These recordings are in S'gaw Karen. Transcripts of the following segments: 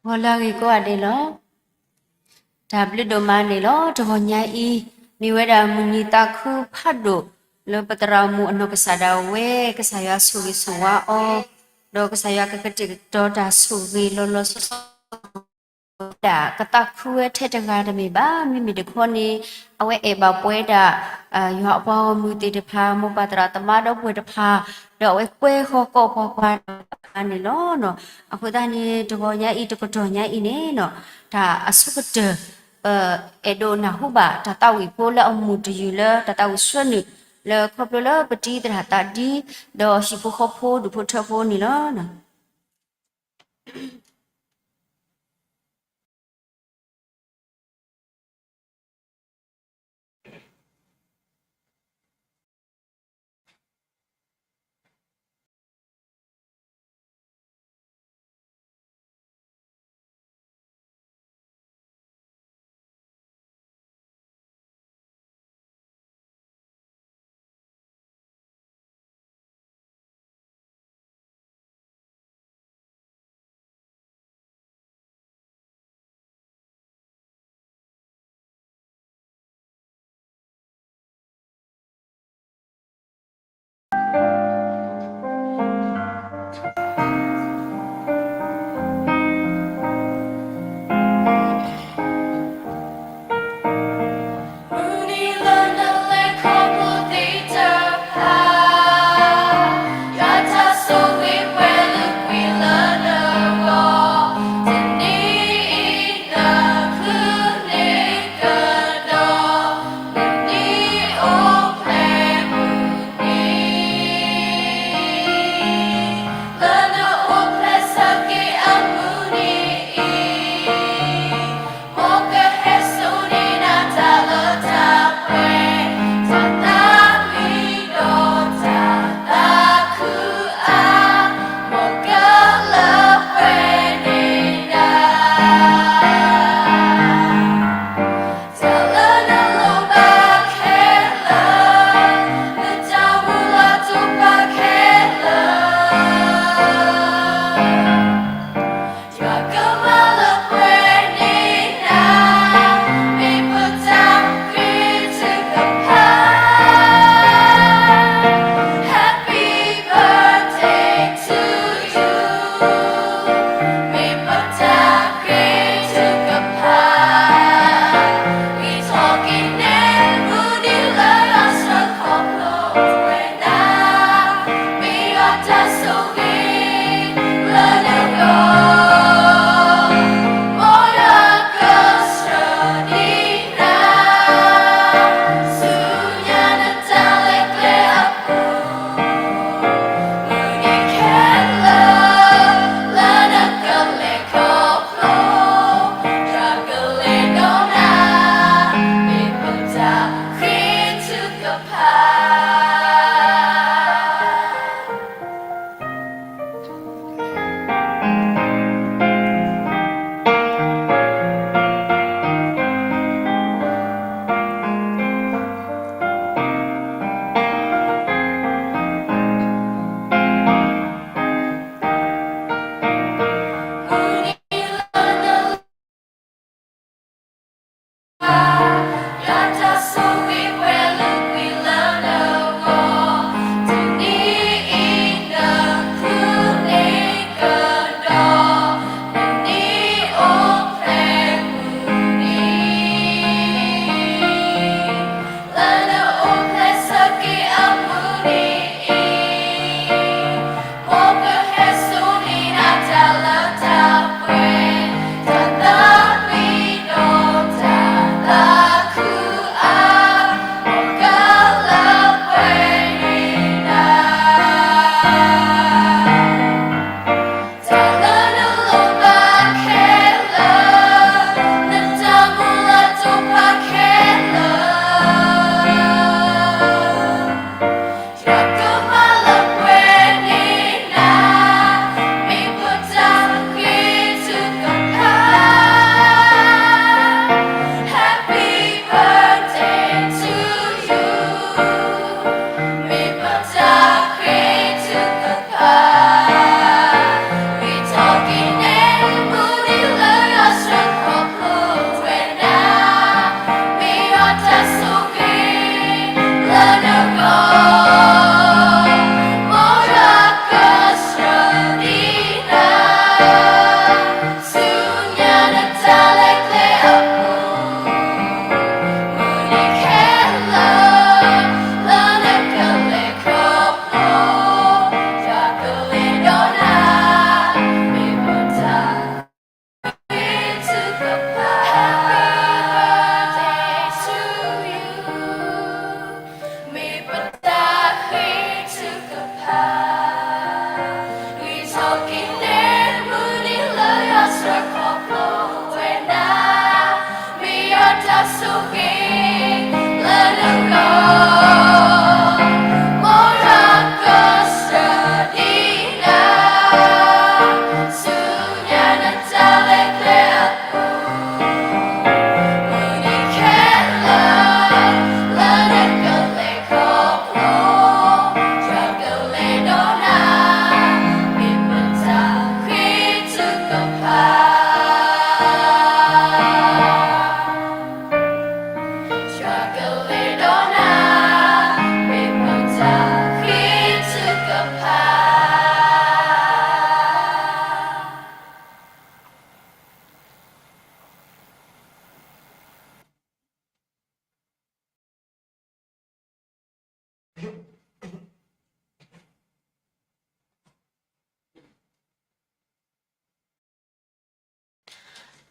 ဂီၤလၢအဂ့ၤကိးဂၤဒဲးလီၤ. တၢ်ဘျုးဒိၣ်မးန့ၣ်လီၤ. တဂီၤညါအံၤ မ့ၢ်ဝဲဒၣ်မုၢ်နံၤသးခုဖးဒိၣ် လၢပသရၣ်မုၣ်အနီၢ်ကစၢ်ဒၣ်ဝဲ ကစၢ်ယွၤဆိၣ်ဂ့ၤဆိၣ်ဝါအီၤ, ဒီးကစၢ်ယွၤကကတဲာ်ကတီၤတၢ်ဆိၣ်ဂ့ၤလီၤလီၤဆီဆီ ဒၣ်ကသးခုဝဲထဲတဂၤတမ့ၢ်ဘၣ်. မ့မ့ၢ်တခီန့ၣ် အဝဲအဲၣ်ဘၣ်ပှဲၤဒၣ် ယွၤအပှၤဂီၢ်မုၢ်သ့ၣ်တဖၣ်, မိၢ်ပၢ်သရၣ်သမါဒီပုၢ်ဝဲၢ်တဖၣ်, ဒီးအဝဲကွဲဃီၤကိးပှၤကွၢ်တဖၣ်န့ၣ်လီၤ. အဃိသတးန့ၣ် တဂီၤညါအံၤ တကတီၢ်ညါအံၤန့ၣ် တၢ်အဆိကတၢၢ် ပအဲၣ်ဒိးနၢ်ဟူဘၣ် တၢ်သးဝံၣ်ဖိလၢအမူးတယုၢ်လၢ တၢ်သးဝံၣ်ဆှၢနုာ် လၢခီဖျိလၢပတံၤသရၣ်သးဒံ ဒီးဟံၣ်ဖိဃီဖိ ဒူၣ်ဖိထၢဖိန့ၣ်လီၤ.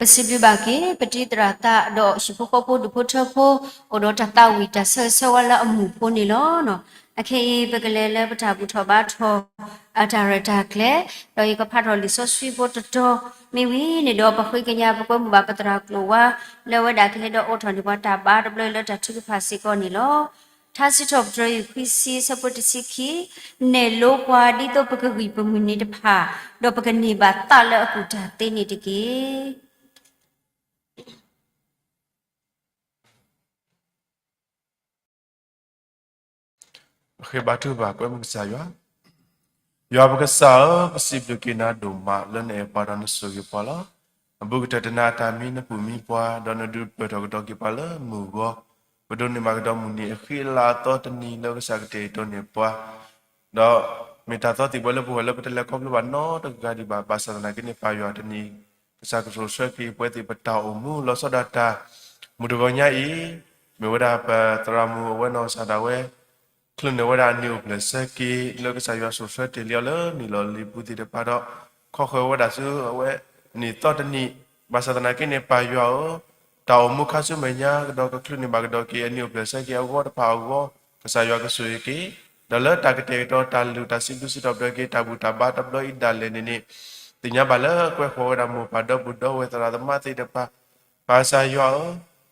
ပစံးဘျုးဘၣ်က့ၤ ပတံၤသရၣ်သးဒီးဟံၣ်ဖိဃီဖိဒူၣ်ဖိထၢဖိ အိၣ်ဒီးတၢ်သးဝံၣ်တၢ်ဆၢဂ့ၤဆၢဝါလၢအမူးဖိန့ၣ်လီၤ. အခဲအံၤ ပကလဲၤလၢပတၢ်ဘူၣ်ထီၣ်ဘါထီၣ် အတၢ်ရဲၣ်တၢ်ကျဲၤ, ဒီးယကဖးထီၣ်လံာ်စီဆှံဖိတတီၤ မ့ၢ်ဝံၤန့ၣ်ဒီး ပဃ့ကညးပကွဲမုာ်ဘၣ်ပသရၣ်ကျိၤဝါ လၢအဝဲဒၣ်ကဟဲဒီးအိးထီၣ်န့ၢ်ပှၤတၢ်ဘါတဘျီအံၤလၢတၢ်ထုကဖၣ်စ့ၢ်ကီးန့ၣ်လီၤ. ထါစံးထီၣ်ပတြၢၤ ယူၢ်ခွံဆံ ဆၢဖိတဆံခံ, နဲၣ်လိပှၤဒ်သိးပကဂံၢ်ပမုၢ်နံၤတဖၣ်, ဒီးပကန့ၢ်ဘၣ်သးလၢအကူၣ်တၢ်သ့န့ၣ်တက့ၢ်. ပဃ့ဘါထုကဖၣ်ကွဲမုာ်ကစၢ်ယွၤ, ယွၤပကစၢ်ဧၢ, ပစံးဘျုးက့ၤနၤဒိၣ်မးလၢနအဲၣ်ပှၤဒီးနဆိၣ်ဂ့ၤပှၤလီၤ. အဘူးကတၢၢ်တနၤအတၢ်မံနပူၤမံပှၤ, ဒီးနဒုးပၢၢ်ထီၣ်ကဒီးက့ၤပှၤလၢမုၢ်ဂီၤ, ပဒိးန့ၢ်ဘၣ်ကဒီးမုၢ်နံၤအဃံအလၤအသီတနံၤလၢကစၢ်ကတဲာ်ကတီၤန့ၢ်ပှၤ ဒီးမ့ၢ်တၢ်သီသံၣ်ဘှဲလၢပဂီၢ်လၢပတလဲၤခီဖျိဘၣ်နီတဂၤဒံးဘၣ်, ဘၣ်ဆၣ်သနာ်က့န့ၣ် ပၢ်ယွၤတနံၤ ကစၢ်ကဆိၣ်ဆှၢက့ၤပှဲၤသ့ၣ်ပတၢ်အိၣ်မူလီၤဆီဒၣ်တၢ်, မုၢ်တဂီၤညါအံၤ မ့ၢ်ဝဲဒၣ်ပသရၣ်မုၣ်အဝဲနီၢ်ကစၢ်ဒၣ်ဝဲ ချုးန့ၢ်ဝဲဒၣ်အနံၣ်အိၣ်ဖျဲၣ်ဆၢက့ၤ လၢကစၢ်ယွၤဆိၣ်ဆှၢတ့ၢ်လံအီၤလၢနံၣ်လီၤလံၤပူၤသ့ၣ်တဖၣ်ဒီး ခီဃၢၤဝဲဒၣ်ဆူအဝဲနံၣ်သီတနံၣ်, ဘၣ်ဆၣ်သနာ်က့န့ၣ် ပၢ်ယွၤဧၢ, တၢ်အိၣ်မူခါဆူမဲာ်ညါကဒီးကချုးန့ၢ်ဘၣ်ကဒီးက့ၤ အနံၣ်အိၣ်ဖျဲၣ်ဆၢက့ၤအဂီၢ်တဖၣ်အဂီၢ်, ကစၢ်ယွၤကဆိၣ်ဂ့ၤက့ၤ, ဒီးလၢတၢ်ကတဲာ်ကတီၤတၢ်လုၢ်တၢ်စံးဘျုးစံးထီၣ်ပတြၢၤက့ၤ တၢ်ဘူၣ်တၢ်ဘါတဘျီအံၤဒၣ်လဲာ်န့ၣ်န့ၣ်, သ့ၣ်ညါဘၣ်လၢကွဲးဃီၤဝဲဒၣ်မိၢ်ပၢ်ဒီပုၢ်ဒီဝဲၢ်သရၣ်သမါသ့ၣ်တဖၣ် ဘၣ်ဆၢယွၤဧၢ,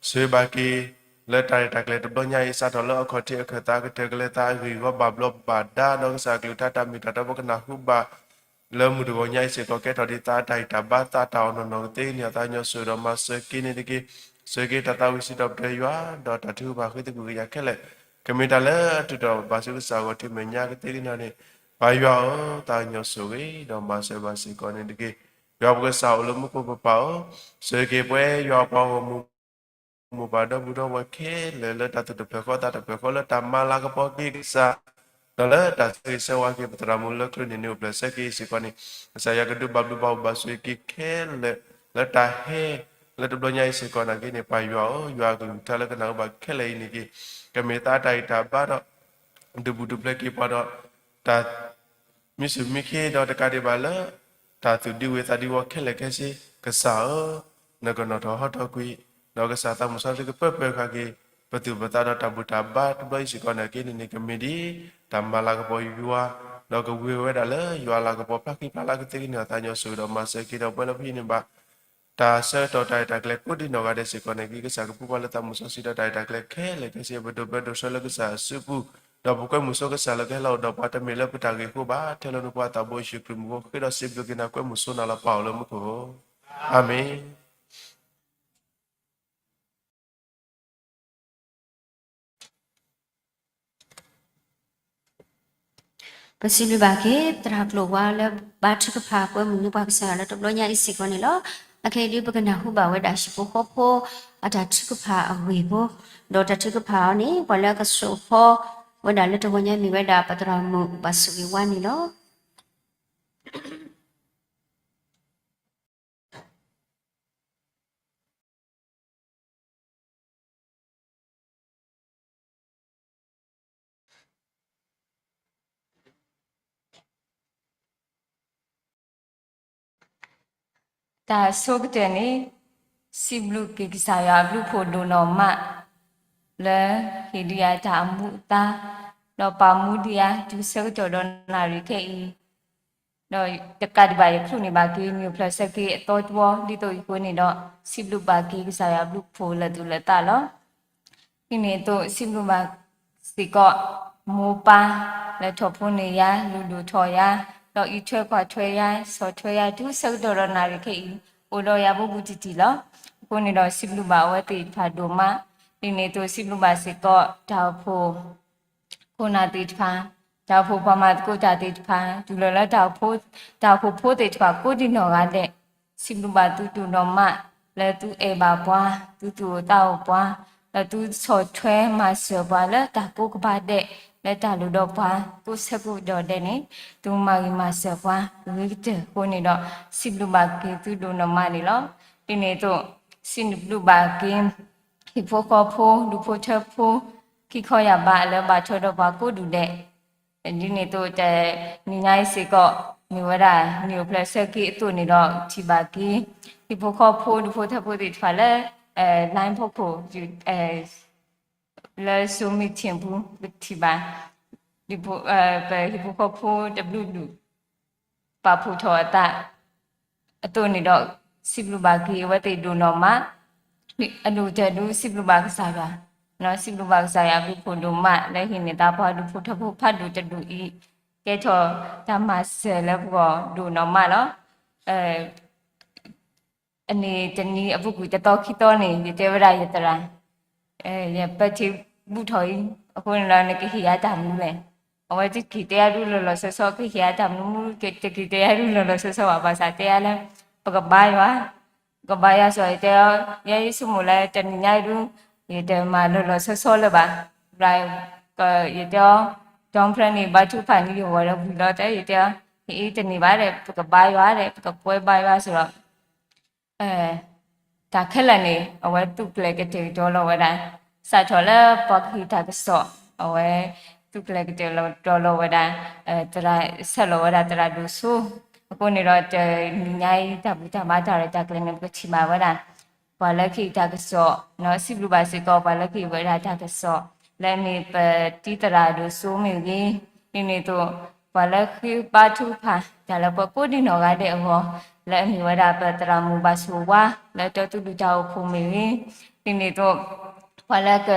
ဆိၣ်ဂ့ၤဘၣ်က့ၤ လၢတၢ်ရဲၣ်တၢ်ကျဲၤတဘျီညါအံၤ စးထီၣ်လၢအခီၣ်ထံးအခၢၣ်သး ကတၢၢ်ကလဲၤသးအဂ့ၢ်အဂီၢ်ဘၣ်ဘျီးဘၣ်ဒါ ဒီးကစၢ်အကလုၢ်ကထါတၢ်မ့ၢ်တၢ်တီပကနၢ်ဟူဘၣ် လၢမုၢ်တဂီၤညါအံၤစ့ၢ်ကီး ကဲထီၣ်ဒ်သးအတၢ်ဂံၢ်တၢ်ဘါ သးတၢ်အီၣ်နီၢ်နီၢ်ကသ့န့ၣ် အသးကညီၤဆိၣ်ဂ့ၤဒီးမၤစၢၤက့ၤန့ၣ်တက့ၢ်. ဆိၣ်ဂ့ၤက့ၤတၢ်သးဝံၣ်စံးထီၣ်ပတြၢၤယွၤ ဒီးတၢ်ထုကဖၣ်ဃ့သကွံၢ်ကညးခဲလၢာ် ကမ့ၢ်တၢ်လၢအထုးထီၣ်ဘၣ်ဆူကစၢ်အဂီၢ် တုၤမဲာ်ညါကသ့ကန့ၣ်န့ၣ်, ပၢ်ယွၤဧၢ, သးကညီၤဆိၣ်ဂ့ၤ ဒီးမၤစၢၤဘၣ်စ့ၢ်ကီးန့ၣ်တက့ၢ်. ယွၤပကစၢ်အိၣ်လၢမူခိၣ်ပပၢ်ဧၢ, ဆိၣ်ဂ့ၤက့ၤပဝဲယွၤအပှၤဂီၢ်မုၢ် မိၢ်ပၢ်ဒီပုၢ်ဒီဝဲၢ်ခဲလၢာ် လၢတၢ်သူၣ်တဖျၢၣ်ဃီသးတဖျၢၣ်ဃီ လၢတၢ်မၤလၤကပီၤက့ၤကစၢ်, ဒီးလၢတၢ်ဆၢဂ့ၤဆၢဝါက့ၤပသရၣ်မုၣ်လၢချုးန့ၢ်နံၣ်အိၣ်ဖျဲၣ်ဆၢက့ၤအံၤစ့ၢ်ကီးန့ၣ်, ကစၢ်ယွၤကဒုးဘၣ်ဘျုးဘၣ်ဖှိၣ်ဘၣ်ဆိၣ်ဂ့ၤက့ၤခဲလၢာ် လၢတၢ်ဟဲ လၢတဘျီညါအံၤစ့ၢ်ကီးနာ်က့န့ၣ် ပၢ်ယွၤဧၢ, ယွၤအကလုၢ်ကထါလၢကနၢ်ဟူဘၣ်ခဲလၢာ်အံၤန့ၣ်က့ၤ, ကမ့ၢ်သးတၢ်ဂံၢ်တၢ်ဘါဒီး ဒုးဘူၣ်ဒုးဖျဲးက့ၤပှၤဒီး တၢ် မံဆူၣ်မံခ့ဒီးတကးဒံးဘၣ်လၢ တၢ်သူၣ်ဒံဝုၤသးဒံဝီခဲလၢာ်ခဲဆ့, ကစၢ်ဧၢ, နကနီၣ်ထီၣ်ဟီထီၣ်ကွံာ်, ဒီးကစၢ်သးမုၢ်စီဆှံကပၢၢ်ပၢၢ်ဃာ်က့ၤ ပသူၣ်ပသးဒီးတၢ်ဘူၣ်တၢ်ဘါတဘျီအံၤစ့ၢ်ကီးနာ်က့န့ၣ်န့ၣ် ကမ့ၢ်ဒ်တၢ်မၤလၤကပီၤယွၤ, ဒီးကဝံၤဝဲဒၣ်လၢယွၤအလၤကပီၤဖျါဃံဖျါလၤကသ့ကန့ၢ်အသးညီဆိၣ်ဂ့ၤဒီးမၤစၢၤက့ၤဒီးပှၤလၢပဟံးန့ၢ်ဘၣ် တၢ်ဆၢကတီၢ်တၢ်ရဲၣ်တၢ်ကျဲၤကိးဒံနီၢ်ဂၤဒဲးစ့ၢ်ကီးန့ၣ် ကစၢ်ကပူၤပှၤလၢသးမုၢ်စီဆှံဒီးတၢ်ရဲၣ်တၢ်ကျဲၤခဲလၢာ်ခဲဆ့ ပဒိးဘၢဒိးဆှၢလၢကစၢ်အစုပူၤ, ဒီးပကွဲမုာ်ဆိကစၢ်လၢကဟဲလီၤအိၣ်ဒီးပှၤတမ့ၢ်လၢပတၢ်ဂ့ၢ်အဃိဘၣ် ထဲလၢနဖိသးဘိယ့ၣ်ၡူးခရံာ်မူခိၣ်ဃ့ဒီးစံးဘျုးက့ၤနၤကွဲမုာ်ဆိနၤလီၤ ပၢ်အိၣ်လၢမူခိၣ်ဧၢ, အၤမ့ၣ်. ပစံးဘျုးဘၣ်က့ၤ သရၣ်ကျိၤဝါလၢဘါထုကဖၣ်ကွဲမုာ်န့ၢ်ပှၤကစၢ်ယွၤလၢတဘျီညါအံၤစ့ၢ်ကီးန့ၣ်လီၤ. အခဲအံၤဒုးပကနၢ်ဟူဘၣ်ဝဲဒၣ်ဟံၣ်ဖိဃီဖိ အတၢ်ထုကဖၣ်အဂ့ၢ်ဖိ, ဒီးတၢ်ထုကဖၣ်အီၤန့ၣ် ပှၤလၢအကဆိၣ်ဃီဝဲဒၣ်လၢတဂီၤညါမ့ၢ်ဝဲဒၣ်ပသရၣ်မုၣ်ဘၣ်ဆိၣ်ဂ့ၤဝါန့ၣ်လီၤ. တၢ်ဆိကတၢၢ်န့ၣ် စံးဘျုးက့ၤကစၢ်ယွၤအဘျုးဖှိၣ်ဒိၣ်နီၢ်မး လၢဟ့ၣ်ဒံးယၤတၢ်အမူအသါ ဒီးပာ်မူဒံးယၤတုၤဆၢကတီၢ်ဒီးနၣ်ရံၣ်ခဲအံၤ ဒီးတကးဒံးဘၣ် ယချုးန့ၢ်ဘၣ်က့ၤ နံၣ်အိၣ်ဖျဲၣ်ဆၢက့ၤအသီတဝီ ဒ်သိးအံၤအဃိန့ၣ်ဒီး စံးဘျုးဘၣ်က့ၤကစၢ်ယွၤအဘျုးဖှိၣ်လၢာ်သူၣ်လၢာ်သးလီၤ. ဒ်န့ၣ်အသိး စံးဘျုးဘၣ်စ့ၢ်ကီး မိၢ်ပၢ် လၢထီၣ်ဖိန့ၢ်ယၤ လုၢ်ဒိၣ်ထီၣ်ယၤ ဒီးအံးထွဲကွၢ်ထွဲယၤ ဆီၣ်ထွဲယၤ တုၤဆၢကတီၢ်ဒီးနၣ်ရံၣ်ခဲအံၤ အိၣ်ဒီးယၤဘူးဘူးတံၢ်တံၢ်လီၤ. အဃိန့ၣ်ဒီး စံးဘျုးဘၣ်အဝဲသ့ၣ်တဖၣ်ဒိၣ်မး. ဒ်န့ၣ်အသိး စံးဘျုးဘၣ်စ့ၢ်ကီး တၢ်အိၣ်ဖှိၣ် ခိၣ်နၢ်သ့ၣ်တဖၣ်, တၢ်အိၣ်ဖှိၣ်ပှၤမၤသကိးတၢ်သ့ၣ်တဖၣ်, တုၤလီၤလၢတၢ်အိၣ်ဖှိၣ်, တၢ်အိၣ်ဖှိၣ်ဖိသ့ၣ်တဖၣ်ကိးဒံနီၢ်ဂၤဒဲး, စံးဘျုးဘၣ်သုဒိၣ်နီၢ်မး, လၢသုအဲၣ်ဘၣ်ပှၤ, သုသူၣ်အိၣ်သးအိၣ်ပှၤ, လၢသုဆီၣ်ထွဲမၤစၢၤပှၤလၢတၢ်ကိးကပၤဒဲး, လၢတၢ်လုၢ်ဒီးပှၤကိးဆၢကိးကတီၢ်ဒဲးန့ၣ်, သုမၤဂ့ၤမၤစၢၤပှၤဂ့ၤကတၢၢ်အဃိန့ၣ်ဒီး, စံးဘျုးဘၣ်က့ၤသုဒိၣ်နီၢ်မးန့ၣ်လီၤ. ဒ်န့ၣ်အသိး, စံးဘျုးဘၣ်က့ၤ ဟံၣ်ဖိဃီဖိ ဒူဖိထၢဖိ ခံခီယၢ်ဘးလၢဘၣ်ထွဲဒီးပှၤကိးဒူၣ်ဒဲး, ဒ်န့ၣ်အသိး တနံၤညါအံၤစ့ၢ်ကီး မ့ၢ်ဝဲဒၣ် နံၣ်အိၣ်ဖျဲၣ်ဆၢက့ၤအသိးန့ၣ်ဒီး ထံၣ်ဘၣ်က့ၤ ဟံၣ်ဖိဃီဖိ ဒူဖိထၢဖိသ့ၣ်တဖၣ်လၢ line ဖီခိၣ် လၢ Zoom meeting ပူၤ ပထံၣ်ဘၣ် ပဟံၣ်ဖိဃီဖိတဘျုးဒူၣ် ပာ်ဖှိၣ်ထီၣ်အသး အသိးန့ၣ်ဒီး စံးဘျုးဘၣ်က့ၤအဝဲသ့ၣ်ဒိၣ်နီၢ်မး, အဒိၣ်ကတၢၢ်ဒုးစံးဘျုးဘၣ်ကစၢ်ယွၤ, စံးဘျုးဘၣ်ကစၢ်ယွၤအဘျုးဖးဒိၣ်မး လၢဟံးန့ၢ်သးပှၤဒူဖိထၢဖိဖးဒိၣ်တဒူၣ်အံၤ ကဲထီၣ်တၢ်မၤစၢၤလၢပဂီၢ်ဒိၣ်နီၢ်မးလီၤ. အန့ၣ်တနံၤအပူၤကွံာ်တသီခံသီန့ၣ် ယတဲဝဲဒၣ်ယသရၣ်, ယပၢထံဘူၣ်ထီၣ်အံၤ အဃိန့ၣ်ဒီး နကဟ့ၣ်ယၤတၢ်မနုၤလဲၣ်. အဝဲတက့ၤတဲယၤဒုးလီၤလီၤဆီဆီ ကဟ့ၣ်ယၤတၢ်မနုၤမနုၤ တက့ၤတဲယၤဒုးလီၤလီၤဆီဆီဘၣ် ဘၣ်ဆၣ်တဲယၤလၢ ပကဘါယွၤ, ပကဘါယွၤစီၤ ယတဲအီၤ ယဲယဆိကမိၣ်လၢတနံၤညါအံၤဒုး ယတမၤလီၤလီၤဆီဆီလၢၤဘၣ်, ယတဲအီၤ ဒီဖျၢၣ်န့ၣ် ဘါထုကဖၣ်န့ၣ် ယဂီၤဒီးဝံၤလီၤ တဲယတဲအီၤ ဟ့ၣ်အံၤတန့ၢ်ဘၣ်ဒီး ပကဘါယွၤဒီး ပကကွဲဘါယွၤစီၤဒီး တၢ်ခဲလၢာ်န့ၣ် အဝဲသူၣ်ကျဲၤကတဲာ်ကတီၤလီၤဝဲဒၣ်, စးထီၣ်လၢပှၤကဟ့ၣ်တၢ်ကစီၣ် အဝဲသူၣ်ကျဲၤကတဲာ်ကတီၤလီၤဝဲဒၣ် သရၣ် ဆဲးလီၤဝဲဒၣ်သရၣ်ဒိၣ်စိ, အဃိန့ၣ်ဒီးတနံၤညါအံၤ တၢ်ဘူၣ်တၢ်ဘါတၢ်ရဲၣ်တၢ်ကျဲၤန့ၣ် ပကထံၣ်ဘၣ်ဝဲဒၣ် ပှၤလၢကဟ့ၣ်တၢ်ကစီၣ်, စံးဘျုးဘၣ်စ့ၢ်ကီး ပှၤလၢကဟ့ၣ်ဝဲဒၣ်တၢ်ကစီၣ် လၢအမ့ၢ်ပတံၤသရၣ်ဒိၣ်စိမ့ၢ်ဂ့ၤ, ဒ်န့ၣ်အသိး ပှၤလၢဃ့ဘါထုကဖၣ်တၢ်လၢပှၤကိးဒံနီၢ်ဂၤဒဲးအဂီၢ် လၢအမ့ၢ်ဝဲဒၣ်ပသရၣ်မုၣ်ဘၣ်ဆိၣ်ဝါ လၢတီသူၣ်ဒူၣ်တၢ်အိၣ်ဖှိၣ်မ့ၢ်ဂ့ၤ, ဒ်န့ၣ်အသိး ပှၤလၢက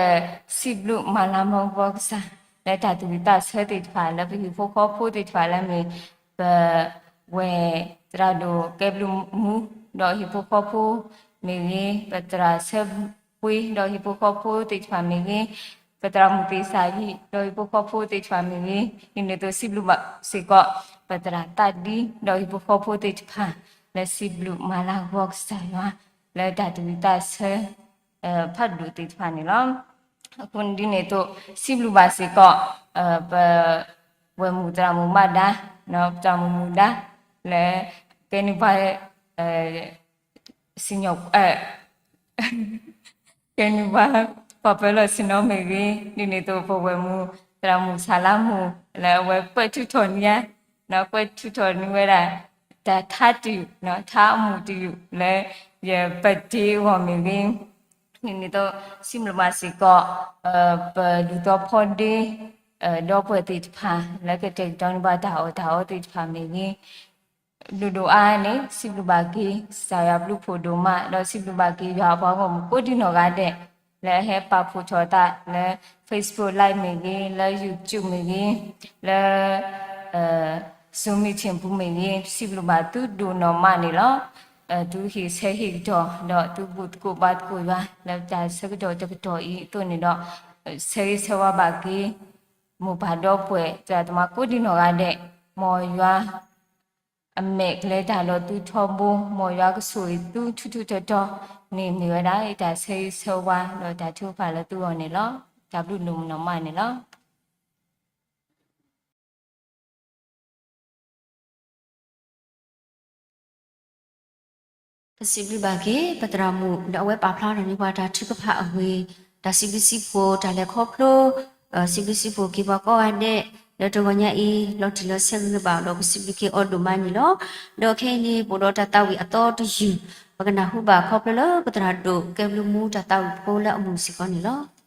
စံးဘျုးမၤလၤကပီၤကစၢ် လၢတၢ်သူၣ်ဝံၣ်သးဆၢသ့ၣ်တဖၣ် လၢပဟံၣ်ဖိဃီဖိသ့ၣ်တဖၣ်လၢအမ့ၢ် ပဝဲၢ်သရၣ်ဒိၣ်ကဲဘျုးမူ ဒီးဟံၣ်ဖိဃီဖိမ့ၢ်ဂ့ၤ, ပသရၣ်ဆၢပှ့ၤ ဒီးဟံၣ်ဖိဃီဖိသ့ၣ်တဖၣ်မ့ၢ်ဂ့ၤ, ပသရၣ်မုၣ်သ့ၣ်စၢ်ယံၤ ဒီးဟံၣ်ဖိဃီဖိသ့ၣ်တဖၣ်မ့ၢ်ဂ့ၤ, ဒ်န့ၣ်အသိးစံးဘျုးဘၣ်စ့ၢ်ကီး ပသရၣ်သးဒံ ဒီးဟံၣ်ဖိဃီဖိသ့ၣ်တဖၣ် လၢစံးဘျုးမၤလၤကပီၤကစၢ်ယွၤ လၢတၢ်သူၣ်ဝံၣ်သးဆၢ ဖးဒိၣ်သ့ၣ်တဖၣ်န့ၣ်လီၤ. အဃိဒ်န့ၣ်အသိး စံးဘျုးဘၣ်စ့ၢ်ကီး ပ ဝဲၢ်မုၣ်သရၣ်မုၣ်မးဒါ ပသရၣ်မုၣ်မူဒါ လၢ ကဲန့ၢ်ပှၤ စံၣ်ညီၣ် ကဲန့ၢ်ပှၤ ပှၤပၢၤလီၢ်ဆ့ၣ်နီၤမ့ၢ်ဂ့ၤ, ဒ်န့ၣ်အသိးပဝဲၢ်မုၣ်သရၣ်မုၣ်ဆၣ်လါမူ လၢအဝဲကွဲးထုးထီၣ်န့ၢ်ယၤ ကွဲးထုးထီၣ်န့ၢ်ဝဲဒၣ် တၢ်ထါတယုၢ် ထါအမူးတယုၢ် လၢယပတ့အဂီၢ်မ့ၢ်ဂ့ၤ, ဒ်န့ၣ်အသိး စံးဘျုးဘၣ်စ့ၢ်ကီး ပဒူသီဖီဒ့ ဒီပုၢ်ဝဲၢ်သ့ၣ်တဖၣ် လၢကတဲာ်ကတီၤန့ၢ်ပှၤတၢ်အီၣ်တၢ်အီသ့ၣ်တဖၣ်မ့ၢ်ဂ့ၤ ဒိၣ်ဒိၣ်အါအါန့ၣ် စံးဘျုးဘၣ်က့ၤ ကစၢ်ယွၤဘျုးဖးဒိၣ်မး ဒီးစံးဘျုးဘၣ်က့ၤ ယွၤအပှၤဂီၢ်မုၢ်ကိးဒံနီၢ်ဂၤဒဲး လၢအဟဲပာ်ဖှိၣ်ထီၣ်အသးလၢ Facebook Live မ့ၢ်ဂ့ၤ, လၢ YouTube မ့ၢ်ဂ့ၤ, လၢ Zoom meeting ပူၤမ့ၢ်ဂ့ၤ, စံးဘျုးဘၣ်သုဒိၣ်နီၢ်မးန့ၣ်လီၤ. သုဟ့ၣ်ဆၢဟ့ၣ်ကတီၢ် ဒီးသုဘူၣ်သကိးဘါသကိးယွၤ လၢတၢ်ဆၢကတီၢ်တကတီၢ်အံၤအသိးန့ၣ်ဒီး ဆၢဂ့ၤဆၢဝါဘၣ်က့ၤ မိၢ်ပၢ်ဒီပုၢ်ဝဲၢ် သရၣ်သမါကိးဒံနီၢ်ဂၤဒဲး, မ်ယွၤ အမဲာ်ကလဲၤတၢ်ဒီးသုထီဘိ, မ်ယွၤကဆိၣ်ဂ့ၤသုထူထူတီတီန့ၣ် မ့ၢ်ဝဲဒၣ်ယတၢ်ဆၢဂ့ၤဆၢဝါ ဒီးတၢ်ထုကဖၣ်လၢသုဂီၢ်န့ၣ်လီၤ. တၢ်ဘျုးဒိၣ်မးန့ၣ်လီၤ. ပစံးဘျုးဘၣ်က့ၤ ပသရၣ်မုၣ် ဒီးအဝဲပာ်ဖျါထီၣ်န့ၢ်ပှၤတၢ်ထုကဖၣ်အဂ့ၢ်, တၢ်စံးဘျုးစံးဖှိၣ် တၢ်လဲၤခီဖျိ စံးဘျုးစံးဖှိၣ်က့ၤပှၤကိးဂၤဒဲး လၢတဂီၤညါအံၤ လီၤတံၢ်လီၤဆဲးဂ့ၤဂ့ၤဘၣ်ဒီး ပစံးဘျုးက့ၤအီၤဒိၣ်မးန့ၣ်လီၤ. ဒီးခဲအံၤန့ၣ် ပအိၣ်ဒီးတၢ်သးဝံၣ်အသီတယုၢ် ပကနၢ်ဟူဘၣ်ခီဖျိလၢပသရၣ်ဒိၣ်ကဲဘျုးမူတၢ်သးဝံၣ်ဖိလၢအမူးစ့ၢ်ကီးန့ၣ်လီၤ.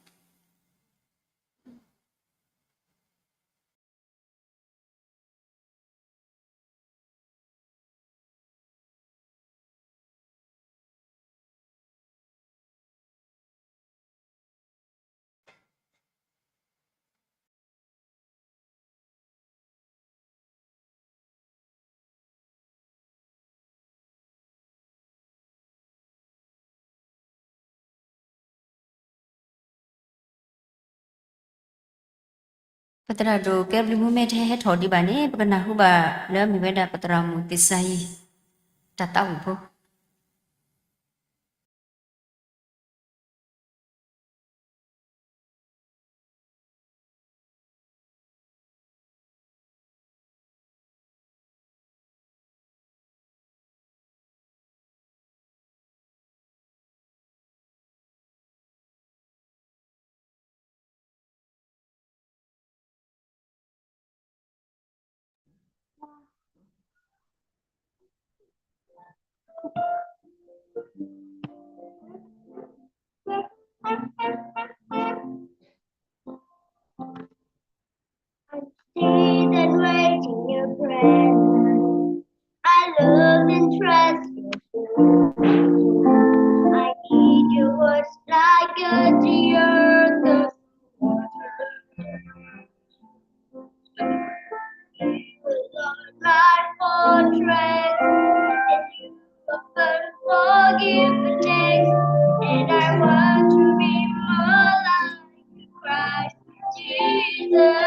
ပသရၣ်ဒိၣ်ကဲဘျုးမူမ့ၢ်တဟဲဟဲထီၣ်ဒံးဘၣ်န့ၣ် ပကနၢ်ဟူဘၣ်လၢမ့ၢ်ဝဲဒၣ်ပသရၣ်မုၣ်သ့ၣ်စၤယံၤ တၢ်သးဝံၣ်ဖိ I stayed and wait in your presence. I love and trust you. I need your voice like a deer thirsts for water. You are my fortress, and you are firm forgiveness, and I want to be more like Christ Jesus.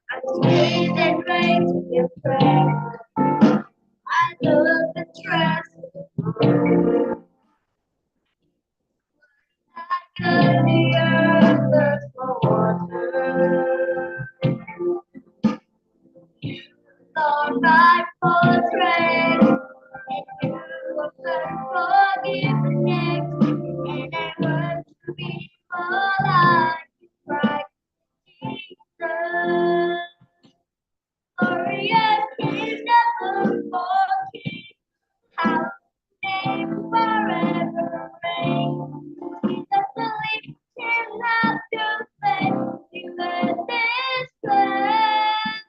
I stay and wait in your presence. I love and trust you. Like a deer thirsts for water. You are my fortress, and you are my forgiveness, and I want to be more like Christ Jesus. Glorious King, never forget how your name forever reigns. Jesus, the lifting up your face, you earn this place.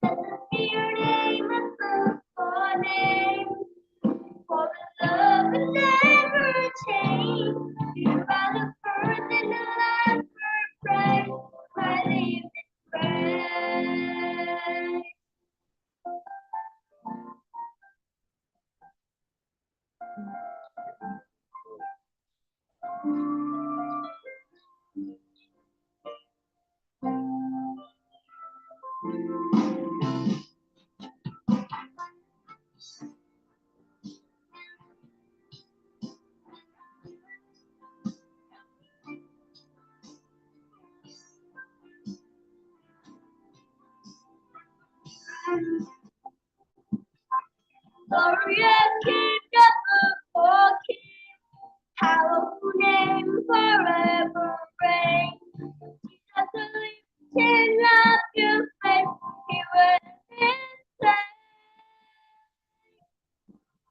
Blessed be your name above all names. For the love that never change. You are the first and the last, first praise. My living praise. Glorious King, never forget, powerful name forever reign. Jesus, the lifting up your face, he will be saved.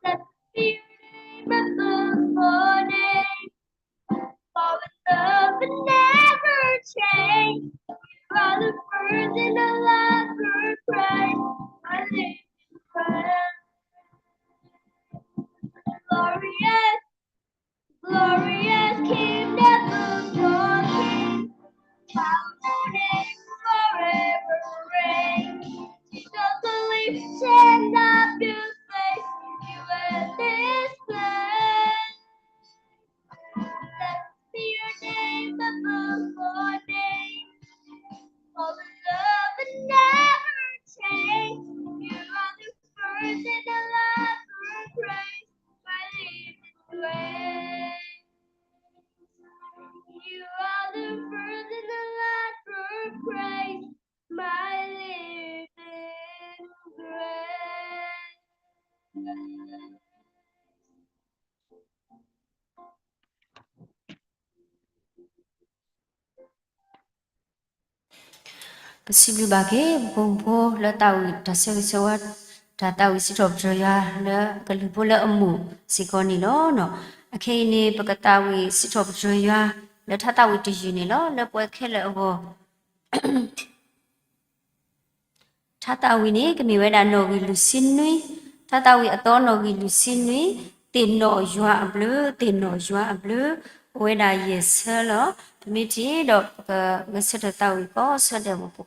Blessed be your name above all names. For the love that never change. You are the first and the last, first praise. I live in praise. Glorious, glorious King, never forget. Powerful name forever reign. Jesus, the lifting up your face. You are this place. Blessed be your name above all names. For the love that never change. You are the first and the last, first praise. My living grace. You are the first and the last, first praise. My living grace. ပစံးဘျုးဘၣ်က့ၤ ပဖိမုၣ်ဖိလၢတၢ်ဝံၣ်တၢ်ဆၢဂ့ၤဆၢဝါ တၢ်သးဝံၣ်စံးထီၣ်ပတြၢၤယွၤ လၢအကလုၢ်ဖိလၢအမူးစ့ၢ်ကီးန့ၣ်လီၤ. အခဲအံၤန့ၣ် ပကသးဝံၣ်စံးထီၣ်ပတြၢၤယွၤ လၢထါသးဝံၣ်တယုၢ်န့ၣ်လီၤ. လၢပှၤခဲလၢာ်အဂီၢ် ထါသးဝံၣ်န့ၣ် ကမ့ၢ်ဝဲဒၣ်နီၣ်ဂံၢ်လွံၢ်ဆံနွံ, ထါသးဝံၣ်အသီနီၣ်ဂံၢ်လွံၢ်ဆံနွံ, သ့ၣ်နီၣ်ယွၤအဘျုး, သ့ၣ်နီၣ်ယွၤအဘျုး, အိၣ်ဝဲဒၣ်ယဲၢ်ဆၢလီၤ. ပမ့ၢ်ထံၣ်ဒီး ပကဂဲၤဆၢထၢၣ်သးဝံၣ်ကိးဆၢဒဲးမ့ၢ်ပှၤ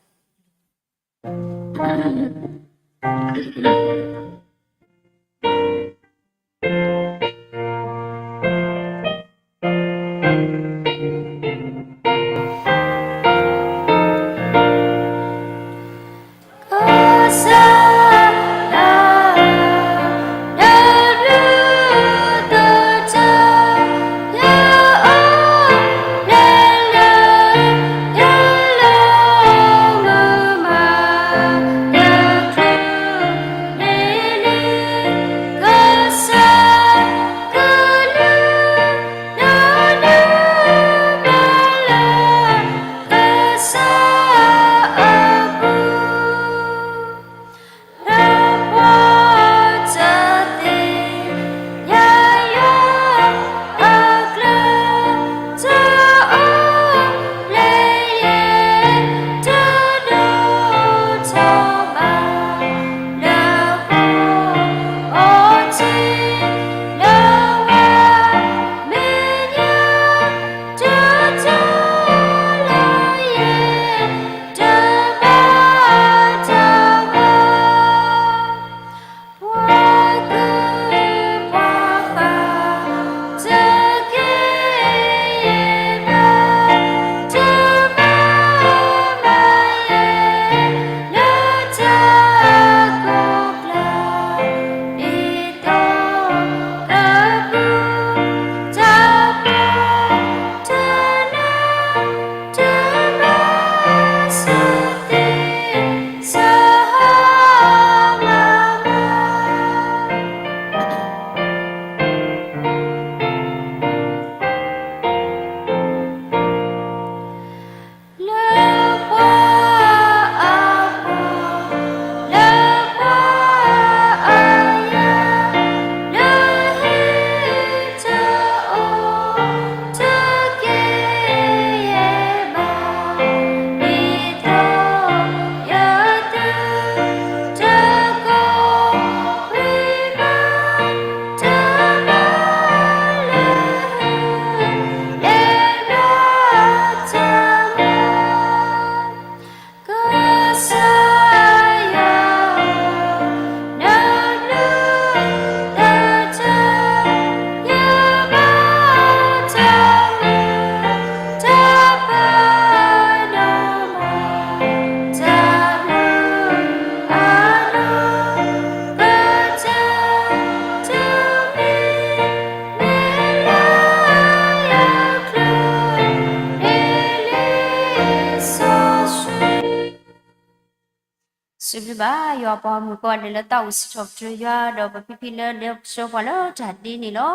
စံးဘျုးဘၣ်ယွၤပှၤဂီၢ်မုၢ်ကိးဂၤဒဲးလၢသးအိၣ်စံးထီၣ်ပတြၢၤယွၤ ဒီးပဖံဖံလၢဒဲကဆှီပှၤလၢတၢ်ဒ့န့ၣ်လီၤ.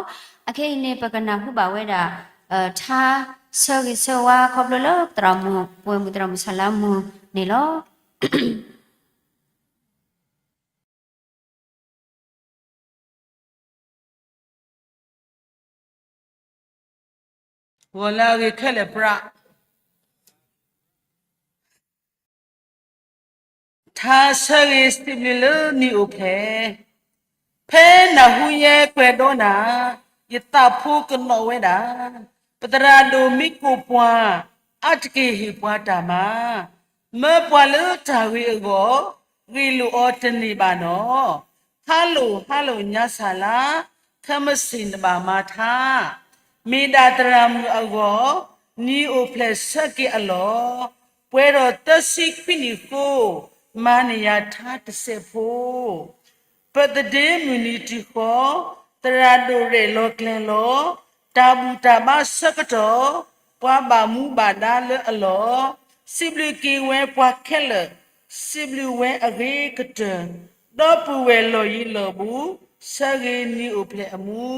အခဲအံၤန့ၣ် ပကနၢ်ဟူဘၣ်ဝဲဒၣ် ထါဆၢဂ့ၤဆၢဝါခီဖျိလၢသရၣ်မုၣ် ပဝဲမုၢ်သရၣ်မုၣ်ဆၣ်လါမုၢ်န့ၣ်လီၤ. ဂီၤလၢအဂ့ၤခဲလၢာ်ပြး, ထါဆၢဂ့ၤစံးဘျုးလၢနံၣ်အိၣ်ဖျဲၣ်, ဖဲနၢ်ဟူယဲကွဲးဒီးနၤ, ယသးဖိကနီၣ်ဝဲဒၣ်, ပသရၣ်ဒိၣ်မ့ၢ်ကိးပှၤ, အါတက့ၢ်ဟ့ၣ်ပှၤတၢ်မၤ, မၢပှၤလၢတၢ်ဂ့ၤအဂီၢ်, ဂ့ၢ်လိာ်အီၤတန့ၢ်ဘၣ်နီၣ်. ဟါလိာ်ဟါလိာ်ညါဆၣ်လါ, ခဲမုၢ်ဆ့ၣ်နဘၣ်မၤထါ, မ့ၢ်ဒၣ်သရၣ်မုၣ်အဂီၢ်, နံၣ်အိၣ်ဖျဲၣ်ဆၢက့ၤအလီၢ်, ပှဲၤထီၣ်သၢဆံခွံနံၣ်ဃိ, မၤန့ၢ်ယၤထါတစဲးဖိ ပသဒ့မုၢ်နံၤတံၤဃီ, သရၣ်ဒိၣ်ရဲၣ်လီၤကျဲၤလီၤ, တၢ်ဘူၣ်တၢ်ဘါဆၢကတီၢ်, ပှၤဘၣ်မူဘၣ်ဒါလၢအလီၢ်, စံးဘျုးက့ၤဝဲပှၤခဲလၢာ်, စံးဘျုးဝဲအဂ့ၤကတၢၢ်, ဒီပုၢ်ဝဲၢ်လီၢ်ယံၤလီၢ်ဘူး, ဆၢဂ့ၤနံၣ်အိၣ်ဖျဲၣ်အမူ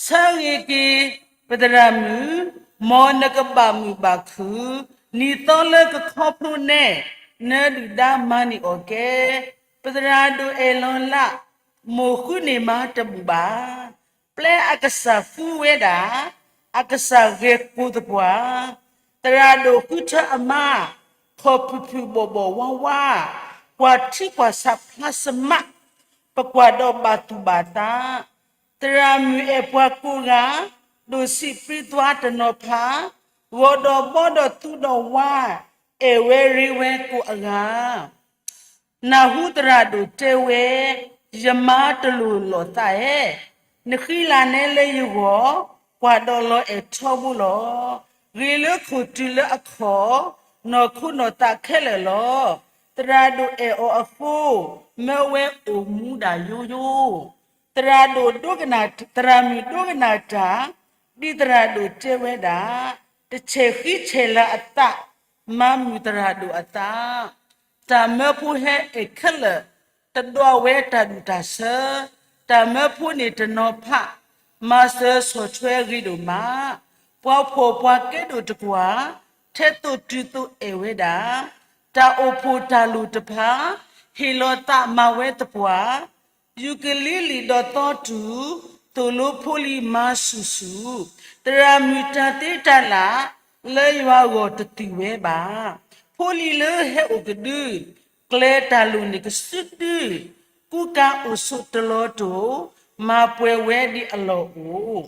ဆၢဂ့ၤက့ၤပသရၣ်မုၣ်, မ်နကဘၣ်မုာ်ဘၣ်ခုၣ်, နံၣ်သီလၢကခီဖျိနဲ, နဒုၣ်ဒါမၤန့ၢ်အီၣ်ကဲ, ပသရၣ်ဒိၣ်အဲၣ်လီၤလး, မိၢ်ဃုန့ၢ်မါတဘူၣ်ဘၣ်, ပျဲအကစၢ်ဃုဝဲဒၣ်, အကစၢ်ဂဲၤကိၢ်သပှၢ်, သရၣ်ဒိၣ်ဃုထၢအမါ, ခီၣ်ဖုၣ်ဖုၣ်ဘီၣ်ဘီၣ်ဝါဝါ, ကွၢ်ထံကွၢ်ဆးဖျါစမး, ပကွၢ်ဒီးဘၣ်သူၣ်ဘၣ်သး သရၣ်မုၣ်အဲၣ်ပှၤကိးဂၤ, ဒိၣ်စံးပြံသွါတနီၤဖး, ဂီၤဒီးဘီဒီးသူဒီးဝါ, အဲၣ်ဝဲရ့ဝဲကိးအဂၤ, နၢ်ဟူသရၣ်ဒိၣ်တဲဝဲ, ယမါတလိၣ်လီၤသးဧၢ, နဃံလၤနဲလၢယဂီၢ်, ကွၢ်ဒီးလီၤအဲၣ်ထီဘိလီၤ. ဂ့ၤလၢခိၣ်တုၤလၢအခီၣ်, နီၢ်ခိနီၢ်သးခဲလၢာ်လီၤ. သရၣ်ဒိၣ်အဲၣ်အီၤအဃိ, မၢဝဲအိၣ်မူဒၣ်ယိယိ သရၣ်ဒိၣ်ဒိကနၣ်, သရၣ်မုၣ်ဒိကနၣ်တၢ်, ဒ်သရၣ်ဒိၣ်တဲဝဲဒၣ်, တဆဲးဃံဆဲးလၤအသး, မၤမုာ်သရၣ်ဒိၣ်အသး, တၢ်မၢဖိဟဲအဲၣ်ခဲလၢာ်, တဒွးဝဲတၢ်ဒူၣ်တၢ်ဆၢ, တၢ်မၢဖိန့ၣ်တနီၤဖး, မၤစၢၤဆီၣ်ထွဲဂ့ၤဒိၣ်မး, ပှၤဖှီၣ်ပှၤကဲဒိၣ်တကွၢ်, ထဲသိးတုၤသိးအဲၣ်ဝဲဒၣ်, တၢ်အိၣ်ဖှိၣ်တၢ်လိၣ်တဖၣ်, ဟ့ၣ်လီၤသးမၤဝဲသပှၢ် ယူၤကလံလံာ်ဒီးသီတူၢ်, သိၣ်လိဖိလံၤမၤဆူၣ်ဆူၣ်, သရၣ်မုၣ်တၢ်သ့တၢ်လၢ်, လၢယွၤဂီၢ်တသံၣ်ဝဲဘၣ်. ဖိလံၤလၢဟဲအိၣ်ကဒု, ကျဲတၢ်လိၣ်န့ၣ်ကစုဒု, ကူကၤအိၣ်ဆိးတလီၤတိၢ်, မၤပှဲၤဝဲဒ်အလီၢ်အိၣ်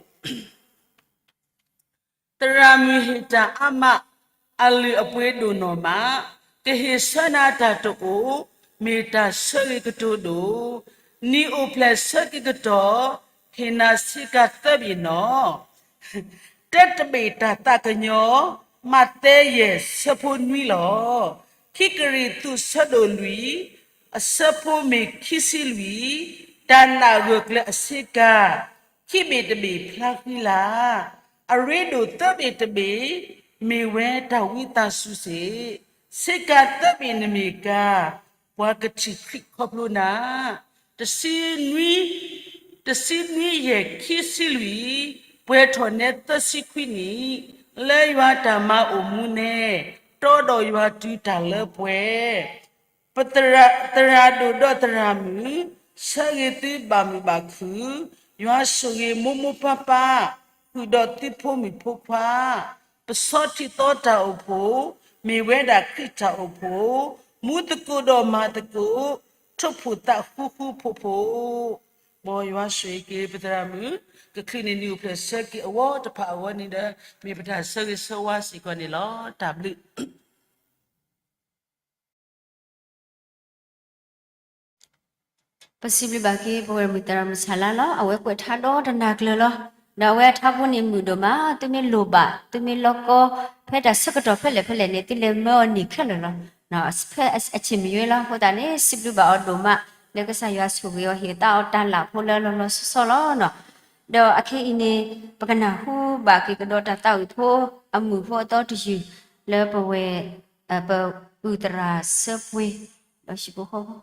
သရၣ်မုၣ်ဟ့ၣ်တၢ်အါမး, အလုၢ်အပှ့ၤဒိၣ်နီၢ်မး, ကဟ့ၣ်ဆၢနၤတၢ်တအိၣ်, မ့ၢ်တၢ်ဆၢဂ့ၤကတိၤဒိၣ်, နံၣ်အိၣ်ဖျဲၣ်ဆၢက့ၤကတီၢ်, ဟ့ၣ်နၤဆ့ကၤသၢဘ့ၣ်နီၣ် တၢတဘ့ၣ်တၢ်သးကညီၤ, မးသဲယဲၢ်ဆၢဖိနွံလီၤ. ခံကရံၣ်သူးဆၢဒိၣ်လွံၢ်, အဆၢဖိမ့ၢ်ခံဆံလွံၢ်, တၢ်နာ်ဂၢၢ်ကျၢၤအဆ့ကၤ, ခံဘ့ၣ်တဘ့ၣ်ဖျါဃံလၤ, အရ့ဒိၣ်သၢဘ့ၣ်တဘ့ၣ်, မ့ၢ်ဝဲတၢ်ဝံသးစူၤစ့ၢ်, ဆ့ကၤသၢဘ့ၣ်နမ့ၢ်ကၤ, ပှၤကထံၣ်ခရံာ်ခီဖျိနၤ တဆံနွံ, တဆံနွံယဲၢ်ခံဆံလွံၢ်, ပှဲၤထီၣ်နဲသၢဆံခွံနံၣ်, လၢယွၤတၢ်မၤအိၣ်မူနဲ, တီဒီးယွၤတုၤတၢ်လၢပှဲၤ ပသရၣ်ဒိၣ်ဒီးသရၣ်မုၣ်, ဆၢဂ့ၤသုဘၣ်မုာ်ဘၣ်ခုၣ်, ယွၤဆိၣ်ဂ့ၤမိၢ်မိၢ်ပၢ်ပၢ်, ဃုာ်ဒီးသုဖိမုၣ်ဖိခွါ, ပဆီထံသီတၢ်အိၣ်ဖှိၣ်, မ့ၢ်ဝဲဒၣ်ခရံာ်တၢ်အိၣ်ဖှိၣ်, မူသကိးဒီးမၤသကိး, ထိၣ်ဖိၣ်သးဃူဃူဖိးဖိး, မ်ယွၤဆိၣ်ဂ့ၤက့ၤပသရၣ်မုၣ်, ကချုးန့ၢ်နံၣ်အိၣ်ဖျဲၣ်ဆၢက့ၤအဝီတဖၣ်အဂီၢ်န့ၣ်ဒီး, မ့ၢ်ပတၢ်ဆၢဂ့ၤဆၢဝါစ့ၢ်ကီးန့ၣ်လီၤ. တၢ်ဘျုး ပစံးဘျုးဘၣ်က့ၤ ပဝဲၢ်မုၢ်သရၣ်မုၢ်ဆၣ်လါလီၤ. အဝဲကွဲးထါဒီတနၤကျၢၤလီၤ. ဒီးအဝဲအထါဖိန့ၣ်မုာ်ဒိၣ်မး, သုမ့ၢ်လိၣ်ဘၣ်, သုမ့ၢ်လီကီ, ဖဲတၢ်ဆၢကတီၢ်ဖဲလဲၣ်ဖဲလဲၣ်န့ၣ် သုလဲၤမၢအီၤန့ၢ်ခဲလၢာ်လီၤ. ဖဲအဆံးမ့ၢ်ယွဲလီၤ. အဃိသတးန့ၣ် စံးဘျုးဘၣ်အီၤဒိၣ်မး, လၢကစၢ်ယွၤဆိၣ်ဂ့ၤအီၤ ဟ့ၣ်သးအီၤတၢ်လၢ်ဖိလၢလီၤလီၤဆီဆီလီၤ. ဒီးအခဲအံၤန့ၣ် ပကနၢ်ဟူဘၣ်က့ၤကဒီးတၢ်သးဝံၣ်ဖိ အမုာ်ဖိအသီတယုၢ် လၢပဝဲၢ်, ပ ပုၢ်သရၣ်စၢပှ့ၤ ဒီးဟံၣ်ဖိဃီဖိ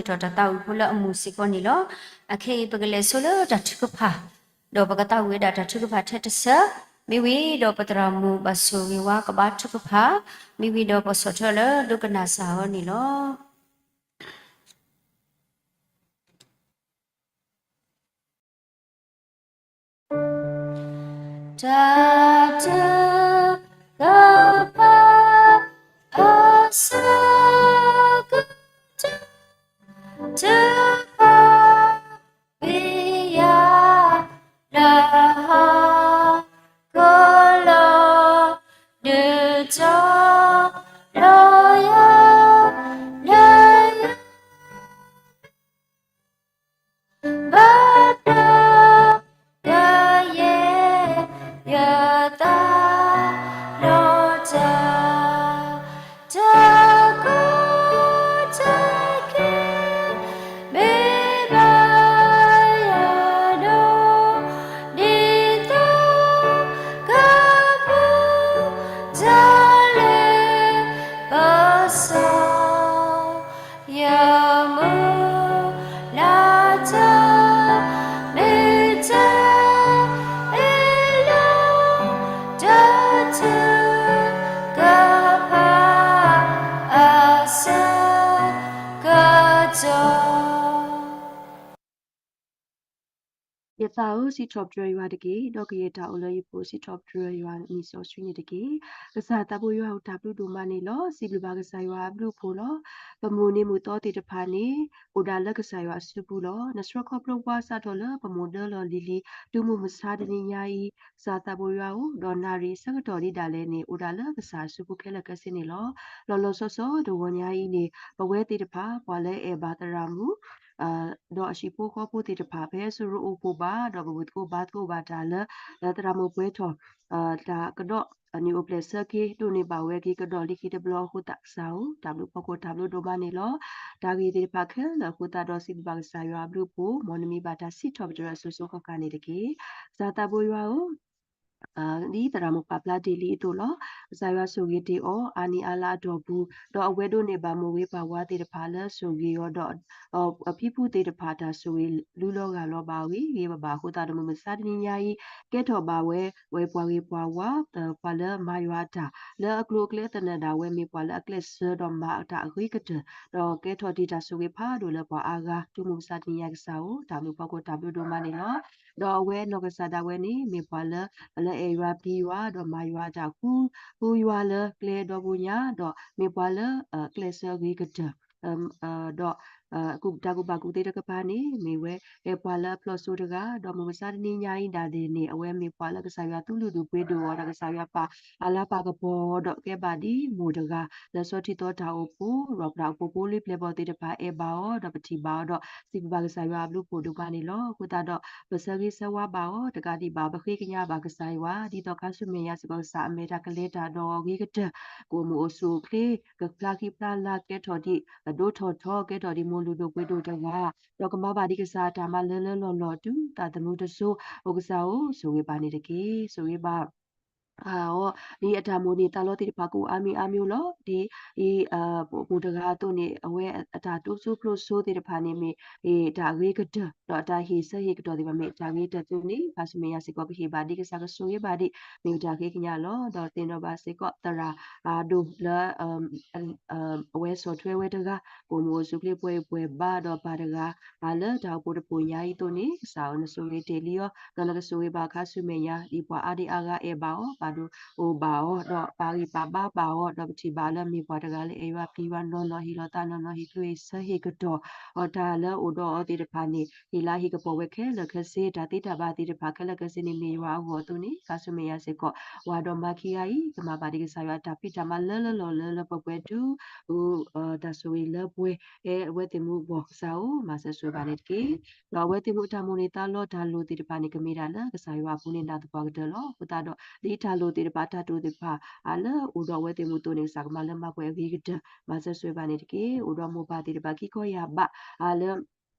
ထီၣ်တၢ်သးဝံၣ်ဖိလၢအမုာ်စ့ၢ်ကီးန့ၣ်လီၤ. အခဲအံၤပကလဲၤဆိလၢတၢ်ထုကဖၣ်, ဒီးပကသးဝံၣ်ဝဲဒၣ်တၢ်ထုကဖၣ်ထဲတဆၢ, မ့ၢ်ဝံၤဒီးပသရၣ်မုၣ်ဘၣ်ဆိၣ်ဂ့ၤဝါကဘါထုကဖၣ်, မ့ၢ်ဝံၤဒီးပကဆီၣ်ထွဲလၢဒိကနၣ်စၢ်အီၤန့ၣ်လီၤ. တၢ်ထုကဖၣ် အဆၢကတီၢ် ထုကဖၣ် ပယၤ လၢဟီၣ်ခိၣ်လီၤ ဒုးတီၤ လီၤယၤ လၢယၤ ဘၣ်တၢ် ကယဲၢ် ယ ယသးဧၢ, စံးထီၣ်ပတြၢၤယွၤတက့ၢ်. ဒီးကယဲၢ်တၢ်အိၣ်လၢယပူၤ စံးထီၣ်ပတြၢၤယွၤမံၤစီဆှံန့ၣ်တက့ၢ်. ကစၢ်သးဘိယွၤဧၢ, တၢ်ဘျုးဒိၣ်မးန့ၣ်လီၤ. စံးဘျုးဘၣ်ကစၢ်ယွၤအဘျုးအဖှိၣ်လီၤ. ပမိၢ်န့ၢ်မုၢ်သီသ့ၣ်တဖၣ်န့ၣ် အိၣ်ဒၣ်လၢကစၢ်ယွၤအစုပူၤလီၤ. နဆှၢခီဖျိပှၤစးထီၣ်လၢပမိၢ်ဒၢလီၢ်လံၤလံၤ တုၤမုၢ်မဆါတနံၤညါအံၤ, ကစၢ်သးဘိယွၤဧၢ, ဒီးနၣ်ရံၣ်ဆၢကတီၢ်ဒ်ဒၣ်လဲာ်န့ၣ် အိၣ်ဒၣ်လၢကစၢ်အစုပူၤခဲလၢာ်ခဲဆ့န့ၣ်လီၤ. လီၤလီၤဆီဆီတဂီၤညါအံၤန့ၣ် ပဝဲသ့ၣ်တဖၣ် ပှၤလၢအဲၣ်ဘၣ်သရၣ်မုၣ် ဒီးအဟံၣ်ဖိဃီဖိသ့ၣ်တဖၣ် ဖဲစိရိၤအိၣ်ဖှိၣ်ဘၣ် ဒီးကဘူၣ်သကိးဘါသကိးဘၣ်တၢ်လၢ သရၣ်မုၣ်ပှဲၤထီၣ် တၢ်ကဒီး အနံၣ်အိၣ်ဖျဲၣ်ဆၢက့ၤ ဒိးန့ၢ်ဘၣ်ဝဲက့ၤကဒီးလံခံတဘျီအဃိသတး ကစၢ်ဧၢ, တၢ်ဘျုးဖီခိၣ်တၢ်ဘျုးဒိၣ်မးန့ၣ်လီၤ. တၢ်ဂ့ၢ်သ့ၣ်တဖၣ်ခဲလၢာ်အဃိသတးဒီး စံးဘျုးဘၣ်ကစၢ်ယွၤအဘျုးအဖှိၣ် မ်နမံဘၣ်တၢ်စံးထီၣ်ပတြၢၤအစိၤစိၤဃၣ်ဃၣ်န့ၣ်တက့ၢ်. ကစၢ်သးဘိယွၤဧၢ ဒ်သရၣ်မုၣ်ပာ်ဖျါတ့ၢ်လံအသိးလီၤ. ကစၢ်ယွၤဆိၣ်ဂ့ၤတ့ၢ်အီၤ အါနံၤအါလါအတီၢ်ပူၤ, ဒီးအဝဲဒိးန့ၢ်ဘၣ်မိၢ်ဝၤပၢ်ဝၤသ့ၣ်တဖၣ်လၢဆိၣ်ဂ့ၤအီၤဒီး အဖံဖုသ့ၣ်တဖၣ်တၢ်ဆိၣ်ဂ့ၤလုၢ်လီၤဂၢ်လီၤဘၣ်အဂ့ၢ် ဂ့ၤဘၣ်ဘၣ်အဃိသတးဒီး မုၢ်မဆါတနံၤညါအံၤ ကဲထီၣ်ဘၣ်ဝဲ ဝဲပှၤဂ့ၤပှၤဝါ ပှၤလၢမၤယွၤအတၢ် လၢအကျိၤအကျဲသနၢၣ်ဒၣ်ဝဲ မ့ၢ်ပှၤလၢအကျဲးစၢးဒီးမၤအတၢ်အဂ့ၤကတၢၢ် ဒီးကဲထီၣ်ဒံးတၢ်ဆိၣ်ဂ့ၤဖးဒိၣ်လၢပှၤအါဂၤ တုၤမုၢ်မဆါတနံၤညါကစၢ်ဧၢ, တၢ်ဘျုးဖီခိၣ်တၢ်ဘျုးဒိၣ်မးန့ၣ်လီၤ. ဒီးအဝဲနီၢ်ကစၢ်ဒၣ်ဝဲန့ၣ် မ့ၢ်ပှၤလၢ လၢအဲၣ်ယွၤပျံၤယွၤ ဒီးမၤယွၤအတၢ်ဃု ဃုယွၤလၢကျဲဒီဘိညါ ဒီးမ့ၢ်ပှၤလၢ ကျဲးစၢးဂ့ၤကတၢၢ် ဒီး တၢ်ကူၣ်ဘၣ်ကူၣ်သ့တကပၤန့ၣ် မ့ၢ်ဝဲ အဲၣ်ပှၤလၢအဖျိၣ်စိတဂၤ ဒီးမုၢ်မဆါတနံၤညါအံၤဒၣ်လဲာ်န့ၣ် အဝဲမ့ၢ်ပှၤလၢကစၢ်ယွၤသူၣ်လုၢ်ဒိၣ်ပှ့ၤဒိၣ်အီၤ ဒီးကစၢ်ယွၤပာ်အလၤပာ်ကပီၤအီၤ ဒီးကဲဘၣ်ဒ်မိၢ်တဂၤ လၢဆီထံသီတၢ်အိၣ်ဖှိၣ် ဒီးပတၢ်အိၣ်ဖှိၣ်ဖိလံၤပျဲၢ်ဘီၣ်သ့ၣ်တဖၣ် အဲၣ်ဘၣ်အီၤ ဒီးပထံၣ်ဘၣ်အီၤ ဒီးစံးဘျုးဘၣ်ကစၢ်ယွၤအဘျုးဖှိၣ်ဒိၣ်မးန့ၣ်လီၤ. အဃိသတးဒီး ပဆၢဂ့ၤဆၢဝါဘၣ်အီၤ တကးဒံးဘၣ် ပဃ့ကညးဘၣ်ကစၢ်ယွၤ ဒ်သိးခါဆူမဲာ်ညါစ့ၢ်ကီး ကစၢ်အမဲာ်တၢ်ကလဲၤတၢ်ဒီးအဂ့ၤကတၢၢ် ကအိၣ်မုာ်အိၣ်ဆူၣ်အိၣ်ချ့ ကဖျါဃံဖျါလၤ ကဲထီၣ်ဒံး ဒိၣ်ထီၣ်ထီ ကဲထီၣ်ဒံးမိၢ်လုၢ်ဒိၣ်ပှ့ၤဒိၣ်တဂၤ ဒီးကမၤဘၣ်ဒံးကစၢ်အတၢ်မၤလၢလၢလီၢ်လီၢ် တုၤသးသမူတစိၤ အိၣ်ကစၢ်ဧၢ ဆိၣ်ဂ့ၤဘၣ်န့ၣ်တက့ၢ်. ဆိၣ်ဂ့ၤဘၣ် အီၤ ဒ်အတၢ်မိၣ်န့ၢ်သးလီသ့ၣ်တဖၣ်ကအိၣ်အါမံၤအါမံၤလီၤ. ဒ်အံၤ မိၢ်တဂၤအသိးန့ၣ် အဝဲအတၢ်တိစၢဖျိစိသ့ၣ်တဖၣ်န့ၣ် မ့ၢ်တၢ်ဂ့ၤကတၢၢ် ဒီးအတၢ်ဟ့ၣ်ဆၢဟ့ၣ်ကတီၢ်သ့ၣ်တဖၣ် မ့ၢ်တၢ်ဂ့ၤကတၢၢ်အသိးန့ၣ် ခါဆူမဲာ်ညါစ့ၢ်ကီး ကဟ့ၣ်ဘၣ်ဒံးကစၢ် ကဆိၣ်ဂ့ၤဘၣ်ဒံး မ့ၢ်ပတၢ်ဃ့ကညးလီၤ. ဒီးသ့ၣ်နီၣ်ဘၣ်စ့ၢ်ကီး သရၣ်အဒိၣ်လၢ အဝဲဆီၣ်ထွဲဝဲတဂၤ ကအိၣ်မုာ်အိၣ်ဆူၣ်အိၣ်ချ့ပှဲၤဂံၢ်ပှဲၤဘါ ဒီးပၢ်တဂၤ လၢတၢ်အိၣ်ဖှိၣ်တဖှိၣ်ညါအံၤအသိးန့ၣ် ကစၢ်ဧၢ နဆိၣ်ဂ့ၤတ့ၢ်လံအီၤ ဒီးနကဆိၣ်ဂ့ၤဘၣ်ခါဆူမဲာ်ညါ ဒ်ပှၤအါဒံအါဂၤအဲၣ်ဘၣ်အီၤ ပာ်ဒိၣ်အိၣ်ဘၣ်အီၤ ဒီးပာ်ဂံၢ်ပာ်ဘါဘၣ်အီၤ ဒီးပထံၣ်ဘၣ်လၢမ့ၢ်ပှၤတဂၤလၢအဲၣ်ယွၤပျံၤယွၤ နီၢ်နီၢ်ဟ့ၣ်ကျိဟ့ၣ်ဆၢဟ့ၣ်ကတီၢ် အတၢ်လၢအိၣ်ဒီးအီၤသ့ၣ်တဖၣ်န့ၣ် ဟ့ၣ်လၤဟ့ၣ်ကပီၤဝဲခဲလၢာ်ခဲဆ့ တၢ်သ့တၢ်ဘၣ်သ့ၣ်တဖၣ်ခဲလၢာ်ခဲဆ့န့ၣ် မ့ၢ်ယွၤအဂီၢ်အသိးန့ၣ် ခါဆူမဲာ်ညါစ့ၢ်ကီး ဝၤဒီးမၤခံဂၤအံၤ ကမၤဘၣ်ဒံးကစၢ်ယွၤအတၢ်ဖံးတၢ်မၤလၢလၢလီၢ်လၢလၢပှဲၤပှဲၤတုၤ တၢ်ဆိၣ်ဂ့ၤလၢပှဲၤ အဲၣ်အဝဲသ့ၣ်မူအဂီၢ် ကစၢ်ဧၢ မၤစၢၤဆိၣ်ဂ့ၤဘၣ်န့ၣ်တက့ၢ်. ဒီးအဝဲသ့ၣ်မူအတၢ်မိၣ်န့ၢ်သးလီတၢ်လိၣ်သ့ၣ်တဖၣ်န့ၣ် ကမ့ၢ်ဒၣ်လၢကစၢ်ယွၤအပူၤန့ၣ် နၢ်သပှၢ်ကတၢၢ်လီၤ. အဃိသတးဒီး ဒ်တၢ်လိၣ်သ့ၣ်တဖၣ် တၢ်တိာ်သ့ၣ်တဖၣ် လၢအိၣ်ဒီးအဝဲသ့ၣ်မူအသိးန့ၣ် ကစၢ်ကမၤလၢမၤပှဲၤအဂ့ၤကတၢၢ် မၤစၢၤဆိၣ်ဂ့ၤဘၣ်န့ၣ်တက့ၢ်. အိၣ်ဒီးမိၢ်ပၢ်သ့ၣ်တဖၣ်ခံခီယၢ်ဘး လၢ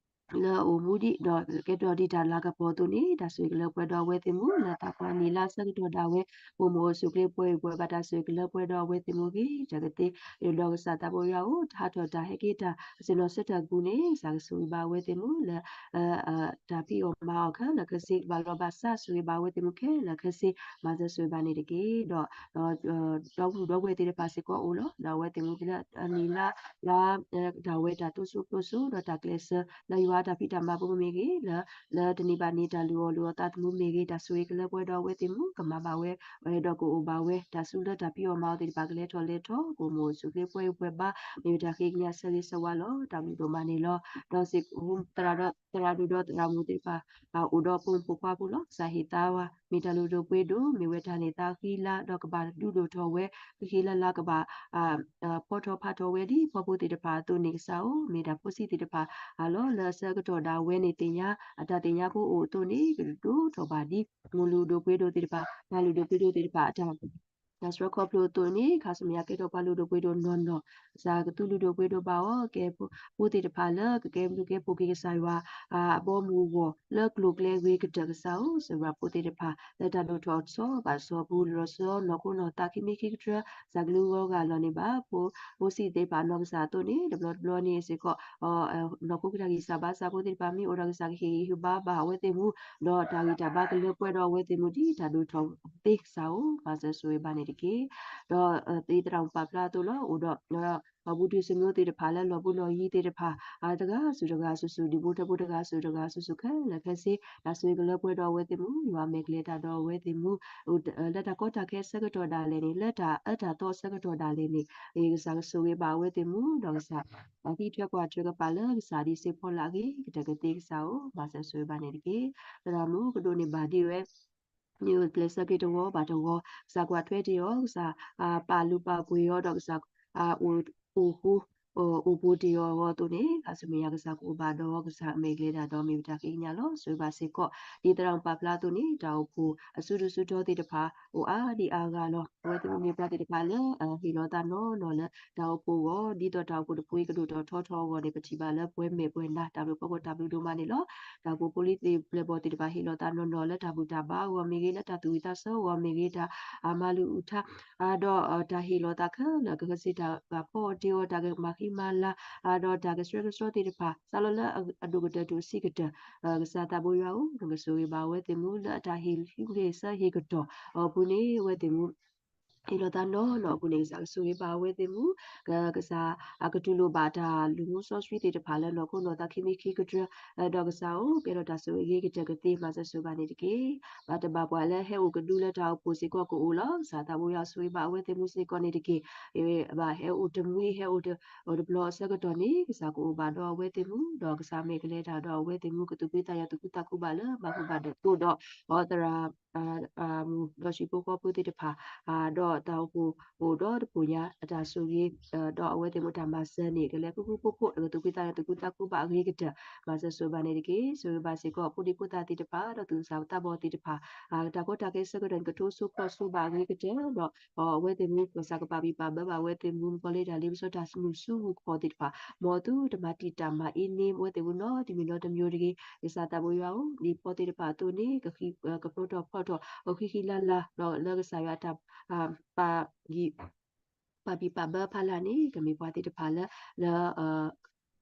လၢအအိၣ်မူဒံး ဒီးကဲထီၣ်ဒံးတၢ်လၤကပီၤအသိးန့ၣ် တၢ်ဆိၣ်ဂ့ၤကလၢပှဲၤဒီးအဝဲသ့ၣ်မူ လၢသးပှၢ်နံၣ်လါဆၢကတီၢ်ဒၣ်ဝဲ ကအိၣ်မုာ်အိၣ်ဆူၣ်အိၣ်ချ့ပှဲၤဂံၢ်ပှဲၤဘါ တၢ်ဆိၣ်ဂ့ၤကလၢပှဲၤဒီးအဝဲသ့ၣ်မူဂ့ၤ တကသ့ ဒီးကစၢ်သးဘိယွၤဧၢ တၢ်ဟးထီၣ်တၢ်ဟဲက့ၤတၢ် အဆ့ၣ်နီၤဆၢထၢၣ်အပူၤန့ၣ် ကစၢ်ကဆိၣ်ဂ့ၤဘၣ်အဝဲသ့ၣ်မူလၢ တၢ်ဖံးအီၣ်မၤအီၣ်ခဲလၢာ်ခဲဆ့ ကဘၣ်လီၤဘၣ်စး ဆိၣ်ဂ့ၤဘၣ်အဝဲသ့ၣ်မူခဲလၢာ်ခဲဆ့ မၤစၢၤဆိၣ်ဂ့ၤဘၣ်န့ၣ်တက့ၢ်. ဒီး ဒီပုၢ်ဒီဝဲၢ်သ့ၣ်တဖၣ်စ့ၢ်ကီးအိၣ်လီၤ. ဒီးအဝဲသ့ၣ်မူလၢအနံၣ်လါ လါ တၢ်ဝဲတၢ်တိစၢဖျိစိ ဒီးတၢ်ကျဲးစၢး လၢယွၤတၢ်ဖံးတၢ်မၤပူၤမ့ၢ်ဂ့ၤ လၢ လၢတနံၤဘၣ်နံၤတၢ်လုၢ်အီၣ်လုၢ်အီသးသမူမ့ၢ်ဂ့ၤ တၢ်ဆိၣ်ဂ့ၤကလၢပှဲၤဒီးအဝဲသ့ၣ်မူ ကမၤဘၣ်ဝဲ ဒီးကအိၣ်ဘၣ်ဝဲ တၢ်စုလၢတၢ်ဖံးအီၣ်မၤအီၣ်သ့ၣ်တဖၣ်ကလဲၤထီၣ်လဲၤထီ ကအိၣ်မုာ်အိၣ်ဆူၣ်အိၣ်ချ့ပှဲၤဂံၢ်ပှဲၤဘါ မ့ၢ်ဝဲတၢ်ဃ့ကညးဆၢဂ့ၤဆၢဝါလီၤ. တၢ်ဘျုးဒိၣ်မးန့ၣ်လီၤ. ဒီးစ့ၢ်ကီး သရၣ်ဒီးသရၣ်ဒိၣ်ဒီးသရၣ်မုၣ်သ့ၣ်တဖၣ် အိၣ်ဒီးပိာ်မုၣ်ဖိခွါဖိလီၤ. ကစၢ်ဟ့ၣ်သါဝဲ မ့ၢ်တၢ်လုၢ်ဒိၣ်ပှ့ၤဒိၣ် မ့ၢ်ဝဲတၢ်န့ၢ်သါဃံလၤ ဒီးကဘၣ်ဒုးဒိၣ်ထီၣ်ဝဲ ဃံလၤလၤကဘၣ် ဖီထီၣ်ဖးထီၣ်ဝဲဒ်ဖီဖိသ့ၣ်တဖၣ်အသိးန့ၣ် ကစၢ်ဧၢ မ့ၢ်တၢ်ဖိဆံးသ့ၣ်တဖၣ်လီၤ. လၢအဆၢကတီၢ်ဒၣ်ဝဲန့ၣ်သ့ၣ်ညါ အတၢ်သ့ၣ်ညါဖိအိၣ်အသိးန့ၣ် ကဒုးဒိၣ်ထီၣ်ဘၣ်ဒ် မိၢ်လုၢ်ဒိၣ်ပှ့ၤဒိၣ်သ့ၣ်တဖၣ် ပၢ်လုၢ်ဒိၣ်ပှ့ၤဒိၣ်သ့ၣ်တဖၣ်အတၢ် တၢ်ဆှၢခီဖျိအသိးန့ၣ် ခါဆူမဲာ်ညါကဲထီၣ်ပှၤလုၢ်ဒိၣ်ပှ့ၤဒိၣ်နီၢ်နီၢ် ကစၢ်ကသူၣ်လုၢ်ဒိၣ်ပှ့ၤဒိၣ်ဘၣ်အီၤ ကဲဖိသ့ၣ်တဖၣ်လၢကကဲဘျုးကဲဖှိၣ်က့ၤကစၢ်ယွၤ အဘီအမုၢ်အဂီၢ် လၢကျိၤကျဲဂ့ၤကတၢၢ်ကစၢ်ဧၢ စၢၤဝဲဖိသ့ၣ်တဖၣ် လၢတၢ်ဒိၣ်ထီၣ်ဆီဘၣ်ဆီပူၤ လီၤဆီနီၢ်ခိနီၢ်သးခံမံၤခံကတြၢ ကစၢ်ကလူဂီၢ်ဂၤလီၤန့ၣ်ဘၣ် ဖိ ဖိဆံးသ့ၣ်တဖၣ်နီၢ်ကစၢ်အသိးန့ၣ် တဘျီတဘျီန့ၣ်စ့ၢ်ကီး နီၢ်ခိကတၢၢ်ဂံၢ်စၢ်ဘါစၢ်ဖိသ့ၣ်တဖၣ်မ့ၢ်အိၣ်ဒီးကစၢ်ကဟ့ၣ်ဂံၢ်ဟ့ၣ်ဘါဘၣ်အဝဲသ့ၣ်မူ ဒီးတၢ်ဂံၢ်တၢ်ဘါကလၢပှဲၤဒီးအဝဲသ့ၣ်မူဒ်တၢ်ဒိၣ်ထီၣ်သ့ကစၢ်ဧၢ မၤစၢၤဆိၣ်ဂ့ၤဘၣ်န့ၣ် တၢ်ဘျုးတၢ်ဖှိၣ်သ့ၣ်တဖၣ်လၢအမၤစၢၤဘၣ်ဝဲသ့ၣ်မူန့ၣ်တက့ၢ်. ဒီးသ့သရၣ်မုၣ်ပာ်ဖျါအသိးလၢအိၣ်ဒီး ပှၤဘူးတုၤစံမိသ့ၣ်တဖၣ်လၢလီၤဘူးလီၤယံၤသ့ၣ်တဖၣ် တဂၤဆူၣ်တဂၤဆူၣ်ဆူၣ် ဒံၣ်ဖိထၢဖိတဂၤဆူၣ်တဂၤဆူၣ်ဆူၣ် ခဲလၢာ်ခဲဆ့ တၢ်ဆိၣ်ဂ့ၤကလၢပှဲၤဒီးအဝဲသ့ၣ်မူ ယွၤမဲာ်ကျဲတၢ်ဒီးအဝဲသ့ၣ်မူ လၢတၢ်ကီတၢ်ခဲအဆၢကတီၢ်ဒၣ်လဲာ်န့ၣ် လၢတၢ်အၢတၢ်သီအဆၢကတီၢ်ဒၣ်လဲာ်န့ၣ် ကစၢ်ကဆိၣ်ဂ့ၤဘၣ်အဝဲသ့ၣ်မူ ဒီးကစၢ် အသံထွဲကွၢ်ထွဲကပာ်လၢကစၢ်ဒ်စ့ဖီလာ်အဂ့ၤကတၢၢ်ကသ့ကစၢ်ဧိၤ မၤစၢၤဆိၣ်ဂ့ၤဘၣ်န့ၣ်တက့ၢ်. သရၣ်မုၣ်ကဒိးန့ၢ်ဘၣ်ဒ်ဝဲ မ့ၢ်အိၣ်ကျဲးစၢးက့ၤတဂီၤဘၣ်တဂီၤ ကစၢ်ကွၢ်ထွဲတ့ၢ်အီၤ ကစၢ် ပာ်လုၢ်ပာ်ပှ့ၤအီၤဒီးကစၢ် အိၣ်ဃူ အိၣ်ဘူးတ့ၢ်အီၤအဂီၢ်အသိးန့ၣ် ခါဆူမဲာ်ညါကစၢ်ကအိၣ်ဘၣ်ဒီး ကစၢ်အမဲာ်ကျဲတၢ်ဒီးမ့ၢ်ပတၢ်ဃ့ကညးလီၤ. ဆိၣ်ဂ့ၤဘၣ်စ့ၢ်ကီး ဒ်သရၣ်မုၣ်ပာ်ဖျါအသိးန့ၣ် တၢ်အိၣ်ဖှိၣ်အစုဒုၣ်စုတီသ့ၣ်တဖၣ် အိၣ်အါဒံးအါဂၤလီၤ. အဝဲသ့ၣ်မ့ၢ်ပှၤသ့ၣ်တဖၣ်လၢ ဟ့ၣ်လီၤသးနီၢ်နီၢ်လၢ တၢ်အိၣ်ဖှိၣ်အဂီၢ် ဒ်သိးတၢ်အိၣ်ဖှိၣ်တပူၤအံၤကဒိၣ်ထီၣ်ထီထီၣ်အဂီၢ်န့ၣ် ပထံၣ်ဘၣ်လၢပှဲၤမဲာ်ပှဲၤနါ တၢ်ဘျုးဖီခိၣ်တၢ်ဘျုးဒိၣ်မးန့ၣ်လီၤ. တၢ်အိၣ်ဖှိၣ်ဖိလံၤသ့ၣ်ပျဲၢ်ဘီၣ်သ့ၣ်တဖၣ် ဟ့ၣ်လီၤသးနီၢ်နီၢ်လၢတၢ်ဘူၣ်တၢ်ဘါအဂီၢ်မ့ၢ်ဂ့ၤ လၢတၢ်သူၣ်ဝံၣ်သးဆၢအဂီၢ်မ့ၢ်ဂ့ၤ တၢ်မၤလုၢ်အုၣ်ထါ ဒီးတၢ်ဟ့ၣ်လီၤသးခဲလၢာ် ကကစ့ၢ်တၢ်ဂၤဖီအီၤတ့အီၤ တၢ်ကမၤဃံမၤလၤ ဒီးတၢ်ကဆှဲကဆှီသ့ၣ်တဖၣ် စးလီၤလၢအဒိၣ်ကတၢၢ်တုၤအဆံးကတၢၢ် ကစၢ်သးဘိယွၤဧၢ, နကဆိၣ်ဂ့ၤဘၣ်အဝဲသ့ၣ်မူ လၢအတၢ်ဟ့ၣ်ဟံးဟ့ၣ်ဆၢဟ့ၣ်ကတီၢ်အပူၤန့ၣ် အဝဲသ့ၣ်မူ ဟ့ၣ်လီၤသးနီၢ်နီၢ်အပူၤန့ၣ် ကစၢ်ကဆိၣ်ဂ့ၤဘၣ်အဝဲသ့ၣ်မူ, ကစၢ်အကတူၢ်လိာ်ဘၣ်တၢ်လုၢ်မူစီဆှံသ့ၣ်တဖၣ်လၢနီၢ်ခိနီၢ်သးခံမံၤခံကတြၢၤ, ဒီးကစၢ်ဧၢ, ကဲထီၣ်တၢ်ဆိၣ်ဂ့ၤအဂ့ၤကတၢၢ်ကသ့ မၤစၢၤဆိၣ်ဂ့ၤဘၣ်န့ၣ်တက့ၢ်. ဘၣ်တဘၣ်ပှၤလၢဟဲအိၣ်ကဒုလၢတၢ်အိၣ်ဖှိၣ်စ့ၢ်ကီးကအိၣ်လီၤ. ကစၢ်သးဘိယွၤဆိၣ်ဂ့ၤဘၣ်အဝဲသ့ၣ်မူစ့ၢ်ကီးန့ၣ်တက့ၢ်. ဘၣ်ဟဲအိၣ်တမှံၤ ဟဲအိၣ်တဘျီအဆၢကတီၢ်န့ၣ် ကစၢ်ကအိၣ်ဘၣ်ဒီးအဝဲသ့ၣ်မူ, ဒီးကစၢ်မဲာ်ကလဲၤတၢ်ဒီးအဝဲသ့ၣ်မူ ကသူၣ်ဖှံသးညီသူၣ်ဖှံသးခုဘၣ်လၢမၤဘူၣ်ဘၣ်ဒီးသိးဒီး သရၣ် ဒီးဟံၣ်ဖိဃီဖိသ့ၣ်တဖၣ်, ဒီးတၢ်အိၣ်ဖှိၣ်အိၣ်ဒီတဖှိၣ်ညါ အတၢ်ဆိၣ်ဂ့ၤ, ဒီးအဝဲသ့ၣ်မူတၢ်မၤစၢၤန့ၣ် ကလဲၤဖုဖုဖိဖိ ဒီးကသူၣ်ဖှံသးညီသူၣ်ဖှံသးခုဘၣ်အဂ့ၤကတၢၢ် မၤစၢၤဆိၣ်ဂ့ၤဘၣ်န့ၣ်တက့ၢ်. ဆိၣ်ဂ့ၤဘၣ်စ့ၢ်ကီး ဖိဒံဖိသၣ်သ့ၣ်တဖၣ် ဒီးသူၣ်စၢ်သးဘီၣ်သ့ၣ်တဖၣ်, တၢ်ကီတၢ်ခဲအဆၢကတီၢ်န့ၣ် ကထိဆိဖီၣ်ဆိဘၣ်အဂ့ၤကတၢၢ် ဒီးအဝဲသ့ၣ်မူ ကစၢ်ကပာ်ဘံၣ်ပာ်ဘၢဘၣ်အဝဲသ့ၣ်မူ မ့ၢ်ကီလၢတၢ်လ့ပစီတၢ်မုၢ်ဆူၣ်မုၢ်ခီၣ်သ့ၣ်တဖၣ်, မ်အသုတမၤတံာ်တာ်မၤအ့န့ အဝဲသ့ၣ်မူနီတမံၤနီတမံၤတဂ့ၤ. ကစၢ်သးဘိယွၤဧၢ, ဒ်ဖီသ့ၣ်တဖၣ်အသိးန့ၣ် ကဖျိထီၣ်ဖီထီၣ် ဃံဃံလၤလၤ ဒီးလၢကစၢ်ယွၤအတၢ် ပာ်ဘံၣ်ပာ်ဘၢဖးလာ်န့ၣ် ကမ့ၢ်ပှၤသ့ၣ်တဖၣ်လၢ လၢ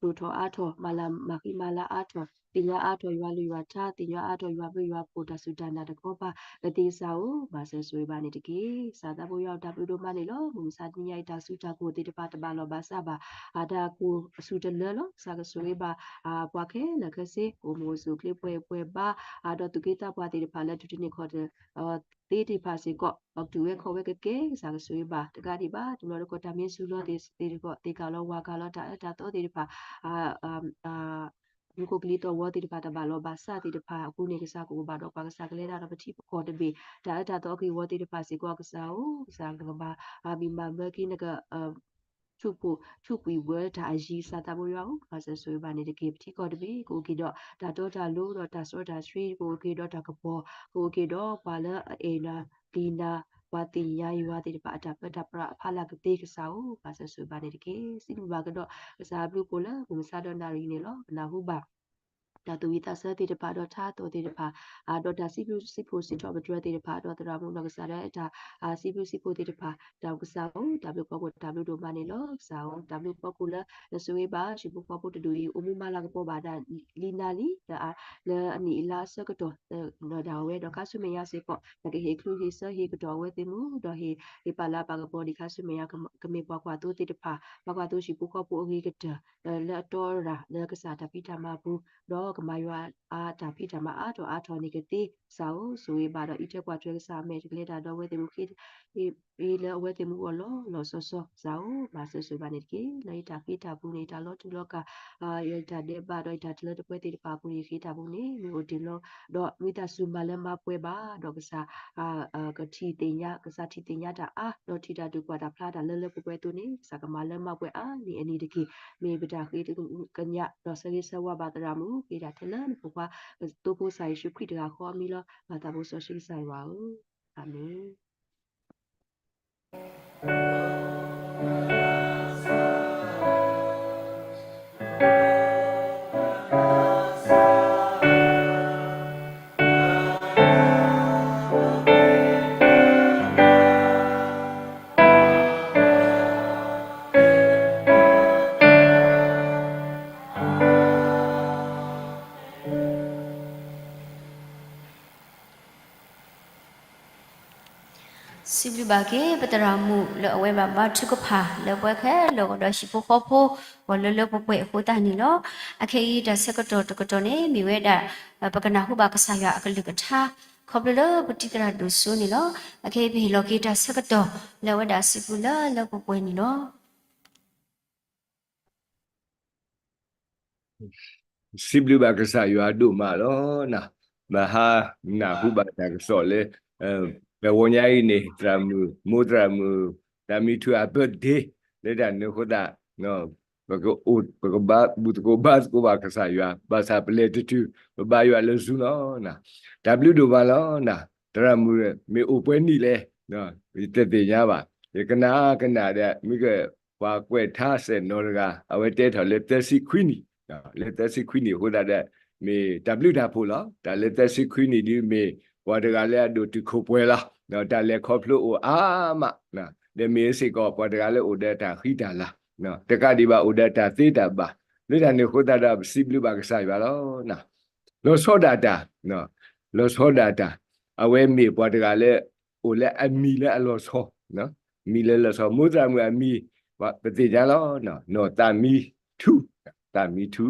ဒိၣ်ထီၣ်အါထီၣ် မၤလၤမၤဃံမၤလၤအါထီၣ် သ့ၣ်ညါအါထီၣ်ယွၤလုၢ်ယွၤထါ သ့ၣ်ညါအါထီၣ်ယွၤဘျုးယွၤဖှိၣ်တၢ်စူၢ်တၢ်နာ်တခီပၤ ကသ့ကစၢ်ဧၢ, မၤစၢၤဆိၣ်ဂ့ၤဘၣ်န့ၣ်တက့ၢ်. ကစၢ်သးဘိယွၤတၢ်ဘျုးဒိၣ်မးန့ၣ်လီၤ. မုၢ်မဆါတနံၤညါအံၤ တၢ်စုတၢ်ကဝဲၤသ့ၣ်တဖၣ် တဘၣ်လီၢ်ဘၣ်စးဘၣ်, အတၢ်ကိၢ်အဆူၣ်တလၢလီၤ. ကစၢ်ကဆိၣ်ဂ့ၤဘၣ် ပှၤခဲလၢာ်ခဲဆ့ အိၣ်မူအိၣ်စူၣ်အိၣ်ချ့ပှဲၤပှဲၤဘါ, ဒီးသူၣ်က့သးပှၢ်သ့ၣ်တဖၣ်လၢ ထူၣ်တန့ၢ်ခီၣ်တ သ့သ့ၣ်တဖၣ်စ့ၢ်ကီး အကတုၢ်ဝဲခီၣ်ဝဲကကဲ ကစၢ်ကဆိၣ်ဂ့ၤဘၣ် တကးဒံးဘၣ် တဘျီတခီၣ်တၢ်မ့ၢ်စူၤလီၤသ့ၣ်တဖၣ် သ့ၣ်ကၣ်လီၤဝၣ်ကၣ်လီၤ တၢ်အၢတၢ်သီသ့ၣ်တဖၣ် မူခိၣ်ကလံၤသီၣ်ဝီသ့ၣ်တဖၣ် တဘၣ်လီၢ်ဘၣ်စးသ့ၣ်တဖၣ်အဃိန့ၣ် ကစၢ်ကအိၣ်ဘၣ်ဒီးပှၤ ကစၢ်ကလဲၤတၢ်ဒီးပထံပကီၢ်တဘ့ၣ် တၢ်အၢတၢ်သီအက့ၢ်အဂီၤသ့ၣ်တဖၣ်စ့ၢ်ကီး ကစၢ်ဧၢ, ကစၢ်နကဘၣ် ဘံၣ်မၤဘၢက့ၤ နက ဆူၣ်ဖှိၣ်ဆူၣ်ကွံာ်ဝဲတၢ်အယံၤ ကစၢ်သးဘိယွၤဧၢ, မၤစၢၤဆိၣ်ဂ့ၤဘၣ်န့ၣ်တက့ၢ်. ပထံကီၢ်တဘ့ၣ် ကအိၣ်က့ၤဒီး တၢ်တီတၢ်လိၤ ဒီးတၢ်စီတၢ်ဆှံ ကအိၣ်က့ၤဒီးတၢ်ကပီၤ ကအိၣ်က့ၤဒီးပှၤလၢအအဲၣ်နၤ ပျံၤနၤ ပှၤသ့ၣ်ညါယွၤသ့ၣ်တဖၣ် အတၢ်ပၢတၢ်ပြးအဖီလာ်ကသ့ ကစၢ်ဧၢ, မၤစၢၤဆိၣ်ဂ့ၤဘၣ်န့ၣ်တက့ၢ်. စံးဘျုးဘၣ်ကဒီး ကစၢ်အဘျုးအဖှိၣ်လၢ မုၢ်မဆါဒီးနၣ်ရံၣ်န့ၣ်လီၤ. ပနၢ်ဟူဘၣ် တၢ်သူၣ်ဝံၣ်သးဆၢသ့ၣ်တဖၣ် ဒီးထါအသီၣ်သ့ၣ်တဖၣ် ဒီးတၢ်စံးဘျုးစံးဖှိၣ်စံးထီၣ်ပတြၢၤသ့ၣ်တဖၣ် ဒီးသရၣ်မုၣ်နီၢ်ကစၢ်ဒၣ် တၢ်စံးဘျုးစံးဖှိၣ်သ့ၣ်တဖၣ် ဒီးကစၢ်ဧၢ, တၢ်ဘျုးဖီခိၣ်တၢ်ဘျုးဒိၣ်မးန့ၣ်လီၤ. ကစၢ်ဧၢ, တၢ်ဘျုးဖီခိၣ်လၢ နဆိၣ်ဂ့ၤဘၣ် ဟံၣ်ဖိဃီဖိတဒူၣ်အံၤ အိၣ်မူမၤလၤကပီၤဘၣ်ဒၣ်လံနၤလံ လၢအနံၣ်အလါအဆၢကတီၢ် ဒီးဒၣ်ဝဲ ဒီးခါဆူမဲာ်ညါစ့ၢ်ကီး တၢ်ကဟ့ၣ်ချုးဟ့ၣ်ဆၢဟ့ၣ်ကတီၢ်အဝဲသ့ၣ်မူ ဒီးဟ့ၣ်ပာ်လၤပာ်ကပီၤဒံးခါဆူမဲာ်ညါ ကမ့ၢ်ပှၤကွၢ်သိသ့ၣ်တဖၣ် ပှၤကွၢ်သိဟံၣ်ဖိဃီဖိအဂ့ၤကတၢၢ် လၢအတီအရၤ လၢကစၢ်တၢ်ဖံးတၢ်မၤပူၤ ဒီးကမၤယွၤအတၢ်ဖံးတၢ်မၤအါထီၣ်အါထီၣ်န့ၣ်ကသ့ ကစၢ်ဧၢ, ဆိၣ်ဂ့ၤဘၣ်ဒီးအံးထွဲကွၢ်ထွဲကစၢ်အမဲာ်တကလဲၤတၢ်ဒီးအဝဲသ့ၣ်မူ ဃ့လၢအဝဲသ့ၣ်မူအဂီၢ်လီၤလီၤဆီဆီ ကစၢ်ဧၢ, မၤစၢၤဆိၣ်ဂ့ၤဘၣ်န့ၣ်တက့ၢ်. လၢယတၢ်ဃ့တၢ်ပူၤန့ၣ် ယတၢ်လီၤတူာ်လီၤကာ် ယတၢ်ဒဲးဘးဒီးယတၢ်တလၢတပှဲၤသ့ၣ်တဖၣ်အပူၤန့ၣ် ယဃ့တၢ်ပူၤန့ၣ် မ့ၢ်အိၣ်တ့ၢ်လီၤ ဒီးမ့ၢ်တၢ်စူၢ်မၤလၢမၤပှဲၤဘၣ် ဒီးကစၢ် ကထံၣ်သ့ၣ်ညါ ကစၢ်ထံၣ်သ့ၣ်ညါတၢ်အါ ဒီးထံၣ်တၢ်ဒုးကွၢ်တၢ်ဖျါတၢ်လၢလၢပှဲၤပှဲၤအသိးန့ၣ် ကစၢ်ကမၤလၢမၤပှဲၤအါန့ၢ်အန့ၣ်တက့ၢ်. မ့ၢ်ပတၢ်ဃ့ကညး ဒီးဆၢဂ့ၤဆၢဝါဘၣ်သရၣ်မုၣ် ဃ့တၢ်ထဲလၢနဖိခွါ သိဖိကစၢ်ယ့ၣ်ၡူးခရံာ်တဂၤဃီအမံၤလီၤ. ပၢ်သးဘိစီဆှံကစၢ်ယွၤဧၢ, အၤမ့ၣ်. စံးဘျုးဘၣ်က့ၤ ပသရၣ်မုၣ်လၢအဝဲဘၣ်ဘါထုကဖၣ်လၢပှၤခဲလၢာ်ဒီးဟံၣ်ဖိဃီဖိ ပှၤလၢလၢပှဲၤပှဲၤအဃိသတးန့ၣ်လီၤ. အခဲအံၤတၢ်ဆၢကတီၢ်တကတီၢ်န့ၣ် မ့ၢ်ဝဲဒၣ် ပကနၢ်ဟူဘၣ်ကစၢ်ယွၤအကလုၢ်ကထါ ခီဖျိလၢပတံၤသရၣ်ဒိၣ်စိန့ၣ်လီၤ. အခဲအံၤပဟ့ၣ်လီၤက့ၤတၢ်ဆၢကတီၢ်လၢအဝဲဒၣ်စံးဘျုးလၢလၢပှဲၤပှဲၤန့ၣ်လီၤ. စံးဘျုးဘၣ်ကစၢ်ယွၤဒိၣ်မးလီၤ. ဘၣ်ဟါနၢ်ဟူဘၣ်တၢ်ကစီၣ်လၢ တဝီညါအံၤန့ၣ် သရၣ်မုၣ် မိၢ်သရၣ်မုၣ် သးမံထူအ birthday လၢတၢ်န့ၣ်အဃိသတး ပကအိၣ် ပကဘါဘူၣ်သကိးဘါသကိးဘၣ်ကစၢ်ယွၤ ဘၣ်ဆၣ်ပလဲၤတတုၤ ပဘါယွၤလၢ Zoom လီၤ. တၢ်ဘျုးဒိၣ်မးလီၤ. သရၣ်မုၣ်မ့ၢ်အိၣ်ပှဲၤနံၣ်လဲၣ် ယတသ့ၣ်ညါဘၣ်. ယကနၣ်ကနၣ်ဒီး မ့ၢ်ကပှၤကွဲးထါစဲၣ်နီၤတဂၤ အဝဲတဲထီၣ်လၢသၢဆံခွံနံၣ်, လၢသၢဆံခွံနံၣ်အဃိသတးဒီး မ့ၢ်တၢ်ဘျုးတၢ်ဖှိၣ်လီၤ. တၢ်လၢသၢဆံခွံနံၣ်ဒ်မ့ၢ်ပှၤတဂၤလၢအဒိၣ်တုာ်ခိၣ်ပှဲၤလီၤ. တၢ်လဲၤခီဖျိအိၣ်အါမး, ဒီးမ့ၢ်စ့ၢ်ကီးပှၤတဂၤလၢအိၣ်ဒီးတၢ်ဃံတၢ်လၤ, တကးဒံးဘၣ်အိၣ်ဒီးတၢ်သ့တၢ်ဘၣ်, လၢတၢ်န့ၣ်အဃိသတးဒီး ပစံးဘျုးဘၣ်ကစၢ်ယွၤလီၤ. လီၤဆီဒၣ်တၢ်, လီၤဆီဒၣ်တၢ်, အဝဲမ့ၢ်ပှၤတဂၤလၢ အိၣ်လၢအမံၤလၢအလီၤဆီ, မံၤလၢလီၤဆီ, မိၢ်သရၣ်မုၣ်အမံၤ ပသ့ၣ်ညါလီၤ. နီၢ်သးမံထူ, သးမံထူ,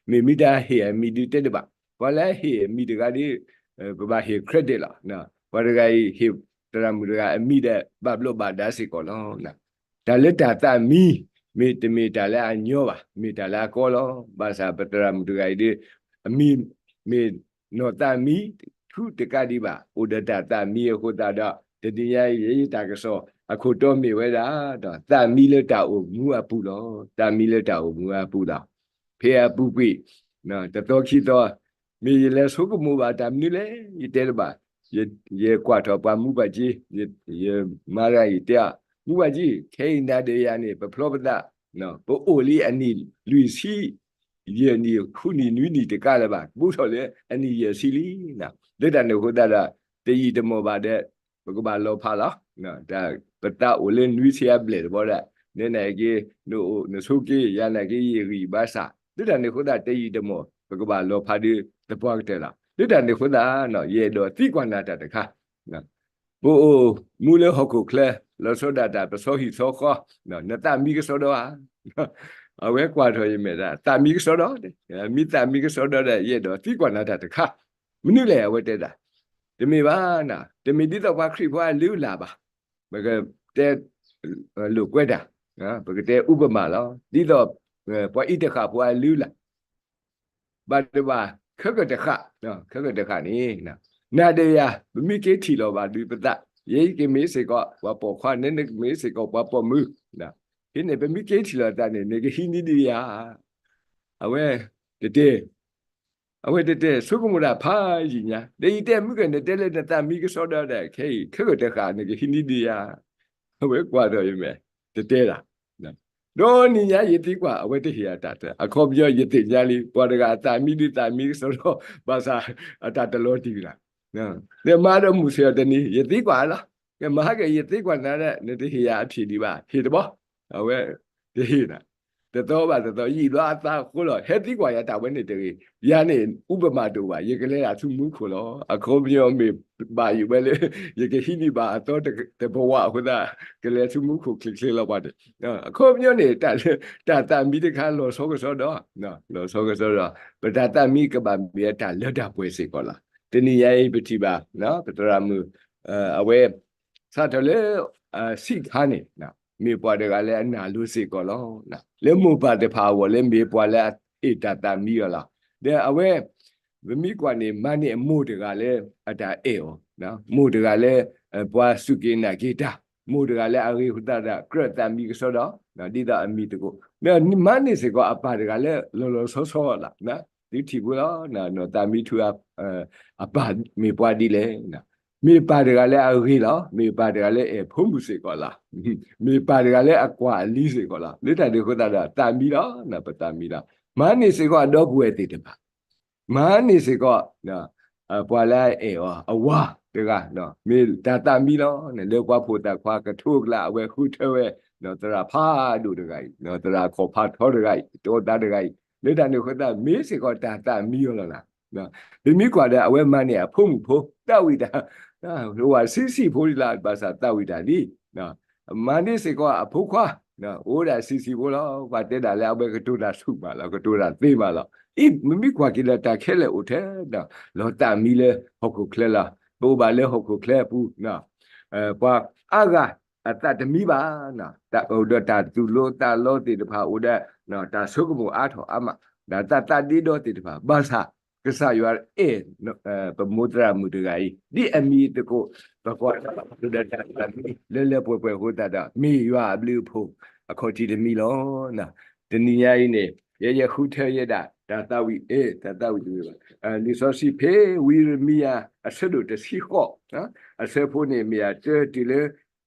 မ့ၢ်မ့ၢ်တၢ်ဟ့ၣ်အမံၤဒုးတဲတဘၣ်, ပှၤလၢအဟ့ၣ်အမံၤတဂၤဒီး ပဘၣ်ဟ့ၣ် credit လီၤ. ပှၤတဂၤအံၤဟ့ၣ် သရၣ်မုၣ်တဂၤအမံၤဒီး ဘၣ်ဘျိးဘၣ်ဒါစ့ၢ်ကီးလီၤ. တၢ်လၢတၢ်သးမံ မ့ၢ်တမ့ၢ်တၢ်လၢအညီဘၣ်, မ့ၢ်တၢ်လၢအကီလီၤ. ဘၣ်ဆၣ်ပသရၣ်မုၣ်တဂၤအံၤဒီး အမံၤ မ့ၢ်နီၢ်သးမံထူတကးဒံးဘၣ်, အိၣ်ဒီးတၢ်သးမံအဃိသတးဒီး တနံၤညါအံၤ ယတၢ်ကစီၣ်အခိၣ်တီမ့ၢ်ဝဲဒၣ် သးမံလၢတၢ်အိၣ်မူအပူၤလီၤ. သးမံလၢတၢ်အိၣ်မူအပူၤလီၤ. ဖဲအပူၤကွံာ် တသီခံသီ မ့ၢ်ယလဲၤဆိကမိၣ်ဘၣ်တၢ်မနုၤလဲၣ် ယတဲတဘၣ်, ယကွၢ်ထီၣ်ပှၤမူပှၤက့, ယမါတဂၤအံၤတဲအီၤ မူပှၤက့, ခဲအံၤနၤဒီးယၤန့ၣ် ပဖျီပသး, ပအိၣ်လံအနံၣ်လွံၢ်ဆံ ယဲၢ်နံၣ်ဃုနံၣ်နွံနံၣ်တကးလၢၤဘၣ်, ဘူးထီၣ်လၢအနံၣ်ယဲၢ်ဆံလံ. လၢတၢ်န့ၣ်အဃိသတးဒီး တယံာ်တမီၢ်ဘၣ်ဒီး ပကဘၣ်လီၤဖးလီၤ. တၢ်ပသးအိၣ်လၢနွံဆံအဘျဲၣ်တဘျီဒီး နဲနၤအံၤက့ နအိၣ်နဆိးက့ ယၤနာ်က့ ယဂံၢ်ဘါစၢ်, လၢတၢ်န့ၣ်အဃိသတး တယံာ်တမီၢ် ပကဘၣ်လီၤဖးဒီးသပှၢ်ကတၢၢ်လီၤ. လၢတၢ်န့ၣ်အဃိသတး ယအဲၣ်ဒိးသံကွၢ်နၤတၢ်တခါ ပအိၣ်မူလၢဟီၣ်ခိၣ်ချၢ လီၤဆီဒၣ်တၢ်ပဆီဟံၣ်ဆီဃီ, နသးမံကစီဒီဧါ. အဝဲကွၢ်ထီၣ်ယမဲာ်ဒီး သးမံကစီဒီ, မ့ၢ်သးမံကစီဒီဒီး ယအဲၣ်ဒိးသံကွၢ်နၤတၢ်တခါ, မနုၤလဲၣ် အဝဲတဲဒၣ်, တမ့ၢ်ဘၣ်, တမ့ၢ်ဒ်သိးပှၤခရံာ်ဖိအလုၢ်အလၢ်ဘၣ်. ပကတဲလိာ်ကွဲတၢ်, ပကတဲဥပမာလီၤ. ဒ်သိးပှၤအံၤတဃၣ်ဖိအလုၢ်အလၢ် ဘၣ်တဘၣ် ခဲကတဃၣ်, ခဲကတဃၣ်န့ၣ် နၤဒီးယၤ ပမ့ၢ်က့ၤထံၣ်လီၤဘၣ်ဒုးပသး, ယဲယကမ့ၢ်စ့ၢ်ကီး ပှၤပိာ်ခွါ နဲနကမ့ၢ်စ့ၢ်ကီး ပှၤပိာ်မုၣ်, ဖဲန့ၣ် ပမ့ၢ်က့ၤထံၣ်လီၤသးန့ၣ် နကဟံးန့ၢ်ဒံးယၤ, အဝဲတတဲ, အဝဲတတဲဆိကမိၣ်တၢ်ဖးယံာ်ညါ, ဒီးယတဲမုၢ်ကဲ နတဲလၢနသးမံကစီဒီဒီး ခဲအံၤ ခဲကတဃၣ် နကဟံးန့ၢ်ဒံးယၤ, အဝဲကွၢ်ထီၣ်ယမဲာ်, တတဲတၢ် ဒီးနံၤညါ ယသံကွၢ် အဝဲတဟ့ၣ်အတၢ်တၢ်, အခီပညီ ယသ့ၣ်ညါလံ ပှၤတဂၤအသးမံဒုးသးမံကစီဒီ ဘၣ်ဆၣ်အတၢ်တလီၤတံၢ်ဘၣ်. ဒီးမါဒီးမုၢ်ဆ့ၣ်အီၤတနံၤ ယသံကွၢ်လီၤ, ကဲမၤဟဲက့ၤ ယသံကွၢ်နၤဒီး နတဟ့ၣ်ယၤအဖြေဒံးဘၣ်, ဟ့ၣ်တဘျီ, အဝဲတဟ့ၣ်နၤ, တသီဘၣ်တသီ ယံာ်ဘျီအသးအဃိလီၤ, ဟဲသံကွၢ်ယၤတၢ်ဝဲန့ၣ်တဂ့ၤ, ယၤန့ၣ် ဥပမာတအိၣ်ဘၣ်, ယကလဲၤဒၣ်ဆူမူခိၣ်လီၤ. အခီပညီမ့ၢ်ဘၣ်ယိၣ်ဝဲလၢ ယကဟံးန့ၢ်ဘၣ်အသီတပဝးအဃိသတး ကလဲၤဆူမူခိၣ်ချ့ချ့လီၤပှၤန့ၣ်, အခီပညီန့ၣ် တၢ်သးမံတခါ လီၤဆီကစီဒီ, လီၤဆီကစီဒီ, ပတၢ်သးမံကဘၣ်မ့ၢ်တၢ်လၢတၢ်ပှဲၤစ့ၢ်ကီးလီၤ. တနံၤညါအံၤ ပထံၣ်ဘၣ် ပသရၣ်မုၣ် အဝဲ စးထီၣ်လၢ ဆံးခါန့ၣ် မ့ၢ်ပှၤတဂၤလၢအနာ်လိၤစ့ၢ်ကီးလီၤ. လၢမိၢ်ပၢ်တဖၣ်အဂီၢ်လၢမ့ၢ်ပှၤလၢအအဲၣ်တၢ်သးမံအီၤလီၤ. ဒီးအဝဲ ပမ့ၢ်ကွၢ်န့ၣ် မါန့ၢ်အမိၢ်တဂၤလၢအတၢ်အဲၣ်အီၤ, မိၢ်တဂၤလၢ ပှၤစူၢ်က့ၤနာ်က့ၤတၢ်, မိၢ်တဂၤလၢအဂ့ၤအဃိသတးဒီး ကြၢးသးမံကစီဒီ, ဒ်သိးအမံၤသကိး, ဒီးမါန့ၢ်စ့ၢ်ကီးအပၢ်တဂၤလၢလီၤလီၤဆီဆီလီၤ. သုထံၣ်ဖိလီၤ, နီၢ်သးမံထူ အပၢ်မ့ၢ်ပှၤဒ်လဲၣ်. မ့ၢ်ပၢ်တဂၤလၢအဂ့ၤလီၤ, မ့ၢ်ပၢ်တဂၤလၢအဲၣ်ဖိမုၣ်စ့ၢ်ကီးလီၤ. မ့ၢ်ပၢ်တဂၤလၢအကွၢ်အလံစ့ၢ်ကီးလီၤ. လၢတၢ်န့ၣ်အဃိသတးဒီး သးမံလီၤ, ပသးမံလီၤ. မါန့ၢ်စ့ၢ်ကီးအဒီပုၢ်ဝဲၢ်သ့ၣ်တဖၣ်, မါန့ၢ်စ့ၢ်ကီး ပှၤလၢအအဲၣ်အီၤ အဝၤတဂၤ, မ့ၢ်တၢ်သးမံလီၤ. လၢပှၤဖိသၣ်ခွါကထိအကျါ အဝဲဃုထၢဝဲ သရၣ်ဖးဒိၣ်တဂၤအံၤ, သရၣ်အခီၣ်ဖးထီတဂၤအံၤ, တီသးတဂၤအံၤ, လၢတၢ်န့ၣ်အဃိသတး မ့ၢ်စ့ၢ်ကီးတၢ်သးမံအီၤလီၤလၢ ပမ့ၢ်ကွၢ်ဒီး အဝဲမၤန့ၢ်အဖိမုၣ်ဖိ တၢ်ဝံၣ်တၢ် အိၣ်ဝဲဆံးဆံးဖိဒံးလီၤ, ဘၣ်ဆၣ်သးဝံၣ်တၢ်လံ. မၤန့ၢ်စ့ၢ်ကီးအဖိခွါ, အိၣ်ဒၣ်ဆံးဆံးဖိလီၤ. ပှၤတဲဒၣ်လၢအဝဲကတိၤတၢ်ဆူၣ်မးလီၤ, ကတိၤတၢ်သ့မးလီၤ. အံၤ မ့မ့ၢ်ကွၢ်က့ၤဒီးတၢ်ခဲလၢာ်အိၣ်ထဲဒီး လီၤသးမံလၢဟီၣ်ခိၣ်ချၢလီၤ. ပအိၣ်ဘၣ်လၢဟီၣ်ခိၣ်ချၢအပူၤ, ပှၤအါဂၤအသးတမံဘၣ်, တၢ်အိၣ်ဒီးတၢ်သူၣ်လီသးလီသ့ၣ်တဖၣ်အိၣ်ဒီး တၢ်ဆိကမိၣ်အါထီၣ်အါမး, ဒီးတၢ်သးဒ့ဒီသ့ၣ်တဖၣ်, ဘၣ်ဆၣ် ကစၢ်ယွၤအဲၣ် ပမိၢ်သရၣ်မုၣ်တဂၤအံၤ ဒ်အမံၤသကိး, ပကွၢ်ဒီးတၢ်သးမံလၢလၢပှဲၤပှဲၤအဃိသတးဒီး မ့ၢ်ယွၤအဘျုးအဖှိၣ်အခီၣ်ထံးတမံၤလီၤ. တနံၤညါအံၤန့ၣ် ယဲယဃုထၢယဲဒၣ် တၢ်သးဝံၣ်, တၢ်သးဝံၣ်တမံၤဘၣ်, လံာ်စီဆှံဖဲဝံယံးရမံယၤ အဆၢဒိၣ်တဆံဃိး, အဆၢဖိန့ၣ်မ့ၢ်ယၤတၢတုၤလၢ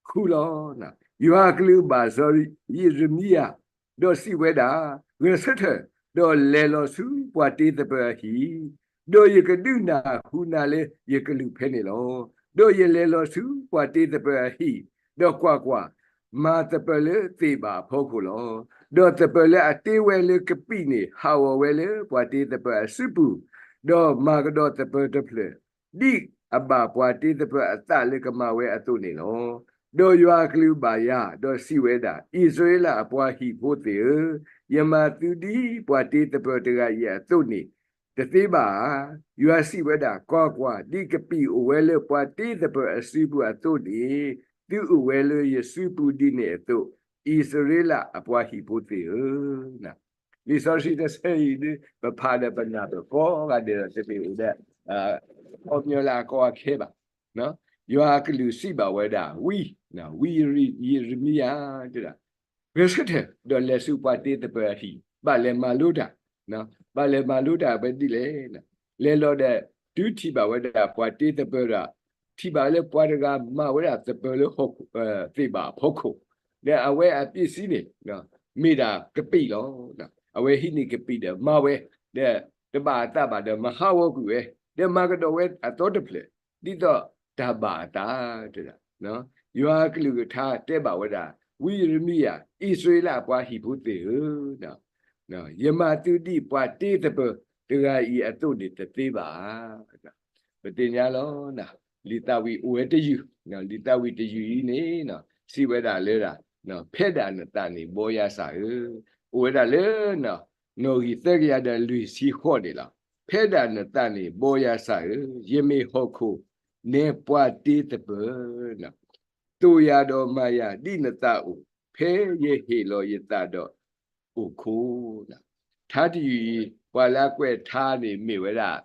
ဃုလီၤ. ယွၤအကလုၢ်ဘၣ်စီၤယံးရမံယၤ ဒီးစံးဝဲဒၣ်, ဂဲၤဆၢထၢၣ်, ဒီးလဲၤလီၤဆူပှၤတ့သပၢၤအဟံၣ်, ဒီးယကဒုးနၢ်ဟူနၤလၢယကလုၢ်ဖဲန့ၣ်လီၤ. ဒီးယလဲၤလီၤဆူပှၤတ့သပၢၤအဟံၣ်, ဒီးကွၢ်ကွၢ်, မၤသပၢၤလၢသ့ၣ်ဘၣ်အဖီခိၣ်လီၤ. ဒီးသပၢၤလၢအတ့ဝဲလၢကပံာ်န့ၣ် ဟးဂီၤဝဲလၢပှၤတ့သပၢၤအစုပူၤ, ဒီးမၤကဒီးသပၢၤတဖျၢၣ် ဒ်အဘၣ်ပှၤတ့သပၢၤအသးလၢကမၤဝဲအသိးန့ၣ်လီၤ. ဒီးယွၤအကလုၢ်ဘၣ်ယၤ, ဒီးစံးဝဲဒၣ်, အံၣ်စရ့လးအပှၤဟံၣ်ဖိသ့ၣ်ဧၢ, ယမၤသုဒ်ပှၤတ့သပၢၤတဂၤအံၤအသိးန့ၣ် တသ့ဘၣ်ဧါ. ယွၤစံးဝဲဒၣ်, ကွၢ်ကွၢ်, ဒ်ကပံာ်အိၣ်ဝဲလၢပှၤတ့သပၢၤအစုပူၤအသိးန့ၣ်, သုအိၣ်ဝဲလၢယစုပူၤဒ်န့ၣ်အသိး, အံၣ်စရ့လးအပှၤဟံၣ်ဖိသ့ၣ်ဧၢ. လံာ်စီဆှံတဆၢအံၤဒ် ပဖးဒီးပနၢ်ပၢၢ်ကိးဂၤဒဲးဒီး တမ့ၢ်အိၣ်ဒီး အခီပညီလၢအကီအခဲဘၣ်. ယွၤအကလုၢ်စံးဘၣ်ဝဲဒၣ် ဝံ, ဝံယံးရမံယၤ တဲဒၣ်, ဂဲၤဆၢထၢၣ် ဒီးလဲၤဆူပှၤတ့သပၢၤအဟံၣ်, ဘၣ်လဲၤမၤလိတၢ်, ဘၣ်လဲၤမၤလိတၢ်ဝဲဒ်လဲၣ်. လဲၤလီၤဒီး တုၤထံၣ်ဘၣ်ဝဲဒၣ်ပှၤတ့သပၢၤဒီး ထံၣ်ဘၣ်လၢပှၤတဂၤမၤဝဲဒၣ်သပၢၤလၢ သ့ၣ်ဘၣ်အဖီခိၣ်, ဒီးအဝဲအပ့ၣ်စံန့ၣ် မ့ၢ်ဒၣ်ကပံာ်လီၤ. အဝဲဟံးန့ၢ်ကပံာ်ဒီးမၤဝဲ, ဒီးတဘၣ်အသးဘၣ်ဒီးမၤဟးဂီၤကွံာ်ဝဲ, ဒီးမၤကဒီးဝဲအသီတဖျၢၣ် ဒ်သိးတၢ်ဘၣ်အသး, တဲဒၣ်. ယွၤအကလုၢ်ကထါတဲဘၣ်ဝဲဒၣ် ဝံယံးရမံယၤ, အံၣ်စရ့လးအပှၤဟံၣ်ဖိသ့ၣ်ဧၢ, ယမၤသုဒ်ပှၤတ့သပၢၤတဂၤအံၤအသိးန့ၣ်တသ့ဘၣ်ဧါ. ပသ့ၣ်ညါလီၤ, လံာ်သးဝံၣ်အိၣ်ဝဲတယုၢ်, လံာ်သးဝံၣ်တယုၢ်အံၤန့ၣ် စံးဝဲဒၣ်လၢဒၣ် ဖဲဒၣ်နသးန့ၣ်ဘီယၤစၢ်ဧၢ, အိၣ်ဝဲဒၣ်လၢ နီၣ်ဂံၢ်သၢကယၤဒီးလွံၢ်ဆံဃိးန့ၣ်လီၤ. ဖဲဒၣ်နသးန့ၣ်ဘီယၤစၢ်ဧၢ, ယမ့ၢ်ဟီၣ်ခိၣ်နဲပှၤတ့သပၢၤ, သိၣ်ယၤဒီးမၤယၤဒ်နသးအိၣ်, ဖဲယဟ့ၣ်လီၤယသးဒီးအိၣ်ခိၣ်. ထါတယုၢ်အံၤ ပှၤလၢအကွဲးထါန့ၣ်မ့ၢ်ဝဲဒၣ်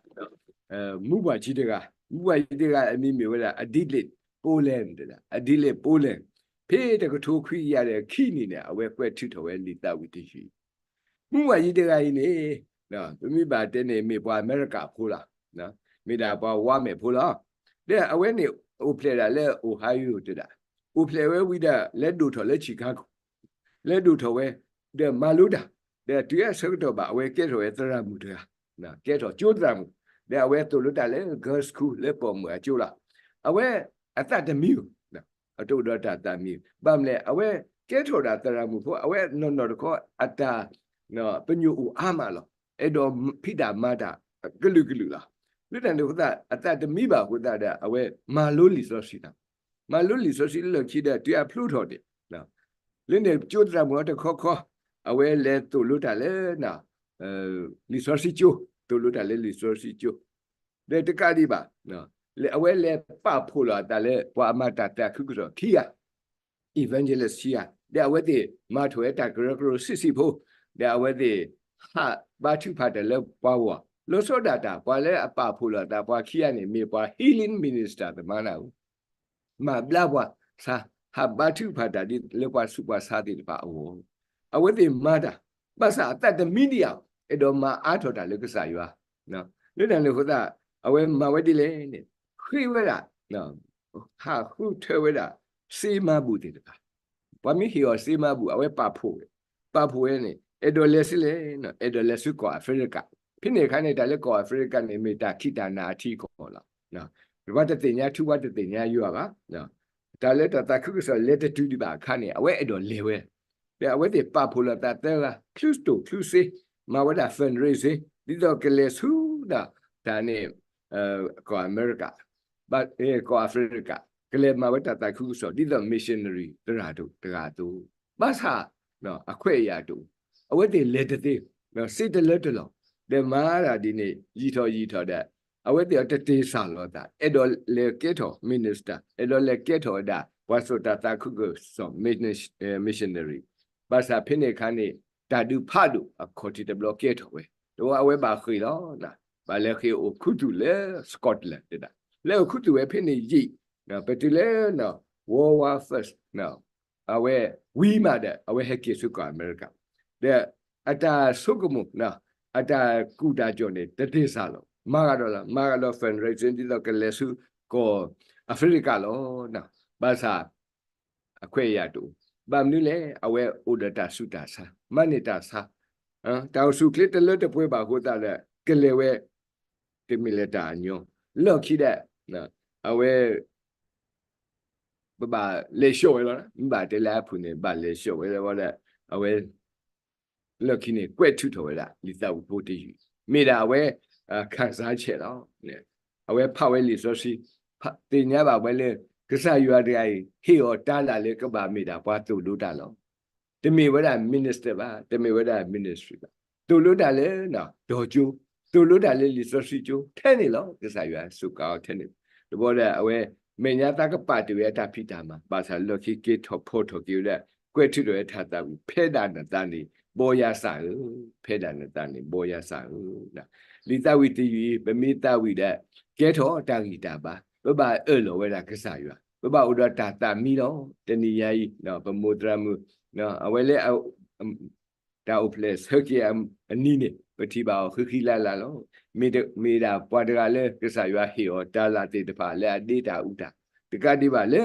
မူးဘၣ်ကံတဂၤ, မူးဘၣ်ကံတဂၤအမံၤမ့ၢ်ဝဲဒၣ် Adelaide Poland, Adelaide Poland, ဖဲတကထိခွံကယၤဒီးခံနံၣ်န့ၣ် အဝဲကွဲးထုးထီၣ်ဝဲလံာ်သးဝံၣ်တယုၢ် မူးဘၣ်ကံတဂၤအံၤန့ၣ် ပမ့ၢ်ဘၣ်တဲန့ၣ် မ့ၢ်ပှၤအမဲရကၤဖိလီၤ, မ့ၢ်ဒၣ်ပှၤဝါမဲာ်ဖိလီၤ. ဒီးအဝဲန့ၣ် အိၣ်ဖျဲၣ်ဒၣ်လၢ Ohio တဲဒၣ်, အိၣ်ဖျဲၣ်ဝဲဝံၤဒီး လဲၤဒိၣ်ထီၣ်လၢ Chicago, လဲၤဒိၣ်ထီၣ်ဝဲ, ဒီးမၤလိတၢ်, ဒီးတုၤအဆၢကတီၢ်ဘၣ် အဝဲကဲထီၣ်ဝဲသရၣ်မုၣ်တဂၤ, ကဲထီၣ်ကၠိသရၣ်မုၣ်, ဒီးအဝဲသိၣ်လိတၢ်လၢ Girls School လၢပိာ်မုၣ်အကၠိလီၤ. အဝဲအသးတမံဘၣ်, အတအိၣ်ဒီးတၢ်သးမံ, ဘၣ်မနုၤလဲၣ် အဝဲကဲထီၣ်ဒၣ်သရၣ်မုၣ်ဖိ အဝဲနီၢ်နီၢ်တခီ အတၢ်ပညိၣ်အိၣ်အါမးလီၤ. အဲၣ်ဒိးဖံးတၢ်မၤတၢ်ကလုာ်ကလုာ်လီၤ. လၢတၢ်န့ၣ်အဃိသတး အသးတမံဘၣ်အဃိသတးဒီး အဝဲမၤလိလံာ်စီဆှံ, မၤလိလံာ်စီဆှံလၢခံဒီး တုၤအဖျိထီၣ်န့ၣ် လၢန့ၣ်ကၠိသရၣ်မုၣ်အီၤတခီခီ, အဝဲလဲၤသိၣ်လိတၢ်လၢ လံာ်စီဆှံကၠိ, သိၣ်လိတၢ်လၢလံာ်စီဆှံကၠိ, ဒီးတကးဒံးဘၣ် အဝဲလဲၤပာ်ဖှိၣ်လီၤအသးလၢပှၤအမၤတၢ်သးခုကစီၣ်ခံဂၤ, evangelist ခံဂၤ, ဒီးအဝဲသ့ၣ်မၤထီၣ်ဝဲတၢ်ကရၢကရိဆံးဆံးဖိ, ဒီးအဝဲသ့ၣ် ဟးဘါထုကဖၣ်တၢ်လၢပှၤဂီၢ်, လီၤဆီဒၣ်တၢ် ပှၤလၢအပာ်ဖှိၣ်လီၤအသးပှၤခံဂၤန့ၣ် မ့ၢ်ပှၤ healing minister သ့ၣ်မးနၤဧိၤ မၤဘျါပှၤဆါ, ဟးဘါထုကဖၣ်တၢ်ဒ်လၢပှၤဆူးပှၤဆါသ့ၣ်တဖၣ်အဂီၢ်, အဝဲသ့ၣ်မၤတၢ်, ဘၣ်ဆၣ်အသးတမံဒံးဧါ, အဲၣ်ဒိးမၤအါထီၣ်တၢ်လၢကစၢ်ယွၤ, လၢတၢ်န့ၣ်အဃိသတး အဝဲမၤဝဲဒ်လဲၣ်န့ၣ် ဃ့ဝဲဒၣ် ဟးဃုထၢဝဲဒၣ် စ့မၤဘူၣ်သ့ၣ်တဖၣ်, ပှၤမ့ၢ်ဟ့ၣ်အီၤစ့မၤဘူၣ် အဝဲပာ်ဖှိၣ်ဝဲ, ပာ်ဖှိၣ်ဝဲန့ၣ် အဲၣ်ဒိးလဲၤဆံးလဲၣ်, အဲၣ်ဒိးလဲၤဆူကီၢ်အဖရံကၤ, ဖဲန့ၣ်အခါန့ၣ် တၢ်လၢကီၢ်အဖရံကၤန့ၣ် မ့ၢ်တၢ်ခံးတၢ်နၤအထံအကီၢ်လီၤ. ပှၤတသ့ၣ်ညါထူ ပှၤတသ့ၣ်ညါယွၤဘၣ်, တၢ်လၢတၢ်သးခုကစီၣ်လဲၤတတုၤဒံးဘၣ်အခါန့ၣ် အဝဲအဲၣ်ဒိးလဲၤဝဲ, ဒီးအဝဲသ့ၣ်ပာ်ဖှိၣ်လီၤသးသၢဂၤ ချုးတိၢ်ချုးစ့, မၤဝဲဒၣ် fundraising ဒ်သိးကလဲၤဆူဒၣ်တၢ်န့ၣ် ကီၢ်အမဲရကၤ, ဘၣ်ကီၢ်အဖရံကၤ ကလဲၤမၤဝဲတၢ်သးခုကစီၣ် ဒ်သိး missionary သရၣ်တဂၤအသိး, ဘၣ်ဆၣ် အခွဲးအယာ်တအိၣ်, အဝဲသ့ၣ်လဲၤတသ့, စ့တလၢတလီၢ်, ဒီးမၤတၢ်ဒ်န့ၣ် ယံာ်ထီၣ်ယံာ်ထီၣ်ဒီး အဝဲသ့ၣ်အတတ့ၢ်စၢ်လီၤသး အဲၣ်ဒိးလဲၤကဲထီၣ် minister, အဲၣ်ဒိးလဲၤကဲထီၣ်ဝဲဒၣ် ပှၤစိာ်တၢ်သးခုကစီၣ် missionary, ဘၣ်ဆၣ်ဖဲန့ၣ်အခါန့ၣ် တၢ်ဒုးဖးဒိၣ်အခီၣ်ထံးတဘျီကဲထီၣ်ဝဲ, ဒီးအဝဲဘၣ်ဃ့ၢ်လီၤ, ဘၣ်လဲၤဃ့ၢ်အိၣ်ခူသူၣ်လၢ Scotland တဲဒၣ်, လဲၤအိၣ်ခူသူၣ်ဝဲဖဲန့ၣ်ယံာ်, ပတုၤလၢ World War First အဝဲဝံၤမးဒီး အဝဲဟဲက့ၤဆူကီၢ်အမဲရကၤ, ဒီးအတၢ်ဆိကမိၣ် အတၢ်ကူၣ်တၢ်ကီၤန့ၣ် တတ့ၢ်စၢ်လီၤ, မၤဂၤဒီးလီၤ, မၤဂၤဒီး fundraising ဒ်သိးကလဲၤဆူကီၢ်အဖရံကၤလီၤ, ဘၣ်ဆၣ် အခွဲးအယာ်တအိၣ်, ဘၣ်မနုၤလဲၣ် အဝဲအိၣ်ဒီးတၢ်ဆူးတၢ်ဆါ, မၤန့ၢ်တၢ်ဆါ, တၢ်အိၣ်ဆူၣ်အိၣ်ချ့တလၢတပှဲၤဘၣ်အဃိသတးဒီး ကလဲၤဝဲ တမ့ၢ်လၢတၢ်အညီ, လီၢ်ခံဒီး အဝဲ ပဘၣ်လဲၤဆှီၣ်ဝဲလီၤ, မ့ၢ်ဘၣ်တဲလၢအဖုၣ်န့ၣ် ဘၣ်လဲၤဆှီၣ်ဝဲလၢဝဲဒီး အဝဲ လီၢ်ခံန့ၣ် ကွဲးထုးထီၣ်ဝဲဒၣ် လံာ်သးဝံၣ်ဖိတယုၢ်, မ့ၢ်ဒၣ်အဝဲ ခံစားချက်လီၤ, အဝဲဖးဝဲလံာ်စီဆှံ, သ့ၣ်ညါဘၣ်ဝဲလၢ ကစၢ်ယွၤတဂၤအံၤ ဟ့ၣ်အီၤတၢ်လၢ်လၢကဘၣ်မ့ၢ်ဒၣ်ပှၤသိၣ်လိတၢ်လီၤ. တမ့ၢ်ဝဲဒၣ် minister ဘၣ်, တမ့ၢ်ဝဲဒၣ် ministry ဘၣ်, သိၣ်လိတၢ်လၢ တီၤကၠိ, သိၣ်လိတၢ်လၢလံာ်စီဆှံကၠိ ထဲန့ၣ်လီၤ. ကစၢ်ယွၤစူးကါအီၤထဲန့ၣ်, တဘျီဒီးအဝဲ မဲာ်ညါသးကပာ်တ့ၢ်ဝဲအတၢ်ဖံးတၢ်မၤ, ဘၣ်ဆၣ်လီၢ်ခံက့ၤထီၣ်ဖီထီၣ်က့ၤဝဲဒၣ် ကွဲးထုးထီၣ်ဝဲတၢ်သးဝံၣ်, ဖဲဒၣ်နသးန့ၣ် ဘီယါစၢ်ဧၢ, ဖဲဒၣ်နသးန့ၣ် ဘီယါစၢ်ဧၢ. လံာ်သးဝံၣ်တယုၢ်အံၤ ပမ့ၢ်သးဝံၣ်ဒီး ကဲထီၣ်တၢ်ဂံၢ်တၢ်ဘါ, ပဘၣ်အၢၣ်လီၤဝဲဒၣ်ကစၢ်ယွၤ, ပဘၣ်အိၣ်ဒီးတၢ်သးမံလီၤ. တနံၤညါအံၤ ပမိၢ်သရၣ်မုၣ် အဝဲလၢ တၢ်အိၣ်ဖျဲၣ်ဆၢက့ၤအနံၤန့ၣ် ပထံၣ်ဘၣ်အီၤဃံဃံလၤလၤလီၤ. မ့ၢ်တ- မ့ၢ်ဒၣ်ပှၤတဂၤလၢကစၢ်ယွၤဟ့ၣ်အီၤတၢ်လၢ်သ့ၣ်တဖၣ်လၢအဒ့တၢ်အူတၢ်, တကးဒံးဘၣ်လၢ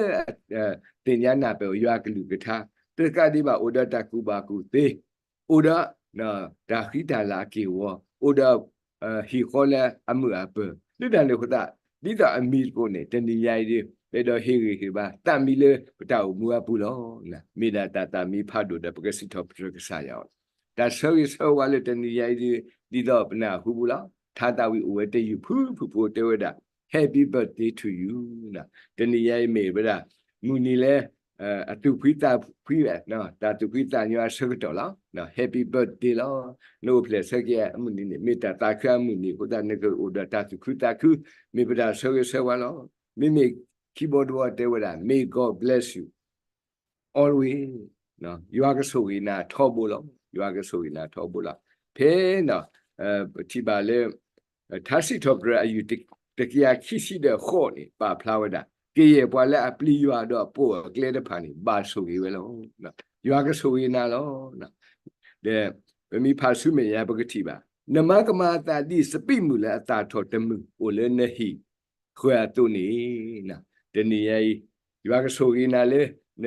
သ့ၣ်ညါနၢ်ပၢၢ်ယွၤကလုၢ်ကထါ, တကးဒံးဘၣ်အိၣ်ဒီးတၢ်ကူၣ်ဘၣ်ကူၣ်သ့, အိၣ်ဒီး တၢ်ဃံတၢ်လၤအက့ၢ်အဂီၤ, အိၣ်ဒီး ဟံၣ်ဃီလၢအမုာ်အပၢၤ, လၢတၢ်န့ၣ်အဃိသတး ဒ်သိးအမံၤသကိးန့ၣ် တနံၤညါအံၤဒီး ပအဲၣ်ဒိးဟ့ၣ်ဂံၢ်ဟ့ၣ်ဘါ သးမံလၢပတၢ်အိၣ်မူအပူၤလီၤ. မ့ၢ်ဒၣ်တၢ်သးမံဖးဒိၣ်ဒီး ပကစံးထီၣ်ပတြၢၤကစၢ်ယွၤအီၤ, တၢ်ဆၢဂ့ၤဆၢဝါလၢတနံၤညါအံၤဒီး ဒ်သိးပနၢ်ဟူပူၤလီၤ. ထါသးဝံၣ်အိၣ်ဝဲတယုၢ်ဖုၣ်ဖုၣ်ဖိတဲဝဲဒၣ် Happy birthday to you တနံၤညါအံၤမ့ၢ်ဝဲဒၣ် မုၢ်နံၤလၢ အသူၣ်ဖှံသးဖှံဝဲ, တၢ်သူၣ်ဖှံသးညီအဆၢကတီၢ်လီၤ. Happy birthday လီၤ. နအိၣ်ဖျဲၣ်ဆၢက့ၤအမုၢ်နံၤန့ၣ် မ့ၢ်တၢ်သးခုအမုၢ်နံၤအဃိသတး နကအိၣ်ဒီးတၢ်သူၣ်ခုသးခု, မ့ၢ်ပတၢ်ဆၢဂ့ၤဆၢဝါလီၤ. မ့မ့ၢ်ခံဘီတဘီတဲဝဲဒၣ် May God bless you always, ယွၤကဆိၣ်ဂ့ၤနၤထီဘိလီၤ. ယွၤကဆိၣ်ဂ့ၤနၤထီဘိလီၤ. ဖဲ ပထံၣ်ဘၣ်လၢ ထါစံးထီၣ်ပတြၢၤအယုၢ်တကယၤခံဆံဒီးဃိးန့ၣ် ပာ်ဖျါဝဲဒၣ် ကယဲၢ်ပှၤလၢအပျံၤယွၤဒီးအပိာ်အကျဲတဖၣ်န့ၣ် ဘၣ်ဆိၣ်ဂ့ၤဝဲလီၤ. ယွၤကဆိၣ်ဂ့ၤနၤလီၤ. ဒီး ပမ့ၢ်ဖးဆူမဲာ်ညါ ပကထံၣ်ဘၣ် နမၤကမၤအသးဒ်စပံးမုၢ်လၢအသၣ်ထီၣ်တမုၢ်အိၣ်လၢနဟံၣ်ဃၢၤအသိးန့ၣ်, တနံၤညါအံၤ ယွၤကဆိၣ်ဂ့ၤနၤလၢ န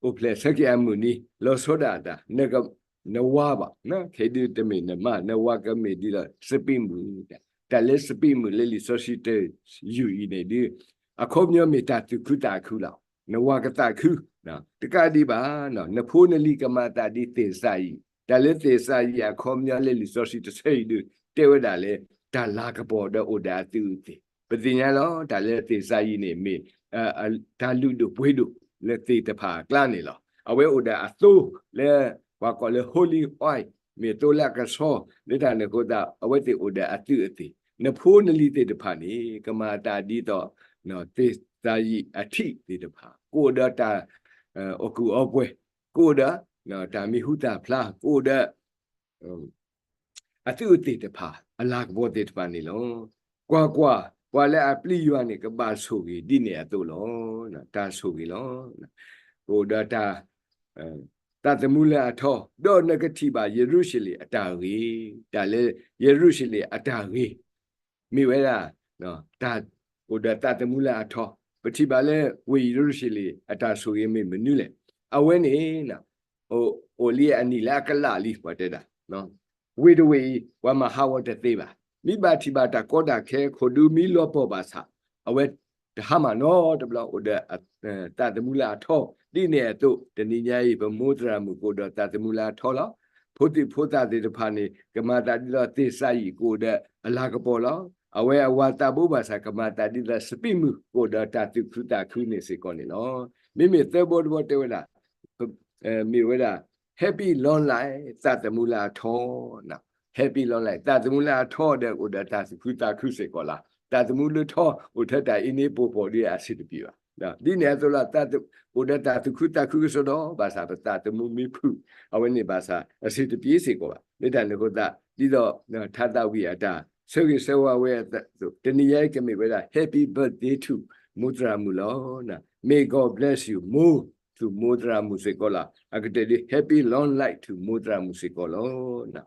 အိၣ်ဖျဲၣ်ဆၢက့ၤအမုၢ်နံၤ လီၤဆီဒၣ်တၢ် နဝၤဘၣ်, ခဲအံၤဒုးတမ့ၢ်နမါ နဝၤကမ့ၢ်ဒ်သိးစပံးမုၢ်, တၢ်လၢစပံးမုၢ်လၢလံာ်စီဆှံတယုၢ်အံၤန့ၣ်ဒုး အခီပညီမ့ၢ်တၢ်သူၣ်ခုသးခုလီၤ. နဝၤကသးခု, တကးဒံးဘၣ် နဖိနလံၤကမၤအသးဒ်သ့ၣ်စၤယံး, တၢ်လၢသ့ၣ်စၤယံးအခီပညီလၢလံာ်စီဆှံတဆၢအံၤဒုး တဲဝဲဒၣ်လၢ တၢ်လၤကပီၤဒီးအိၣ်ဒီးအသုးအသ့ၣ်, ပသ့ၣ်ညါလီၤ တၢ်လၢသ့ၣ်စၤယံးန့ၣ်မ့ၢ် တၢ်လုၢ်ဒိၣ်ပှ့ၤဒိၣ်လၢသ့ၣ်တဖၣ်အကျါန့ၣ်လီၤ. အဝဲအိၣ်ဒီးအသိလၢ ပှၤကိးလၢ holy oil မ့ၢ်သိလၢအကဆှီ, လၢတၢ်န့ၣ်အဃိသတး အဝဲသ့ၣ်အိၣ်ဒီးအသုးအသ့ၣ်, နဖိနလံၤသ့ၣ်တဖၣ်န့ၣ် ကမၤအသးဒ်သိး သ့ၣ်စၤယံးအထံးသ့ၣ်တဖၣ် ကအိၣ်ဒီးတၢ် အီၣ်ကူၣ်အီပှဲၤ, ကအိၣ်ဒီး တၢ်မံၤဟူသၣ်ဖျါ, ကအိၣ်ဒီး အသုးအသ့ၣ်တဖၣ် အလၤကပီၤသ့ၣ်တဖၣ်န့ၣ်လီၤ. ကွၢ်ကွၢ်, ပှၤလၢအပျံၤယွၤန့ၣ် ကဘၣ်ဆိၣ်ဂ့ၤဒ်န့ၣ်အသိးလီၤ. တၢ်ဆိၣ်ဂ့ၤလီၤ. ကအိၣ်ဒီးတၢ် သးသမူလၢအထီ, ဒီးနကထံၣ်ဘၣ်ယရူၤၡလ့ၣ်အတၢ်ဂ့ၤ, တၢ်လၢယရူၤၡလ့ၣ်အတၢ်ဂ့ၤ မ့ၢ်ဝဲဒၣ် တၢ်အိၣ်ဒီးသးသမူလၢအထီ, ပထံၣ်ဘၣ်လၢဝ့ၢ်ယရူၤၡလ့ၣ်အတၢ်ဆိၣ်ဂ့ၤမ့ၢ်မနုၤလဲၣ်. အဝဲန့ၣ် အိၣ်လံအနံၣ်လၢအကလးလံ ပှၤတဲဒၣ် ဝ့ၢ်တဝ့ၢ်အံၤ ပှၤမၤဟးဂီၤတသ့ဘၣ်. မ့ၢ်ဘၣ်ထံၣ်ဘၣ်တၢ်ကီတၢ်ခဲ ခိၣ်ဒူမ့ၢ်လီၤပှီၢ်ဘၣ်ဆၣ် အဝဲတဟါမၢ်နီတဘျီ အိၣ်ဒီးသးသမူလၢအထီ, ဒ်န့ၣ်အသိး တနံၤညါအံၤ ပမိၢ်သရၣ်မုၣ်ကအိၣ်ဒီးသးသမူလၢအထီလီၤ. ဖိသ့ၣ်ဖိသၣ်သ့ၣ်တဖၣ်န့ၣ် ကမၤသးဒ်သိးသ့ၣ်စၤယံးကအိၣ်ဒီးအလၤကပီၤလီၤ. အဝဲအဝၤသးဘိဘၣ်ဆၣ် ကမၤသးဒ်သိးစပံးမုၢ် ကအိၣ်ဒီးတၢ်သူၣ်ခုသးခုန့ၣ်စ့ၢ်ကီးန့ၣ်လီၤ. မ့မ့ၢ်သၢဘီတဘီတဲဝဲဒၣ် မ့ၢ်ဝဲဒၣ် Happy long life သးသမူလၢအထီ, Happy long life သးသမူလၢအထီဒီး အိၣ်ဒီးတၢ်သူၣ်ခုသးခုစ့ၢ်ကီးလီၤ. သးသမူလၢထီ အိၣ်ထဲတၢ်အ့န့ပိာ်ပီၣ်ဒီးအဆံးတပျ့ၤဘၣ်. ဒ်န့ၣ်အသိးလီၤ အိၣ်ဒီးတၢ်သူၣ်ခုသးခုကစီဒီ ဘၣ်ဆၣ်ပသးသမူမ့ၢ်ဖုၣ် အဝဲန့ၣ်ဘၣ်ဆၣ် အဆံးတပျ့ၤစ့ၢ်ကီးဘၣ်. လၢတၢ်န့ၣ်အဃိသတး ဒ်သိး ထါသးဝံၣ်အတၢ်ဆၢဂ့ၤဆၢဝါဝဲအသိး တနံၤညါအံၤကမ့ၢ်ဝဲဒၣ် Happy birthday to မိၢ်သရၣ်မုၣ်လီၤ. May God bless you more to မိၢ်သရၣ်မုၣ်စ့ၢ်ကီးလီၤ. အကတၢၢ်ဒ် Happy long life to မိၢ်သရၣ်မုၣ်စ့ၢ်ကီးလီၤ.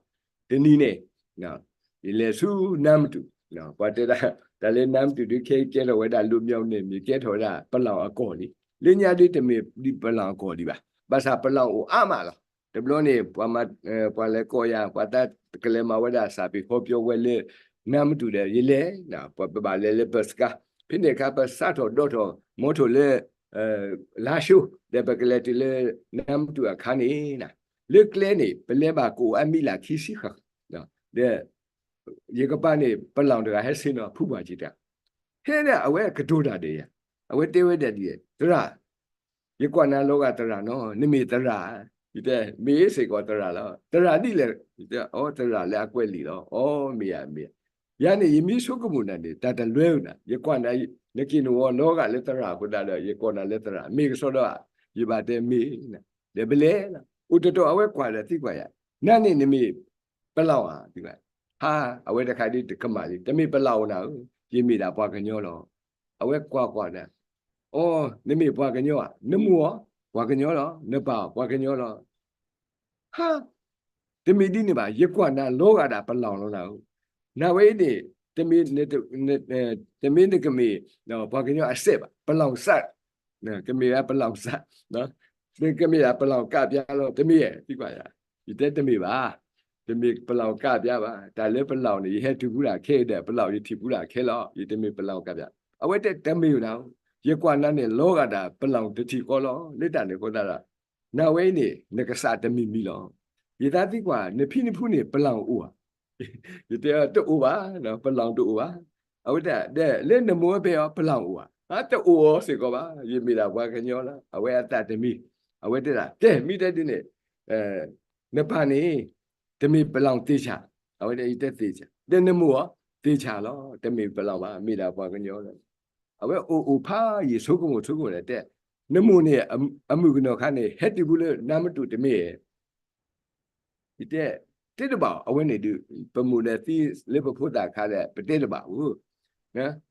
တနံၤန့ၣ် ယလဲၤဆူနါမတူၣ်, ပှၤတဲဒၣ် တၢ်လၢနါမတူၣ်ဒုးခဲအံၤကဲထီၣ်ဝဲဒၣ် လွတ်မြောက်နယ်မြေ ကဲထီၣ်ဝဲဒၣ်ပလီၢ်အကီၢ်လံ. လၢညါဒ်တမ့ၢ်ဒ်ပလီၢ်အကီၢ်ဒံးဘၣ်. ဘၣ်ဆၣ်ပလီၢ်အိၣ်အါမးလီၤ. တဘျီန့ၣ် ပှၤမၤ ပှၤလဲၤကိးယၤ ပှၤသးကလဲၤမၤဝဲဒၣ် စးပ့ၤဟီပၠီဝဲလၢ နါမတူၣ်ဒီး ယလဲၤ ပဘၣ်လဲၤလၢ bus ကါ ဖဲန့ၣ်အခါ ပစးထီၣ်ဒီထီၣ် မီထိၣ်လၢ လါၡိ ဒီးပကလဲၤတုၤလၢ နါမတူၣ်အခါန့ၣ် လၢကျဲန့ၣ် ပလဲၤဘၣ်ကအိၣ်အါမံၤလၢခံဆံဃၣ် ဒီး ယကပၤန့ၣ် ပလီၢ်တဂၤဟဲဆ့ၣ်နီၤဖုပှၢ်ကံတၢ်, ဟဲဒၣ်အဝဲကတိၤတၢ်ဒီးယၤ, အဝဲတဲဝဲဒၣ်ဒ်အံၤ, သရၣ်, ယကွၢ်နၤလီၤဂာ်သရၣ်နီၤ, နမ့ၢ်သရၣ်ဧါ, ယတဲ မ့ၢ်စ့ၢ်ကီးသရၣ်လီၤ, သရၣ်ဒ်လဲၣ်, ယတဲ အိ သရၣ်လၢအကွဲးလံာ်လီၤ, အိ မ့ၢ်ယၤ မ့ၢ်ယၤ, ယၤန့ၣ် ယမ့ၢ်ဆိကမိၣ်နၤန့ၣ် တၢ်တလွဲဧိၤနၤ, ယကွၢ်နၤ နက့ၤနဂီၤလီၤဂာ်လၢသရၣ်အဃိသတးဒီး ယကွၢ်နၤလၢသရၣ်, မ့ၢ်ကစီဒီဧါ, ယဘၣ်တဲမ့ၢ်, ဒီးပလဲၤလီၤ, အိၣ်တတီၤအဝဲကွၢ်ဒီးသံကွၢ်ယၤ, နၤန့ၣ်နမ့ၢ်ပလီၢ်ဧါ, သံကွၢ်, ဟါ, အဝဲတခါဒ်တကမၣ်လံ, တမ့ၢ်ပလီၢ်ဧိၤနၤဧၢ, ယမ့ၢ်ဒၣ်ပှၤကညီလီၤ, အဝဲကွၢ်ကွၢ်ဒီး, အိ နမ့ၢ်ပှၤကညီဧါ, နမိၢ်ဧိၤ, ပှၤကညီလီၤ, နပၢ်ဧိၤ, ပှၤကညီလီၤ ဟါ, တမ့ၢ်ဒ်န့ၣ်ဘၣ်, ယကွၢ်နၤလီၤဂာ်ဒၣ်ပလီၢ်လီၤနၤဧၢ, နဝဲအံၤန့ၣ်, တမ့ၢ်, တမ့ၢ်နကမ့ၢ် ပှၤကညီအစဲးဘၣ်, ပလီၢ်စၢ်, ကမ့ၢ်ဝဲပလီၢ်စၢ်, ကမ့ၢ်ဒၣ်ပလီၢ်ကးပျါလီၤ, တမ့ၢ်, သံကွၢ်ယၤ, ယတဲတမ့ၢ်ဘၣ်, တမ့ၢ်ပလီၢ်ကးပျါဘၣ်, တၢ်လၢပလီၢ်န့ၣ် ယဟဲတုၤဖူးဒၣ်ခဲအံၤဒီး ပလီၢ်ယထံၣ်ဖူးဒၣ်ခဲလီၤ, ယတမ့ၢ်ပလီၢ်ကးပျါ, အဝဲတဲတမ့ၢ်ဧိၤနၤဧၢ, ယကွၢ်နၤန့ၣ် လီၤဂာ်ဒၣ်ပလီၢ်တထံၣ်ဃီလီၤ, လၢတၢ်န့ၣ်အဃိသတးဒီး နဝဲအံၤန့ၣ် နကစၢ်တမံၤမံၤလီၤ, ယသးသံကွၢ် နဖံနဖုန့ၣ် ပလီၢ်အိၣ်ဧါ, ယတဲတအိၣ်ဘၣ်, ပလီၢ်တအိၣ်ဘၣ်, အဝဲတဲ ဒီးလၢနမိၢ်ဝဲဖဲအံၤ ပလီၢ်အိၣ်ဧါ, တအိၣ်စ့ၢ်ကီးဘၣ်, ယမ့ၢ်ဒၣ်ပှၤကညီလီၤ, အဝဲအသးတမံၤ, အဝဲတဲဒၣ် ကဲ မ့ၢ်တဲဒ်န့ၣ် နပၢ်န့ၣ် တမ့ၢ်ပလီၢ်သ့ၣ်ဆၣ်, အဝဲတဲ ယတဲသ့ၣ်ဆၣ်, ဒီးနမိၢ်ဧိၤ, သ့ၣ်ဆၣ်လီၤ, တမ့ၢ်ပလီၢ်ဘၣ်, မ့ၢ်ဒၣ်ပှၤကညီလီၤ, အဝဲအိၣ်အိၣ်ဖးယံာ် ဆိကမိၣ်ဆိကမိၣ်ဒီး တဲ, နမိၢ်န့ၣ် အမုၣ်ကနီၤခါန့ၣ် ဟဲတုၤဖူးလၢနါမတူၣ်တမ့ၢ်ဧါ, ယတဲ, တဲတဘၣ်, အဝဲန့ၣ်ဒုး ပမိၢ်ဒီးသံလၢပဖိသၣ်ခါဒီး ပတဲတဘၣ်ဧိၤ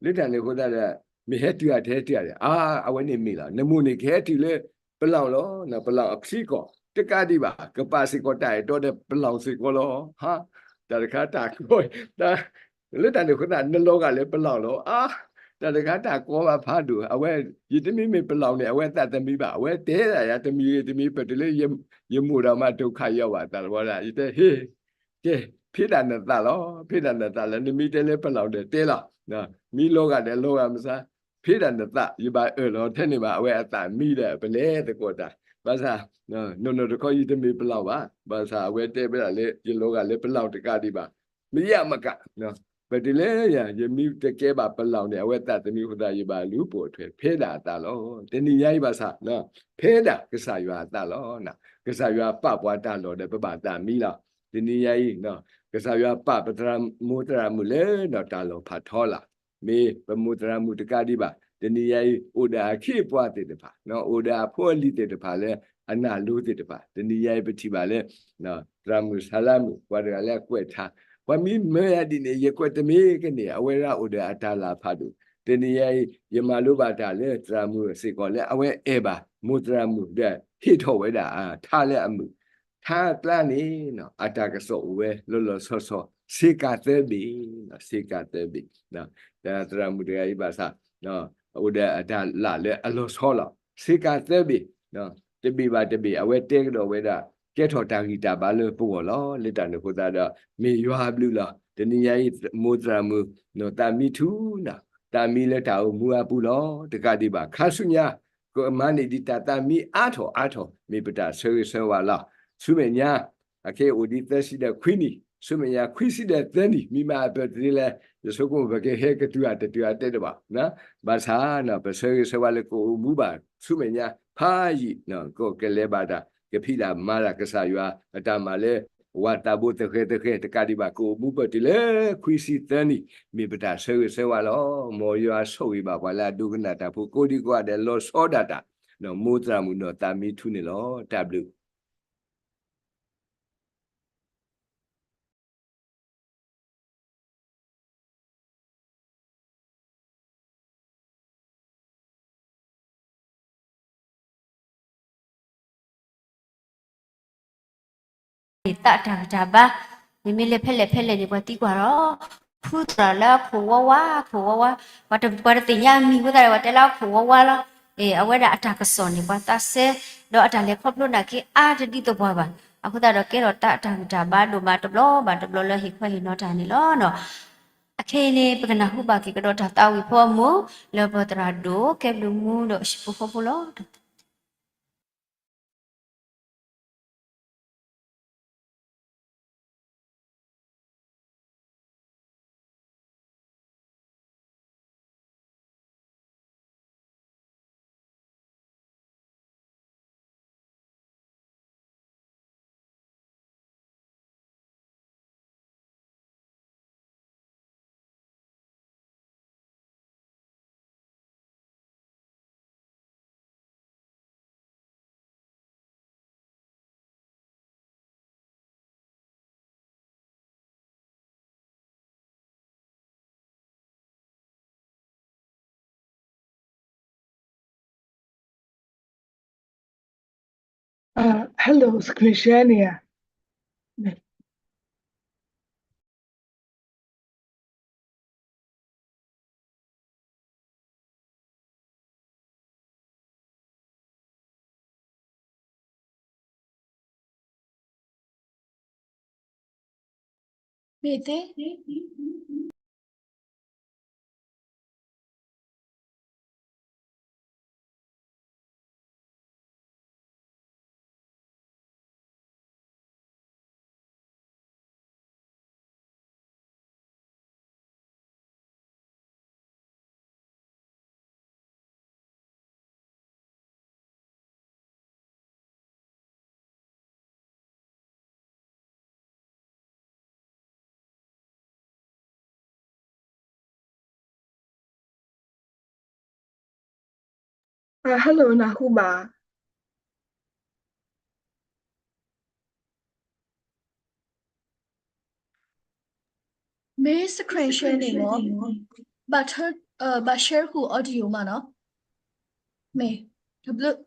လၢတၢ်န့ၣ်အဃိသတးဒီး မ့ၢ်ဟဲတုၤဧါတဟဲတုၤဧါဒီး အါ, အဝဲန့ၣ်မ့ၢ်လီၤ, နမိၢ်န့ၣ်ကဟဲတုၤလၢပလီၢ်လီၤ, ပလီၢ်အချံကီၢ် တကးဒံးဘၣ်, ကပာ်စ့ၢ်ကီးတၢ်အဲၣ်တီဒီးပလီၢ်စ့ၢ်ကီးလီၤ, ဟါ, တၢ်တခါတၢ်ကီ, လၢတၢ်န့ၣ်အဃိသတး နလီၤဂာ်လၢပလီၢ်လီၤ, အါ, တၢ်တခါတၢ်ကီဘၣ်ဖးဒိၣ်, အဝဲ ယတမ့ၢ်မ့ၢ်ပလီၢ်န့ၣ် အဝဲသးတမံၤဘၣ်, အဝဲတဲဒၣ်ယၤတမံၤဂ့ၤတမံၤ ပတုၤလၢ ယမိၢ်ဒီးမၤဒိခးယီၤဘၣ်သးတဘျီဒၣ်, ယတဲ ဟ့ၣ်, ကဲ, ဖံးဒၣ်နသးလီၤ, ဖံးဒၣ်နသးလီၤ, နမ့ၢ်တဲလၢပလီၢ်ဒီးတဲလီၤ, မ့ၢ်လီၤဂာ်ဒီးလီၤဂာ်မဆါ, ဖံးဒၣ်နသး, ယဘၣ်အၢၣ်လီၤထဲန့ၣ်ဘၣ်, အဝဲအသးမံဒီးပလဲၤသကိးတၢ်, ဘၣ်ဆၣ်, နီၢ်နီၢ်တခီယတမ့ၢ်ပလီၢ်ဘၣ်, ဘၣ်ဆၣ်အဝဲတဲဝဲဒၣ်လၢ ယလီၤဂာ်လၢပလီၢ်တကးဒံးဘၣ်, မ့ၢ်ယမက ပတုၤလၢယၤ ယမ့ၢ်တကဲဘၣ်ပလီၢ်န့ၣ် အဝဲသးတမံၤအဃိသတး ယဘၣ်လူၤပိာ်ထွဲ ဖဲဒၣ်အသးလီၤ. တနံၤညါအံၤဘၣ်ဆၣ်, ဖဲဒၣ်ကစၢ်ယွၤအသးလီၤ. ကစၢ်ယွၤပာ်ပှၤတၢ်လီၢ်ဒီး ပဘၣ်သးမံလီၤ. တနံၤညါအံၤ, ကစၢ်ယွၤပာ်ပသရၣ်မုၣ်သရၣ်မုၣ်လၢ တၢ်လီၢ်ဖးထီလာ်, မ့ၢ်ပမိၢ်သရၣ်မုၣ်တကးဒံးဘၣ်, တနံၤညါအံၤ အိၣ်ဒီးအခ့အပှၤသ့ၣ်တဖၣ်, အိၣ်ဒီးအဖိအလံၤသ့ၣ်တဖၣ်လၢ အနၢ်လိၤသ့ၣ်တဖၣ်, တနံၤညါအံၤပထံၣ်ဘၣ်လၢ သရၣ်မုၣ်ဆါလါမုၣ် ပှၤတဂၤလၢအကွဲးထါ, ပှၤမ့ၢ်မၢယၤဒ်န့ၣ် ယကွဲးတမ့ၢ်ကန့ၢ်, အဝဲဒၣ်အိၣ်ဒီးအတၢ်လၢ်ဖးဒိၣ်, တနံၤညါအံၤ ယမၤလိဘၣ်တၢ်လၢသရၣ်မုၣ်စ့ၢ်ကီးလၢအဝဲအဲၣ်ဘၣ်မိၢ်သရၣ်မုၣ်ဒီး ဟ့ၣ်ထီၣ်ဝဲဒၣ်အထါလၢအမုာ်, ထါအကျါန့ၣ် အတၢ်ကစီၣ်အိၣ်ဝဲလီၤလီၤဆီဆီ ဆ့ကၤသၢဘ့ၣ်, ဆ့ကၤသၢဘ့ၣ်, သရၣ်မုၣ်တဂၤအံၤဘၣ်ဆၣ် အိၣ်ဒီးအတၢ်လၢ်လၢအလီၤဆီလီၤ, ဆ့ကၤသၢဘ့ၣ်, တဘ့ၣ်ဘၣ်တဘ့ၣ် အဝဲတဲကဒီးဝဲဒၣ် ကဲထီၣ်တၢ်ဂံၢ်တၢ်ဘါလၢပဂီၢ်လီၤ. လၢတၢ်န့ၣ်အဃိသတးဒီး မ့ၢ်ယွၤအဘျုးလီၤ. တနံၤညါအံၤ မိၢ်သရၣ်မုၣ် သးမံထူနၤ, သးမံလၢတၢ်အိၣ်မူအပူၤလီၤ. တကးဒံးဘၣ် ခါဆူညါ ကမၤန့ၢ်ဒံးတၢ်သးမံအါထီၣ်အါထီၣ် မ့ၢ်ပတၢ်ဆၢဂ့ၤဆၢဝါလီၤ. ဆူမဲာ်ညါ အခဲအံၤအိၣ်ဒံးသၢဆံဒီးခွံနံၣ် ဆူမဲာ်ညါခွံဆံဒီးသၢနံၣ် မံမၤအပၢၢ်တသ့လဲၣ်, ယဆိကမိၣ်ပကဟဲကတုၤအတတုၤအတဲတဘၣ်, ဘၣ်ဆၣ် ပဆၢဂ့ၤဆၢဝါလၢကအိၣ်မူဘၣ်ဆူမဲာ်ညါဖးယံာ်, ကကလဲၤဘၣ်တၢ် ကဖံးတၢ်မၤတၢ် ကစၢ်ယွၤအတၢ်မၤလၢ ဝၤသးဘိသဃဲၤသဃဲၤတကးဒံးဘၣ် ကအိၣ်မူပၢၢ်တုၤလၢခွံဆံသၢနံၣ် မ့ၢ်ပတၢ်ဆၢဂ့ၤဆၢဝါလီၤ. မ်ယွၤဆိၣ်ဂ့ၤဘၣ်ပှၤလၢအဒိကနၣ်တၢ်ဖိကိးဒံကိးဂၤဒဲး လီၤဆီဒၣ်တၢ်, ဒီးမိၢ်သရၣ်မုၣ်နီၢ်သးမံထူန့ၣ်လီၤ. တၢ်ဘျုး သးတၢ်ဂံၢ်တၢ်ဘါ, မ့မ့ၢ်လၢဖဲလဲၣ်ဖဲလဲၣ်န့ၣ် ပှၤသံကွၢ်လီၤ, ဖုသရၣ်လၢအခိၣ်ဝါဝါ ခိၣ်ဝါဝါ, ပှၤတသ့ၣ်ညါအမံၤအဃိသတးဒီး ပှၤတဲလၢအခိၣ်ဝါဝါလီၤ. အဝဲဒၣ်အတၢ်ကစီၣ်န့ၣ် ပှၤသးစဲ, ဒီးအတၢ်လဲၤခီဖျိနာ်က့အါတဒ်သိးပှၤဘၣ်. အဃိသတးဒီးကဲထီၣ်သးတၢ်ဂံၢ်တၢ်ဘါဒိၣ်မး တဘျီဘၣ်တဘျီလၢဟ့ၣ်ခီဟ့ၣ်နီၤတၢ်န့ၣ်လီၤ. အခဲအံၤန့ၣ် ပကနၢ်ဟူဘၣ်က့ၤကဒီးတၢ်သးဝံၣ်ဖိအမူး လၢပသရၣ်ဒိၣ်ကဲဘျုးမူဒီးဟံၣ်ဖိဃီဖိလီၤ. Hello, screen share န့ၣ်ဧါ. မ့ၢ်သ့ Hello, နၢ်ဟူဘၣ်. မ့ၢ် screen share န့ၣ်မ့ၢ် ဘၣ် share ဃုာ် audio မးနီၤ. မ့ၢ် တဘျုး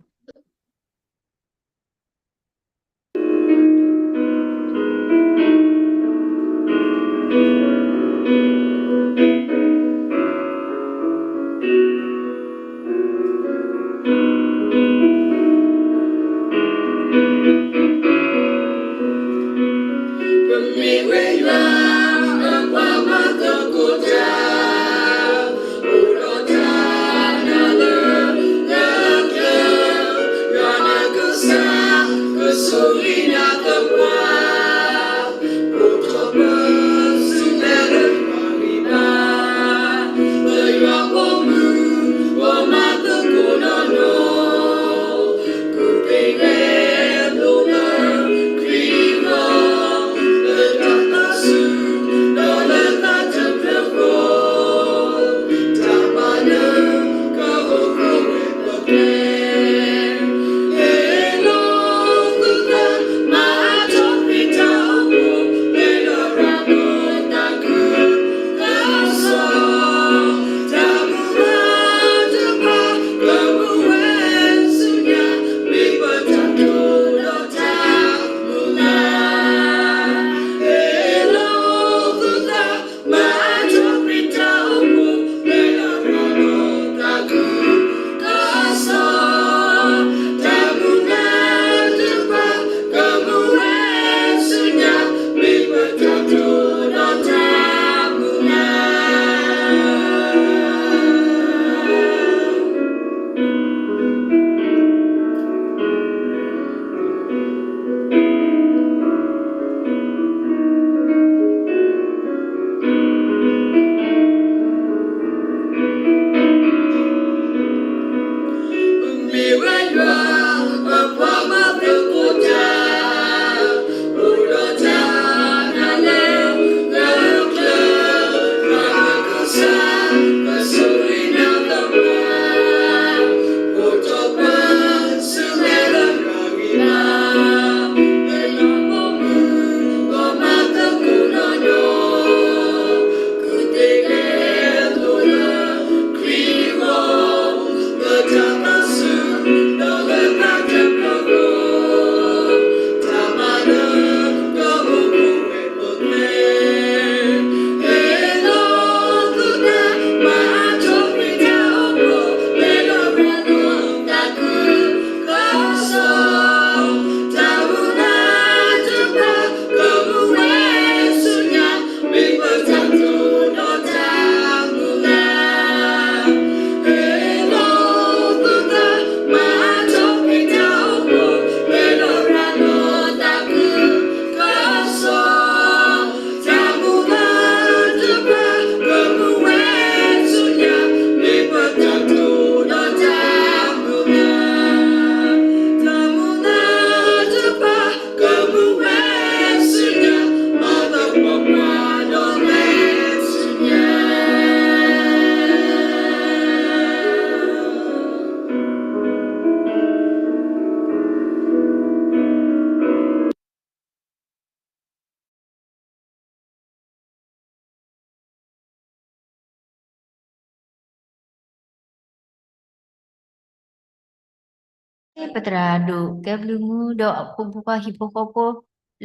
ပသရၣ်ဒိၣ်ကဲဘျုးမူဒီးအဖိမုၣ်ဖိခွါဟံၣ်ဖိဃီဖိ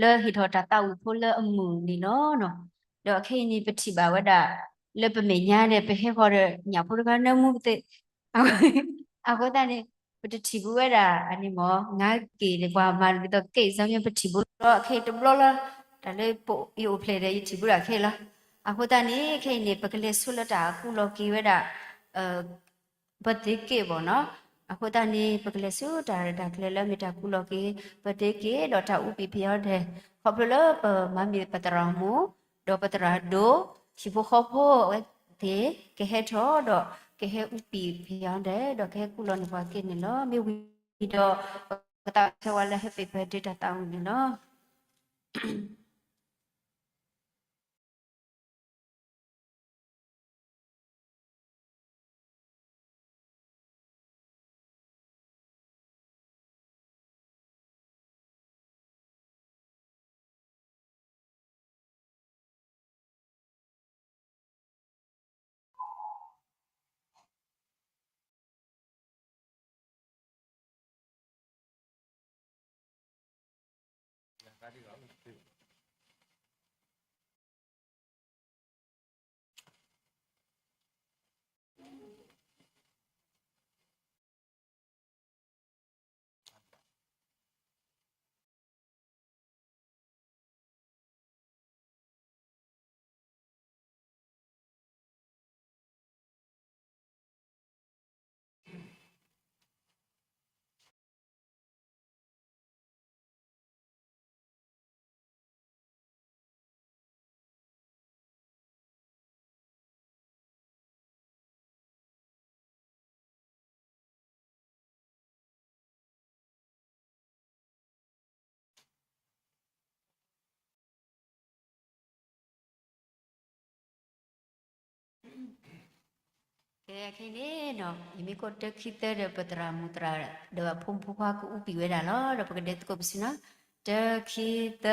လၢဟ့ၣ်ထီၣ်တၢ်သးဝံၣ်ဖိလၢအမုာ်န့ၣ်လီၤ. ဒီးခဲအံၤန့ၣ် ပထံၣ်ဘၣ်ဝဲဒၣ် လၢပမဲာ်ညါန့ၣ် ပဟဲဃီၤဒီးညၣ်ဖိတခါနၢမူပသ့ၣ် အဃိသတးန့ၣ် ပတထံၣ်ဘူးဝဲဒၣ်အန့ၣ်မ့ၢ် ငါးက့ၤန့ၣ် ပှၤမၤဒ်သိးက့ၤ စၢ်မ့ၢ်ပထံၣ်ဘူးလီၤ ခဲအံၤတဘျီလၢ တၢ်လၢယအိၣ်ဖျဲၣ်ဒီးယထံၣ်ဘူးဒၣ်ခဲအံၤလီၤ. အဃိသတးန့ၣ် ခဲအံၤန့ၣ် ပကလဲၤဆူလၢတၢ်ကူၣ်လီၤက့ၤဝဲဒၣ် ပသ့က့ၢ်ဘၣ်နီၤ. အဃိသတးန့ၣ် ပကလဲၤဆူတၢ်ရဲၣ်တၢ်ကျဲၤလၢမ့ၢ်တၢ်ကူၣ်လီၤက့ၤ ပသ့က့ၢ်ဒီးတၢ်အူပံာ်ဖယီဒဲး ခီဖျိလၢပမၤမ့ၢ်ပသရၣ်မုၣ် ဒီးပသရၣ်ဒိၣ် ဟံၣ်ဖိဃီဖိအဝဲသ့ၣ် ကဟဲထီၣ်ဒီး ကဟဲအူပံာ်ဖယီဒဲး ဒီးကဟဲကူၣ်လီၤန့ၢ်ပှၤက့ၢ်န့ၣ်လီၤ. မ့ၢ်ဝံၤဒီး ပကသးဆၢဝဲလၢ Happy Birthday တၢ်သးဝံၣ်န့ၣ်လီၤ. ကဲ ခဲအံၤန့ၣ်ဒီး ယမ့ၢ်ကိးတၢ ခံ သၢဒီး ပသရၣ်မုၣ်သရၣ်ဒီးအဖိမုၣ်ဖိခွါကအူပံာ်ဝဲဒၣ်လီၤ. ဒီးပကဒဲးသကိးပစုနီၤ တၢ ခံ သ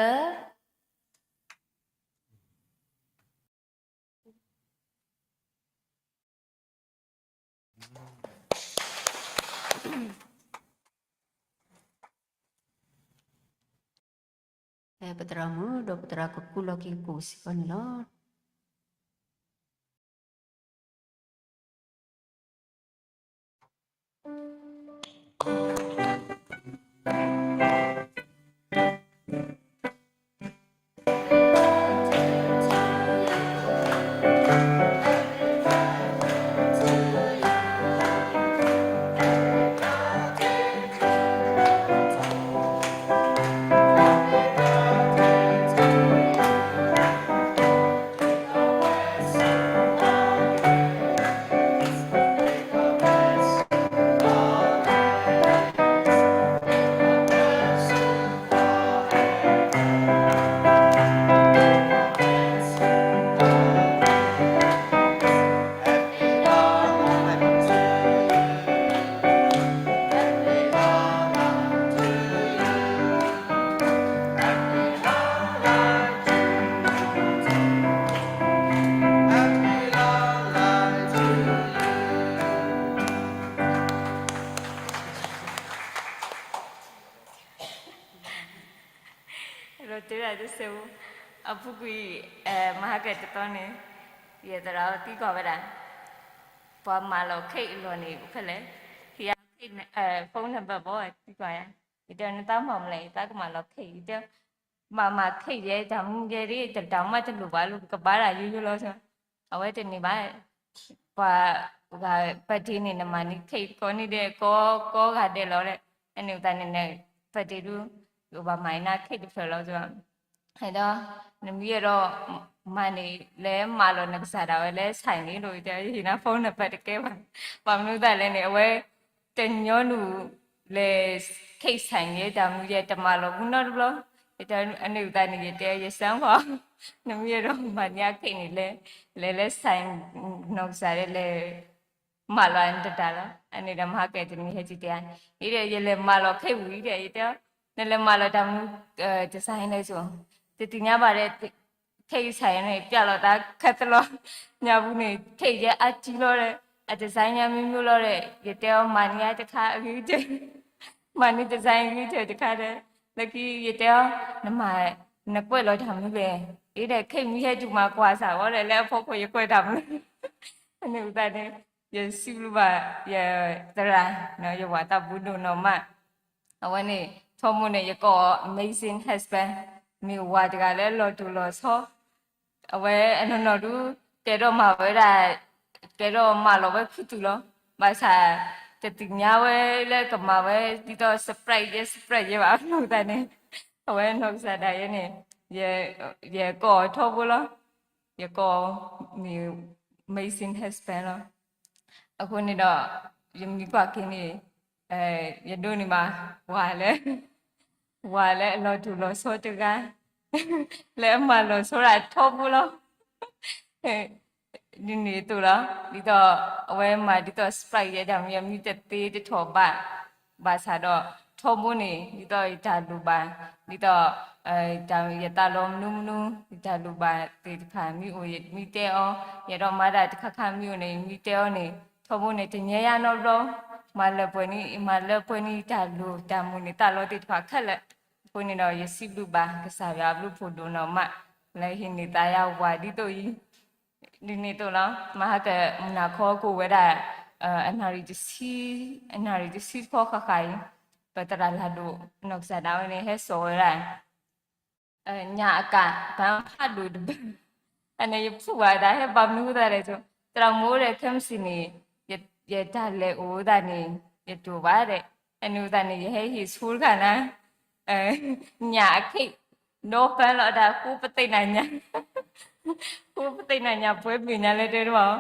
ၢ ပသရၣ်မုၣ်ဒီးပသရၣ်ကကူၣ်လီၤက့ၤကီၢ်စ့ၢ်ကီးန့ၣ်လီၤ. ဒီးတဲဒၣ်တစဲး, အပူၤကွံာ် မဟါကဲတသီန့ၣ် ယသရၣ်သံကွၢ်ဝဲဒၣ် ပှၤမၤလီၤခ့အလီၢ်န့ၣ် ဖဲလဲၣ်, ဟံးအါ phone number ဘၣ် သံကွၢ်ယၤ, ယတဲနသးမၤမလဲၣ် ယသးကမၤလီၤခ့, ယတဲ မၤမၤခ့ယဲ တၢ်မူယဲဒ် တၢ်မၤတလိၣ်ဘၣ်လီၤ ကဘၣ်ဒၣ်ယိယိလီၤ, အဝဲတန့ၢ်ဘၣ်, ပှၤဂၤ birthday န့ၣ် နမၤန့ၢ်ခ့ကိးနံၤဒဲး ကိးကိးဂၤဒဲးလီၤ, အန့ၣ်အသးန့ၣ် birthday ဒု ကဘၣ်မၤအံၤနၤခ့တဖျၢၣ်လီၤ, ဒီး နမ့ၢ်အဲၣ်ဒိးမၤန့ၣ် လဲၤမၤလီၤနကစၢ်ဒၣ်ဝဲ လဲၤ sign န့ၣ်ဒီး ယတဲ ယဟ့ၣ်နၤ phone number တကဲဘၣ်, ဘၣ်မနုၤအသးလဲၣ်န့ၣ် အဝဲ တညီနုၢ် လဲၤ ခ့ sign ယဲ တၢ်မူယဲ တမၤလီၤဘူးနီတဘျီ, ယတဲ အန့ၣ်အသးန့ၣ် ယတဲ ယစၢဖီ, နမ့ၢ်အဲၣ်ဒိးမၤန့ၢ်အခ့န့ၣ် လဲၤ လဲၤ လဲၤ sign နီၢ်ကစၢ်ဒၣ်လဲၤ မၤလီၤနတၢ်လီၤ, အန့ၣ်ဒီးမဟါကဲတနံၤဟဲက့ၤတဲ, အံၤဒီး ယလဲၤမၤလီၤခ့ဝံၤဒီး ယတဲ နလဲၤမၤလီၤတၢ်မနုၤ တ sign လဲၣ်ဆိ, တသ့ၣ်ညါဘၣ်ဒီး ခ့ကစၢ်ယဲန့ၣ် ပျဲလီၤသးခဲသလီၤ, ညါပူၤန့ၣ် ခ့ယဲအါစုလီၤဒီး အတ sign ညါမ့ၢ်မ့ၢ်လီၤဒီး ယတဲအီၤမၤန့ၢ်ယါတခါအဂ့ၤကတၢၢ်, မၤန့ၢ် design ဂံၢ်ထဲတခါဒီး လၢခံယတဲအီၤ, နမၤ, နကွဲးလီၤတၢ်မနုၤလဲၣ်, အ့ဒီး ခဲမံဟဲတုၤမၤကွၢ်စၢ်ဝဲဒီး လၢအဖီခိၣ်ယကွဲးတၢ်မနုၤ, အန့ၣ်အသးန့ၣ် ယစံးဘျုးဘၣ် ယသရၣ်, ယဝၤသးဘူးဒိၣ်နီၢ်မး, အဝဲန့ၣ် ထီဘိန့ၣ် ယကိးအီၤ amazing husband, မ့ၢ်ဝၤတဂၤလၢအလီၤတိၢ်လီၤဆီ အဝဲအနီၢ်နီၢ်ဒုး ကဲထီၣ်မၤဝဲဒၣ်, ကဲထီၣ်မၤလီၤဝဲခူသူၣ်လီၤ. ဘၣ်ဆၣ် တသ့ၣ်ညါဝဲလၢကမၤဝဲ ဒ်သိး surprise ယဲ surprise ယဲဘၣ် အနီၢ်ကစၢ်န့ၣ်, အဝဲနီၢ်ကစၢ်ဒၣ်ယဲန့ၣ် ယကိးအီၤထီဘိလီၤ. ယကိးအီၤ amazing husband လီၤ. အဃိန့ၣ်ဒီး ယမ့ၢ်ကွၢ်က့ၤန့ၣ် ယဒိးန့ၢ်ဘၣ် ပှၤလၢ ပှၤလၢအလီၤတိၢ်လီၤဆီတဂၤ လၢအမၤလီၤဆီဒၣ်ထီဘိလီၤ. ဒ်န့ၣ်အသိးလီၤ. ဒ်သိး အဝဲမၤဒ်သိး surprise ယဲဒၣ်မ့ၢ် မ့ၢ်တသ့တထီၣ်ဘၣ်, ဘၣ်ဆၣ်ဒီး ထီဘိန့ၣ် ဒ်သိးယတၢ်လိၣ်ဘၣ်, ဒ်သိး ယသးလီမနုၤမနုၤ ယတၢ်လိၣ်ဘၣ်သ့ၣ်တဖၣ်မ့ၢ်အိၣ် ယမ့ၢ်တဲအီၤ, ယအဲၣ်ဒိးမၤဒၣ်တခါခါမ့ၢ်အိၣ်န့ၣ် ယမ့ၢ်တဲအီၤန့ၣ် ထီဘိန့ၣ် တညါယါနီတဘျီ, မၤလၢပှဲၤန့ၣ် မၤလၢပှဲၤန့ၣ် ယတၢ်လိၣ်တၢ်မုၢ်န့ၣ် သးလီသ့ၣ်တဖၣ်ခဲလၢာ်. အဃိန့ၣ်ဒီး ယစံးဘျုးဘၣ်ကစၢ်ယွၤအဘျုးဖးဒိၣ်နီၢ်မး လၢဟ့ၣ်န့ၢ်သးယၤဝၤဒ်သိးအံၤ ဒ်န့ၣ်အသိးလီၤ. မဟါကမုၢ်နၤခီကအိၣ်ဝဲဒၣ် အနၣ်ရံၣ်တဆံ, အနၣ်ရံၣ်တဆံတခီဃၣ်ဃၣ်အံၤ ပသရၣ်လၢ်ဒိၣ် နီၢ်ကစၢ်ဒၣ်ဝဲန့ၣ် ဟဲစိာ်ဝဲဒၣ် ညၣ်အကၣ် ဘၣ်ဖးဒိၣ်တဘ့ၣ်, အန့ၣ်ယဖုးဘၣ်တၢ်ဟဲဘၣ်မနုၤအဃိသတးလဲၣ်, သရၣ်မိၢ်ဒီး ခဲမုၢ်ဆ့ၣ်န့ၣ် ယတၢ်လဲၤအိၣ်သတးန့ၣ် ယတိၢ်ဘၣ်ဒီး အန့ၣ်အဃိသတးန့ၣ် ယဟဲဟ့ၣ်ဆိတခါနၤ ညၣ်အခ့ၣ် ဒီဖဲလီၤတၢ်ဃိပသ့ၣ်နၤညါ, ဃိပသ့ၣ်နၤညါပှဲၤဘ့ၣ်ညါလၢတဲတဘၣ်,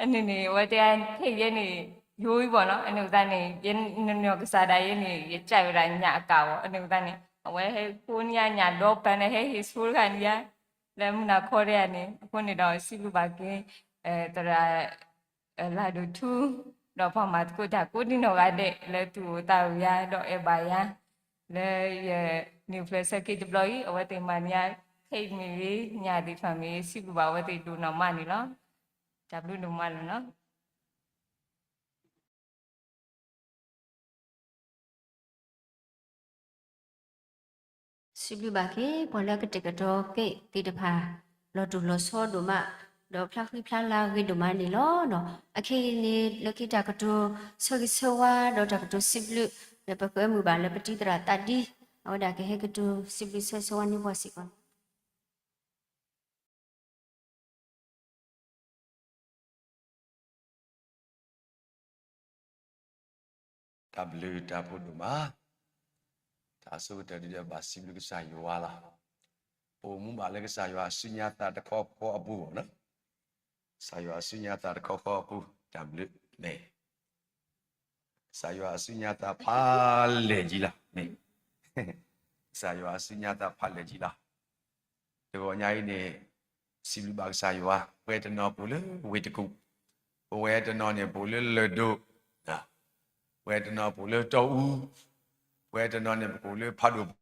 အန့ၣ်န့ၣ် အဝဲတဲခဲအံၤယဲန့ၣ် ယိအံၤဘၣ်နီၤ, အန့ၣ်အဃိသတးန့ၣ် ယနီၢ်ကစၢ်ဒၣ်ယဲန့ၣ် ယကးဝဲဒၣ်ညၣ်အကၣ်ဘၣ်, အန့ၣ်အဃိသတးန့ၣ် အဝဲဟဲဃိန့ၢ်ညၣ်ဒီဖဲန့ၣ် ဟဲဟ့ၣ်ဆိတခါန့ၣ်ယါ လၢမုၢ်နၤခီတယၤန့ၣ်, အဃိန့ၣ်ဒီးစံးဘျုးဘၣ်က့ၤ သရၣ် လၢ်ဒိၣ်ထူ ဒီးပှၤမၤသကိးတၢ်ကိးဒံနီၢ်ဂၤဒဲး လၢသူၣ်အိၣ်သးအိၣ်ယၤ ဒီးအဲၣ်ဘၣ်ယၤ လၢယနံၣ်ဖျၢၣ်ဆၢက့ၤတဘျီအံၤ အဝဲသ့ၣ်မၤန့ၢ်ယၤ ခဲအံၤမ့ၢ်ဂ့ၤ ညၣ်သ့ၣ်တဖၣ်မ့ၢ်ဂ့ၤ စံးဘျုးဘၣ်အဝဲသ့ၣ်ဒိၣ်နီၢ်မးန့ၣ်လီၤ. တၢ်ဘျုးဒိၣ်မးလီၤနီၤ. စံးဘျုးဘၣ်က့ၤ ပှၤလၢကတဲာ်ကတီၤက့ၤသ့ၣ်တဖၣ် လီၤတိၢ်လီၤဆီဒိၣ်မး, ဒီးဖျါဃံဖျါလၤဂ့ၤဒိၣ်မးန့ၣ်လီၤ. အခဲအံၤန့ၣ် လၢခံတၢ်ကတိၤဆၢဂ့ၤဆၢဝါ ဒီးတၢ်ကတိၤစံးဘျုး လၢပဃ့အီမုာ်ဘၣ်လၢပတံၤသရၣ်သးဒံ အဝဲဒၣ်ကဟဲကတိၤစံးဘျုးဆၢဂ့ၤဆၢဝါန့ၢ်ပှၤစ့ၢ်ကီး တၢ်ဘျုးတၢ်ဖှိၣ်ဒိၣ်မး, တၢ်အဆိကတၢၢ်ဒ်ဒီးဘၣ်စံးဘျုးကစၢ်ယွၤလီၤ. ပအိၣ်မူဘၣ်လၢကစၢ်ယွၤအစုညါသးတခီဃီအပူၤလီၤ. ကစၢ်ယွၤအစုညါသးတခီဃီအပူၤ တၢ်ဘျုးန့ၣ် ကစၢ်ယွၤအစုညါသးဖးလဲၢ်ကံလီၤ. ကစၢ်ယွၤအစုညါသးဖးလဲၢ်ကံလီၤ. တဂီၤညါအံၤန့ၣ် စံးဘျုးဘၣ်ကစၢ်ယွၤ ပဝဲတနီၤပအိၣ်လၢဝ့ၢ်တကူၣ်, ပဝဲတနီၤန့ၣ်ပအိၣ်လၢလၢၢ်ဒိၣ်, ပဝဲတနီၤပအိၣ်လၢတီအူ, ပဝဲတနီၤန့ၣ်ပကအိၣ်လၢဖးဒိၣ် ဒီး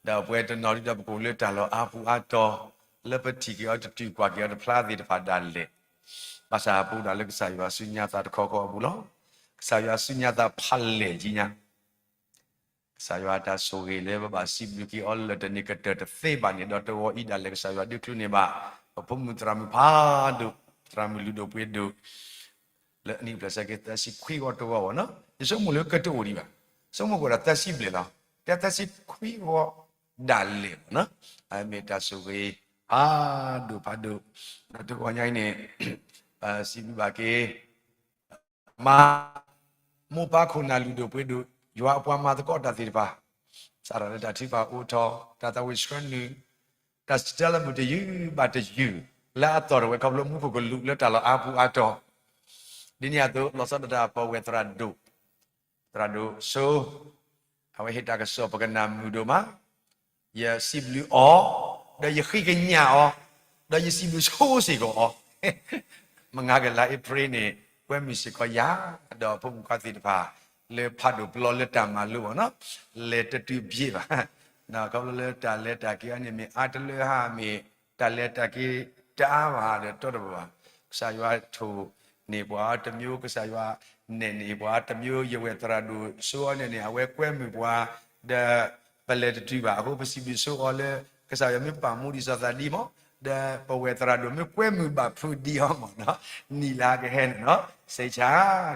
ပဝဲတနီၤဒ်ဒီးပကအိၣ်လၢတၢ်လီၢ်အါပူၤအါတီၤ, လၢပထံၣ်က့ၤအီၤတတုၤကွၢ်က့ၤအီၤတဖျါသ့ၣ်တဖၣ်ဒၣ်လဲာ်, ဘၣ်ဆၣ်ပအိၣ်ဒၣ်လၢကစၢ်ယွၤအစုညါသးတခီဃီအပူၤလီၤ. ကစၢ်ယွၤအစုညါသးဖးလဲၢ်ကံညါ ကစၢ်ယွၤတၢ်ဆိၣ်ဂ့ၤလၢပဘၣ်စံးဘျုးက့ၤအီၤလၢတန့ၢ်ကတၢၢ်တသ့ဘၣ်န့ၣ် ဒီးတဂီၤအံၤဒၣ်လဲာ်ကစၢ်ယွၤဒုးချုးန့ၢ်ဘၣ် ပဖိမုၣ်သရၣ်မုၣ်ဖးဒိၣ်, သရၣ်မုၣ်လုၢ်ဒိၣ်ပှ့ၤဒိၣ် လၢအနံၣ်ဖျၢၣ်ဆၢက့ၤသၢဆံခွံဂီၤတဂီၤဘၣ်နီၤ, ယဆိကမိၣ်လၢကတအိၣ်ဒံးဘၣ်, ဆိကမိၣ်ကီးဒီးသၢဆံဘျဲၣ်လီၤ, တဲသၢဆံခွံဂီၤဒၣ်လဲာ်ဘၣ်နီၤ, အမ့ၢ်တၢ်ဆိၣ်ဂ့ၤဖးဒိၣ်ဖးဒိၣ်, ဒီးတဂီၤညါအံၤန့ၣ် စံးဘျုးဘၣ်က့ၤ မါ မိၢ်ပၢ်ခိၣ်နၢ်လုၢ်ဒိၣ်ပှ့ၤဒိၣ် ယွၤအပှၤမၤသကိးတၢ်သ့ၣ်တဖၣ်, စးထီၣ်လၢတၢ်ထုကဖၣ်အိၣ်ထီၣ် တၢ်သးဝံၣ်ဆှၢနုာ်, တၢ်စံးတၢ်လၢမုၢ်တယုၢ်ဘၣ်တယုၢ်, လၢအသီၣ်တဝဲခီဖျိမူခိၣ်ကလူးလၢတၢ်လီၢ်အါပူၤအါတီၤ, ဒ်န့ၣ်အသိး လီၤဆီဒၣ်တၢ်ပဝဲသရၣ်ဒိၣ် သရၣ်ဒိၣ်စိ အဝဲဟ့ၣ်တၢ်ကစီၣ်ပကနၣ်မုာ်ဒိၣ်မး, ယစံးဘျုးအီၤ, ဒီးယဃ့ကညးအီၤ, ဒီးယစံးဘျုးဆိစ့ၢ်ကီးအီၤ, မုၢ်နၤခီလါအ့ဖြ့ၣ်န့ၣ် ကွဲမုာ်စ့ၢ်ကီးယၤ, ဒီးဖိမုၣ်ခွါသ့ၣ်တဖၣ် လၢဖးဒိၣ်ပျီလၢတၢ်မၤလိဘၣ်နီၤ, လဲၤတတုၤဘျ့ဘၣ်, ခီဖျိလၢတၢ်လဲၤတၢ်က့ၤအီၤန့ၣ် မ့ၢ်အါတလၢဟါမ့ၢ် တၢ်လဲၤတၢ်က့ၤတအါဘၣ်ဒီးတီတဘၣ်ဘၣ်, ကစၢ်ယွၤထိၣ်န့ၢ်ပှၤတမံၤ ကစၢ်ယွၤ နဲၣ်န့ၣ် ပှၤတမံၤယဝဲၢ်သရၣ်ဒိၣ်ဆိအီၤန့ၣ်န့ၣ် အဝဲကွဲမုာ်ပှၤ ဒီး ပလဲၤတတုၤဘၣ်အဃိ ပစံးဘျုးဆိအီၤလၢ ကစၢ်ယွၤမ့ၢ်ပာ်မူဒ်စီၤသးဒံမး, ဒီးပဝဲၢ်သရၣ်ဒိၣ်မ့ၢ်ကွဲမုာ်ဘၣ်ဖုးဒံးအီၤမးနီၤ, နံၣ်လၢကဟဲန့ၣ်နီၤ, စံးဆါ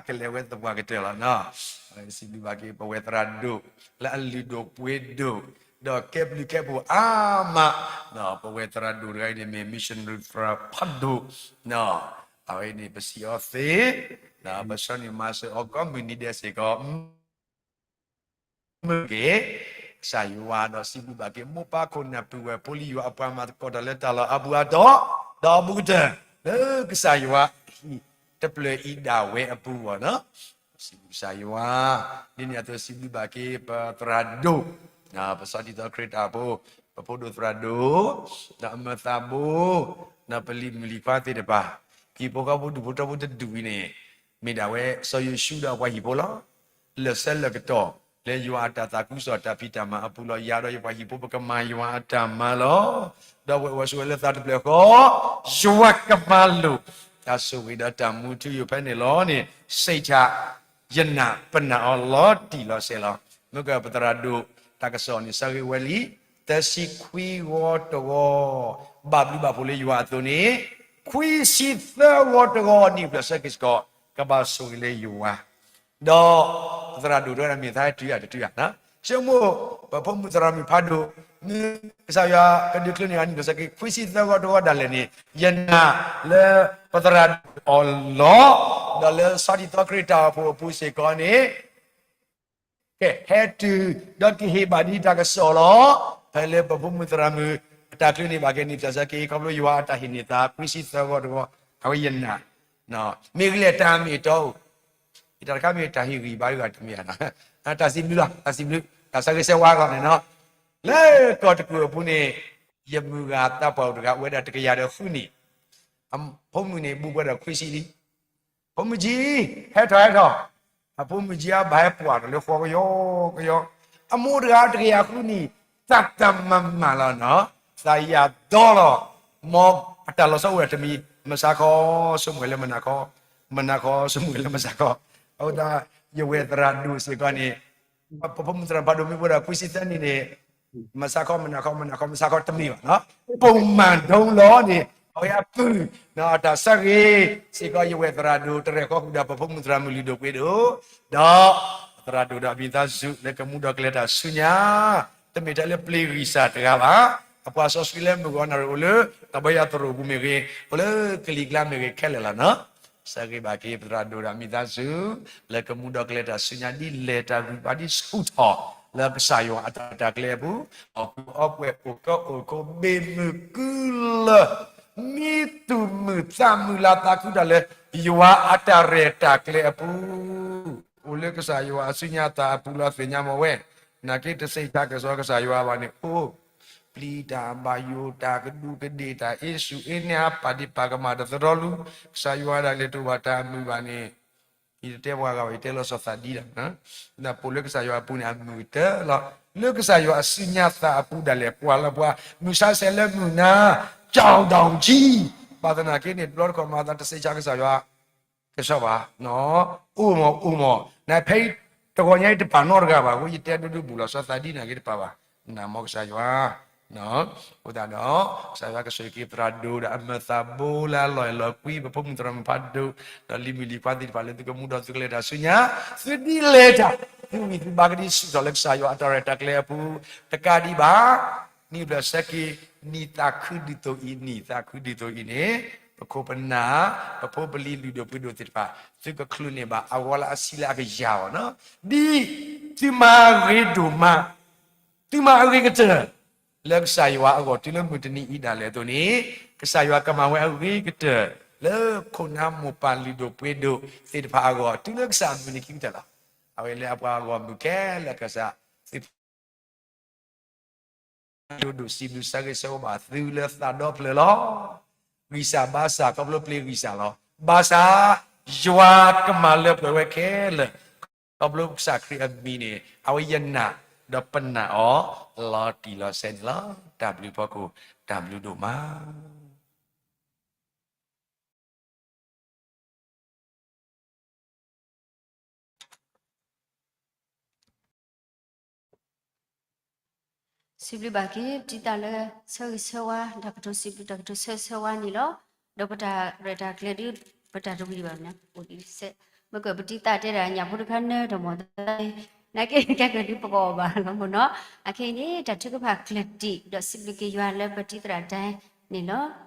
ကလဲၤဝဲသပှၢ်ကတၢၢ်လီၤနီၤ. စံးဘျုးဘၣ်က့ၤ ပဝဲၢ်သရၣ်ဒိၣ် လၢအလုၢ်ဒိၣ်ပှ့ၤဒိၣ် ဒီးကဲဘျုးကဲဖှိၣ်အါမး, ပဝဲၢ်သရၣ်ဒိၣ်တဂၤအံၤန့ၣ်မ့ၢ် missionary သရၣ်ဖးဒိၣ်, အဝဲန့ၣ်ပစံးအီၤသ့, ပဆၢန့ၣ်မၤစၢၤအီၤကိးမုၢ်နံၤဒဲးစ့ၢ်ကီး မုၢ်က့ၤ ကစၢ်ယွၤဒီးစံးဘျုးဘၣ်က့ၤ မိၢ်ပၢ်ခိၣ်နၢ်ပုၢ်ဝဲၢ်ဖိလံၤယွၤ အပှၤမၤသကိးတၢ်လၢတၢ်လီၢ်အါပူၤအါတီၤ ဒီးအဘူးကတၢၢ် လၢကစၢ်ယွၤအဟံၣ်တဖျၢၣ်အံၤဒၣ်ဝဲအပူၤအဂီၢ်နီၤ. စံးဘျုးကစၢ်ယွၤ, ဒ်န့ၣ်အသိးစံးဘျုးဘၣ်က့ၤပသရၣ်ဒိၣ်, ပစီၤတံၤသီခရံာ်တၢ်အိၣ်ဖှိၣ်, ပဖိဒိၣ်သရၣ်ဒိၣ်, ဒီးအမၢသးဘိ, ဒီးပလံၤမုၣ်လံၤခွါသ့ၣ်တဖၣ်, ဟံၣ်ဖိဃီဖိဒူၣ်ဖိထၢဖိတဒူၣ်အံၤန့ၣ် မ့ၢ်ဒၣ်ဝဲစီၤယိၤၡူဒီးအပှၤဟံၣ်ဖိလီၤ. လၢာ်ဆၢလၢာ်ကတီၢ် လၢယွၤအတၢ်သးခုကစီၣ်တၢ်ဖံးတၢ်မၤအပူၤလီၤ. ယၤဒီးယပှၤဟံၣ်ဖိပကမၤယွၤအတၢ်မၤလီၤ. ဒီးပဝဲအိၣ်ဆိးဝဲလၢသးတဖျၢၣ်ဃီ ယွၤကမၤလိာ် တၢ်ဆိၣ်ဂ့ၤဒီးတၢ်မူထူယိာ်ဖဲန့ၣ်လီၤန့ၣ် စံးဆါ ယနာ်ပနာ်အီၤလီၤတံၢ်လီၤဆဲးလီၤ. မ့ၢ်ကပသရၣ်ဒိၣ် တၢ်ကစီၣ်န့ၣ် ဆၢဂ့ၤဝဲလံ သၢဆံခွံဂီၤတဂီၤ ဘၣ်ဘျုးဘၣ်ဖှိၣ်လၢယွၤအသိးန့ၣ် ခွံဆံသၢဂီၤတဂီၤ နံၣ်ဘျၢၣ်ဆၢက့ၤစ့ၢ်ကီး ကဘၣ်ဆိၣ်ဂ့ၤလၢယွၤ ဒီး ပသရၣ်ဒိၣ်တဂၤမ့ၢ်သးတုၤယၤတတုၤယၤ, ဆိကမိၣ် ပဖိမုၣ်သရၣ်မုၣ်ဖးဒိၣ် မ့ၢ်ကစၢ်ယွၤကဒုးချုးန့ၢ်အနံၣ်ဘျၢၣ်ဆၢက့ၤ ခွံဆံသၢဂီၤတဂီၤဒၣ်လဲာ်န့ၣ် ယနာ်လၢပသရၣ်ဒိၣ်အီၤလီၤ. ဒီးလၢစီၤတံၤသီခရံာ်တၢ်အိၣ်ဖှိၣ်အပူၤစ့ၢ်ကီးန့ၣ် ကဟဲတုၤ ဒီးကဟ့ၣ်ဘၣ်ဒ်တၢ်ကစီၣ်လီၤ. ဖဲလၢပဖိမုၣ်သရၣ်မုၣ် အတၢ်ချုးန့ၢ်ဘၣ်က့ၤနံၣ်ဘျၢၣ်ဆၢက့ၤ ခီဖျိယွၤအတၢ်ဟ့ၣ်န့ၢ်သး ခွံဆံသၢဂီၤတဂီၤ အဝဲယနာ် မ့ၢ်ဂ့ၤလဲၣ်တၢ်မ့ၢ်တီအိၣ်, ယတၢ်တခါမ့ၢ်တၢ်ဟ့ၣ်ဂံၢ်ဘါဂၤတမ့ၢ်ဧါ, တၢ်စံးဘျုးလီၤ, တၢ်စံးဘျုး, တၢ်ဆၢဂ့ၤဆၢဝါအဂီၢ်န့ၣ်နီၤ, လၢကီၢ်တကူၣ်အပူၤန့ၣ် ယမုၢ်ဂၤသးပှၢ်အိၣ်တဂၤ အိၣ်ဝဲဒၣ်တကယၤဒီးဃုနံၣ်, အဖိမုၣ်န့ၣ် ဘူးပှဲၤဒီးခွံဆံလံ ဖိမုၣ်ကၠံ, ဟဲထီၣ်ဟဲထီၣ်, အဖိမုၣ်ကၠံအဘၣ်ဟဲပှၢ်ထီၣ်လၢဃီကယီကယီ, အမိၢ်တဂၤတကယၤဃုနံၣ်, သးတမၤမၤလီၤနီၤ, သးယၤဒီလီၤ, မ်အတၢ်လီၤဆီအိၣ်ဝဲတမံၤ, မုၢ်ဆါခီ, ဆိကမိၣ်ဝဲလၢမုၢ်နၤခီ, မုၢ်နၤခီ, ဆိကမိၣ်ဝဲလၢမုၢ်ဆါခီ, အဃိသတး ယဝဲၢ်သရၣ်ဒိၣ်စ့ၢ်ကီးန့ၣ် ပဖိမုၣ်သရၣ်ဖးဒိၣ်မ့ၢ်ဘူးဒီးခွံဆံသၢနံၣ်န့ၣ်, မုၢ်ဆါခီ, မုၢ်နၤခီ, မုၢ်နၤခီ, မုၢ်ဆါခီတမ့ၢ်ဘၣ်နီၤ, ပိာ်မၤဒိလီၤန့ၣ် အဝဲအပုၢ်, တၢ်ဆၢဂ့ၤစ့ၢ်ကီး ယဝဲၢ်သရၣ်ဒိၣ်တရဲၣ်ဃီဃုာ်ဒီး ပဖိမုၣ်သရၣ်မုၣ်လုၢ်ဒိၣ်ပှ့ၤဒိၣ်, ဒီး သရၣ်ဒိၣ်ဒီးအမိသားစု လၢကမူဒီးကလဲၤတၢ်ဆူညါ, တမ့ၢ်ထဲလၢပျ့ၤဂံၢ်စၢ်တဂၤဘၣ်, အပှၤစီဆှံလၢမုၢ်ဂီၤနၣ်ရံၣ်အိၣ်လၢ ကဘီယူၤသရိာ်ပူၤမ့ၢ်ဂ့ၤ, အိၣ်လၢကလံၤကျါမ့ၢ်ဂ့ၤခဲလၢာ်လီၤနီၤ. ဆၢဂ့ၤဘၣ်က့ၤ ပသရၣ်ဒိၣ်ဒီးအမိသားစု လၢကမူဒီးကလဲၤတၢ်ဆူညါ ဒ်လဲၣ်တၢ်ဂံၢ်ဘါဒ်ဆူၣ်ထီၣ် လၢကစၢ်ယွၤအတၢ်ရဲၣ်တၢ်ကျဲၤအပူၤ, အီၣ်ကူအီပှဲၤ အိၣ်ကၢအိၣ်ခိး ဘ့ၣ်မုၢ်ကုလၢာ်, မံသူၣ်မုာ်သးမုာ်လၤသးခုတၢ်လၢ ယွၤအတၢ်ရဲၣ်တၢ်ကျဲၤအပူၤ, အိၣ်လၢကစၢ်ယွၤအစုညါသးအပူၤလီၤ သ့ၣ်ညါမ့ၢ်ဝဲ, နာ်က့တစံးဆါကစီၤကစၢ်ယွၤဘၣ်န့ၣ် အိၣ် ပျံၤတၢ်ဘၣ်ယိၣ်တၢ်ကဒူးကဒ့ၣ်တၢ်အ့စူၣ်အ့န့ၣ် ဟးပာ်ဒံးပာ်ကမၣ်တသရီလူ, ကစၢ်ယွၤဒၣ်လဲာ်တအိၣ်ဘၣ်တၢ်အမုာ်ဘၣ်န့ၣ်, ယတတဲပှၤဂၤဘၣ် ယတဲလီၤစီၤသးဒံဒၣ်, ဒီးပိာ်လၢကစၢ်ယွၤအပူၤန့ၣ် အမုာ်ကတၢၢ်လီၤ. လၢကစၢ်ယွၤအစုညါသးအပူၤဒၣ်လဲာ် ပှၤလၢပှၤ မုၢ်ဆါဆဲးလၢမုၢ်နၤ ကၠီၣ်ဒီၣ်ကၠံ, ဘၣ်သနာ်က့န့ၣ် တဘျီတခီၣ်မၤသးတစံးဆါကစၢ်ယွၤ ကစီၣ်ဘၣ်, အိၣ်မး အိၣ်မး, နဖဲအံၤတဂီၤညါအံၤတပာ်နီတဂၤဘၣ်အဃိ ယတဲဒိဒိၣ်ဘူးလီၤ စီၤသးဒံနာ်က့တပာ်ဘၣ်, နမ့ၢ်ကစၢ်ယွၤ, အဃိသတးဒီး ကစၢ်ယွၤကဆိၣ်ဂ့ၤက့ၤသရၣ်ဒိၣ်ဒီးအမၢသးဘိလၢအလီၢ်အလီၤကွံ ပဖိမုၣ်သရၣ်မုၣ်ဖးဒိၣ် ဒီးလံၤမုၣ်လံၤခွါသ့ၣ်တဖၣ် လၢသုကမူဒီးသုကလဲၤတၢ်ဆူညါ, သုဒ်လဲၤတၢ် သုဂံၢ်သုဘါကဒံဆူၣ်ထီၣ်လၢကစၢ်ယွၤအတၢ်ရဲၣ်တၢ်ကျဲၤအပူၤ, တကးဒံးဘၣ် နံၣ်ဘျၢၣ်ဆၢက့ၤ နံၣ်သးခုဒ်သိးအံၤ နံၣ်သးခုဒ်သိးအံၤန့ၣ်, ပခိၣ်ပနၢ် ပဖိပလံၤလုၢ်ဒိၣ်ပှ့ၤဒိၣ်သ့ၣ်တဖၣ် သုကချုးန့ၢ်ဘၣ်အဂီၢ်လၢအဆံးလၢအကယၤအီၤနီၤ, ဒ်သုမၤဂ့ၤဒိၣ်မး သုမၤအဂ့ၤကတၢၢ် လၢကစၢ်ယွၤအဂီၢ် တုၤလၢမုၢ်တနံၤအံၤဒၣ်လဲာ်အသိးန့ၣ်, ကစၢ်ယွၤကမၤဝဲအဂ့ၤကတၢၢ် လၢခိၣ်နၢ်မိၢ်ပၢ်လုၢ်ဒိၣ်ပှ့ၤဒိၣ်သ့ၣ်တဖၣ်အဂီၢ် တုၤလၢကစၢ်အမုၢ်နံၤခံကတၢၢ်လီၤ. အဝဲလၢအပှၤအဂီၢ်မုၢ်ခဲလၢာ် ကစၢ်သ့ၣ် ယိၤဒိၣ်စံးဘျုးဆၢဂ့ၤဆၢဝါဘၣ်သုလၢသးဒီဖျၢၣ်လီၤ. ဂံၢ်စၢ်ဘါစၢ် ခီဖျိပျ့ၤဂံၢ်စၢ်လီၤ. ဘၣ်ဆၣ် ယွၤကမၤလၢပှဲၤဝဲခဲလၢာ် ခီဖျိကစၢ်ခရံာ်အမံၤန့ၣ် အဝဲယနာ်ဒီးပနာ်အီၤလီၤတံၢ်လီၤဆဲးန့ၣ်လီၤ. တၢ်ဘျုးဖီခိၣ် တၢ်ဘျုးဒိၣ်မး. စံးဘျုးဘၣ်က့ၤ ပတံၤသၣ်လၢ ဆၢဂ့ၤဆၢဝါ တၢ်ကတိၤစံးဘျုး တၢ်ကတိၤဆၢဂ့ၤဆၢဝါန့ၣ်လီၤ. ဒီးပတၢ်ရဲၣ်တၢ်ကျဲၤဒုး ပတၢ်တဝံၤဘၣ်န့ၣ် အိၣ်ဒ်စဲး မ့ၢ်ကပတံၤသၣ်တဲဒၣ် ညၣ်ဖိတခါနၢတၢ်မီၢ်သး နာ်က့ ကဲကဲဒုးပကအီၣ်ဘၣ်လီၤမ့ၢ်နီၤ. အခဲအံၤန့ၣ် တၢ်ထုကဖၣ်ကျၢၢ်တံၢ် ဒီးစံးဘျုးက့ၤယွၤလၢပတံၤသရၣ်တၢ်န့ၣ်လီၤ.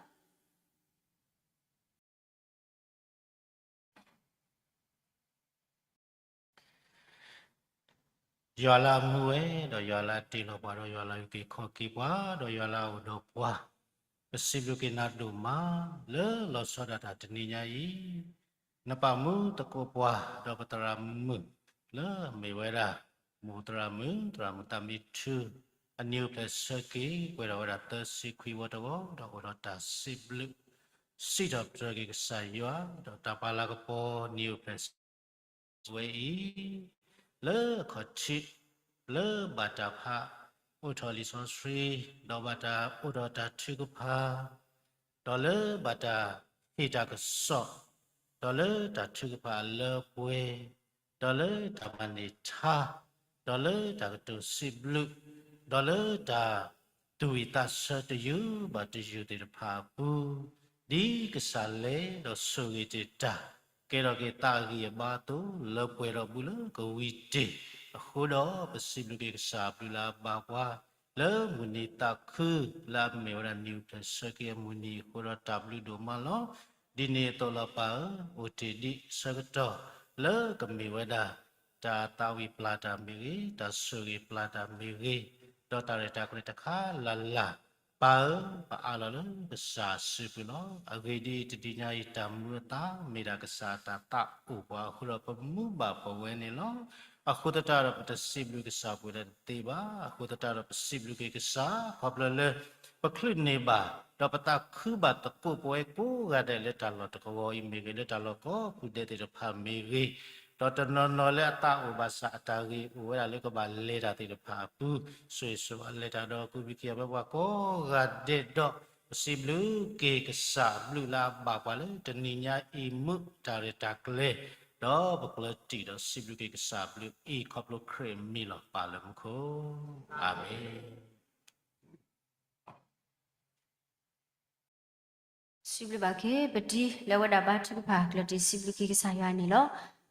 ယွၤလၢအမူဝဲ, ဒီးယွၤလၢအတ့လီၤပှၤ, ဒီးယွၤလၢအအုၣ်က့ၤခီၣ်က့ၤပှၤ, ဒီးယွၤလၢအအိၣ်ဒီးပှၤ, ပစံးဘျုးက့ၤနၤဒိၣ်မး လၢလီၤဆီဒၣ်တၢ်တနံၤညါအံၤ, နပာ်မူသကိးပှၤ, ဒီးပသရၣ်မုၣ်, လၢအမ့ၢ်ဝဲဒၣ် မိၢ်သရၣ်မုၣ်, သရၣ်မုၣ်သးမံထူ, အနံၤအိၣ်ဖျဲၣ်ဆၢက့ၤ ပှဲၤဒီးဝဲဒၣ်သၢဆံခွံဝီတဝီ, ဒီးအိၣ်ဒီးတၢ်စံးဘျုး စံးထီၣ်ပတြၢၤက့ၤကစၢ်ယွၤ, ဒီးတၢ်ပာ်လၤကပီၤနံၤအိၣ်ဖျဲၣ်ဆၢက့ၤဝဲအံၤ, လၢအခီၣ်ထံး လၢဘၣ်တၢ်ဖး အိးထီၣ်လံာ်စီဆှံ, ဒီးဘၣ်တၢ်အိးထီၣ်တၢ်ထုကဖၣ်, ဒီးလၢဘၣ်တၢ်ဟ့ၣ်တၢ်ကစီၣ်, ဒီးလၢတၢ်ထုကဖၣ်အလၢအပှဲၤ, ဒီးလၢတၢ်မၤန့ၢ်ထါ, ဒီးလၢတၢ်ကတိၤစံးဘျုး, ဒီးလၢတၢ်သူၣ်ဝံၣ်သးဆၢတယုၢ်ဘၣ်တယုၢ်သ့ၣ်တဖၣ်အပူၤ, ဒ်ကစၢ်လဲၤဒီးဆိၣ်ဂ့ၤတ့ၢ်တၢ်, ကဲထီၣ်က့ၤသးအဂံၢ်အဘါအသိး, လၢပှဲၤဒီးဘူးလၢကဝံၤတ့ၢ်အဃိဒီး, ပစံးဘျုးက့ၤကစၢ်အဘျုးလၢအဘၣ်ပှၤ, လၢမုၢ်နံၤသးခု လၢအမ့ၢ်ဝဲဒၣ်နံၤအိၣ်ဖျဲၣ်ဆၢက့ၤအမုၢ်နံၤအဃိဒီး တၢ်ဘျုးဒိၣ်မးလီၤ. ဒ်န့ၣ်အသိးလီၤပၢ်ဧၢ, အိၣ်တ့ၢ်ဒံးဆၢကတီၢ် လၢကမ့ၢ်ဝဲဒၣ် တၢ်သးဝံၣ်ပျၢ်တၢ်မ့ၢ်ဂ့ၤ, တၢ်ဆိၣ်ဂ့ၤပျၢ်တၢ်မ့ၢ်ဂ့ၤ, ဒီးတၢ်ရဲၣ်တၢ်ကျဲၤတခါလၢ်လၢ်, ပၢ်ဧၢ, ပအးလီၤလၢကစၢ်အစုပူၤလီၤ. အဂ့ၢ်ဒ်အံၤ, တနံၤညါအံၤ တၢ်မူအသါ မ့ၢ်ဒၣ်ကစၢ်အတၢ်သးအိၣ်ပှၤအဃိဒီး ပမူဘၣ်ပဝဲန့ၣ်လီၤ. အဃိသတးဒီး ပတစံးဘျုးကစၢ်ပှဲၤဒီးတသ့ဘၣ်. အဃိသတးဒီး ပစံးဘျုးက့ၤကစၢ် ခီဖျိလၢ ပချုးန့ၢ်ဘၣ်, ဒီးပသးခုဘၣ်သကိးပဝဲကိးဂၤဒဲးလၢတၢ်လီၢ်တကဝီၤအံၤမ့ၢ်ဂ့ၤ, လၢတၢ်လီၢ်ကိးပူၤဒဲးသ့ၣ်တဖၣ်မ့ၢ်ဂ့ၤ, ဒီးတနီၤနီၤလၢအသးအိၣ်ဘၣ်ဆၣ် အတၢ်ဂ့ၢ်အိၣ်ဝဲဒၣ်လၢကဘၣ်လဲၤတၢ်သ့ၣ်တဖၣ်အပူၤ, ဆိၣ်ဂ့ၤဆိၣ်ဝါလဲၤတၢ်ဒီး ကူးဘံၣ်ခ့ၣ်အဝဲပှၤကိးဂၤဒဲးဒီး ပစံးဘျုးက့ၤကစၢ်ဘျုးလၢအဘၣ်ပှၤလၢတနံၤညါအံၤ မုာ်တၢ်ရဲၣ်တၢ်ကျဲၤ, ဒီးပကျၢၤတံၢ်ဒီးစံးဘျုးက့ၤကစၢ်ဘျုးအံၤ ခီဖျိခရံာ်မံၤလီၤပၢ်လၢမူခိၣ်, အၤမ့ၣ်. စံးဘျုးဘၣ်က့ၤ ပတံၤလၢအဝဲဒၣ်ဘါထုကဖၣ်ကျၢၢ်တံၢ် စံးဘျုးက့ၤကစၢ်ယွၤန့ၣ်လီၤ.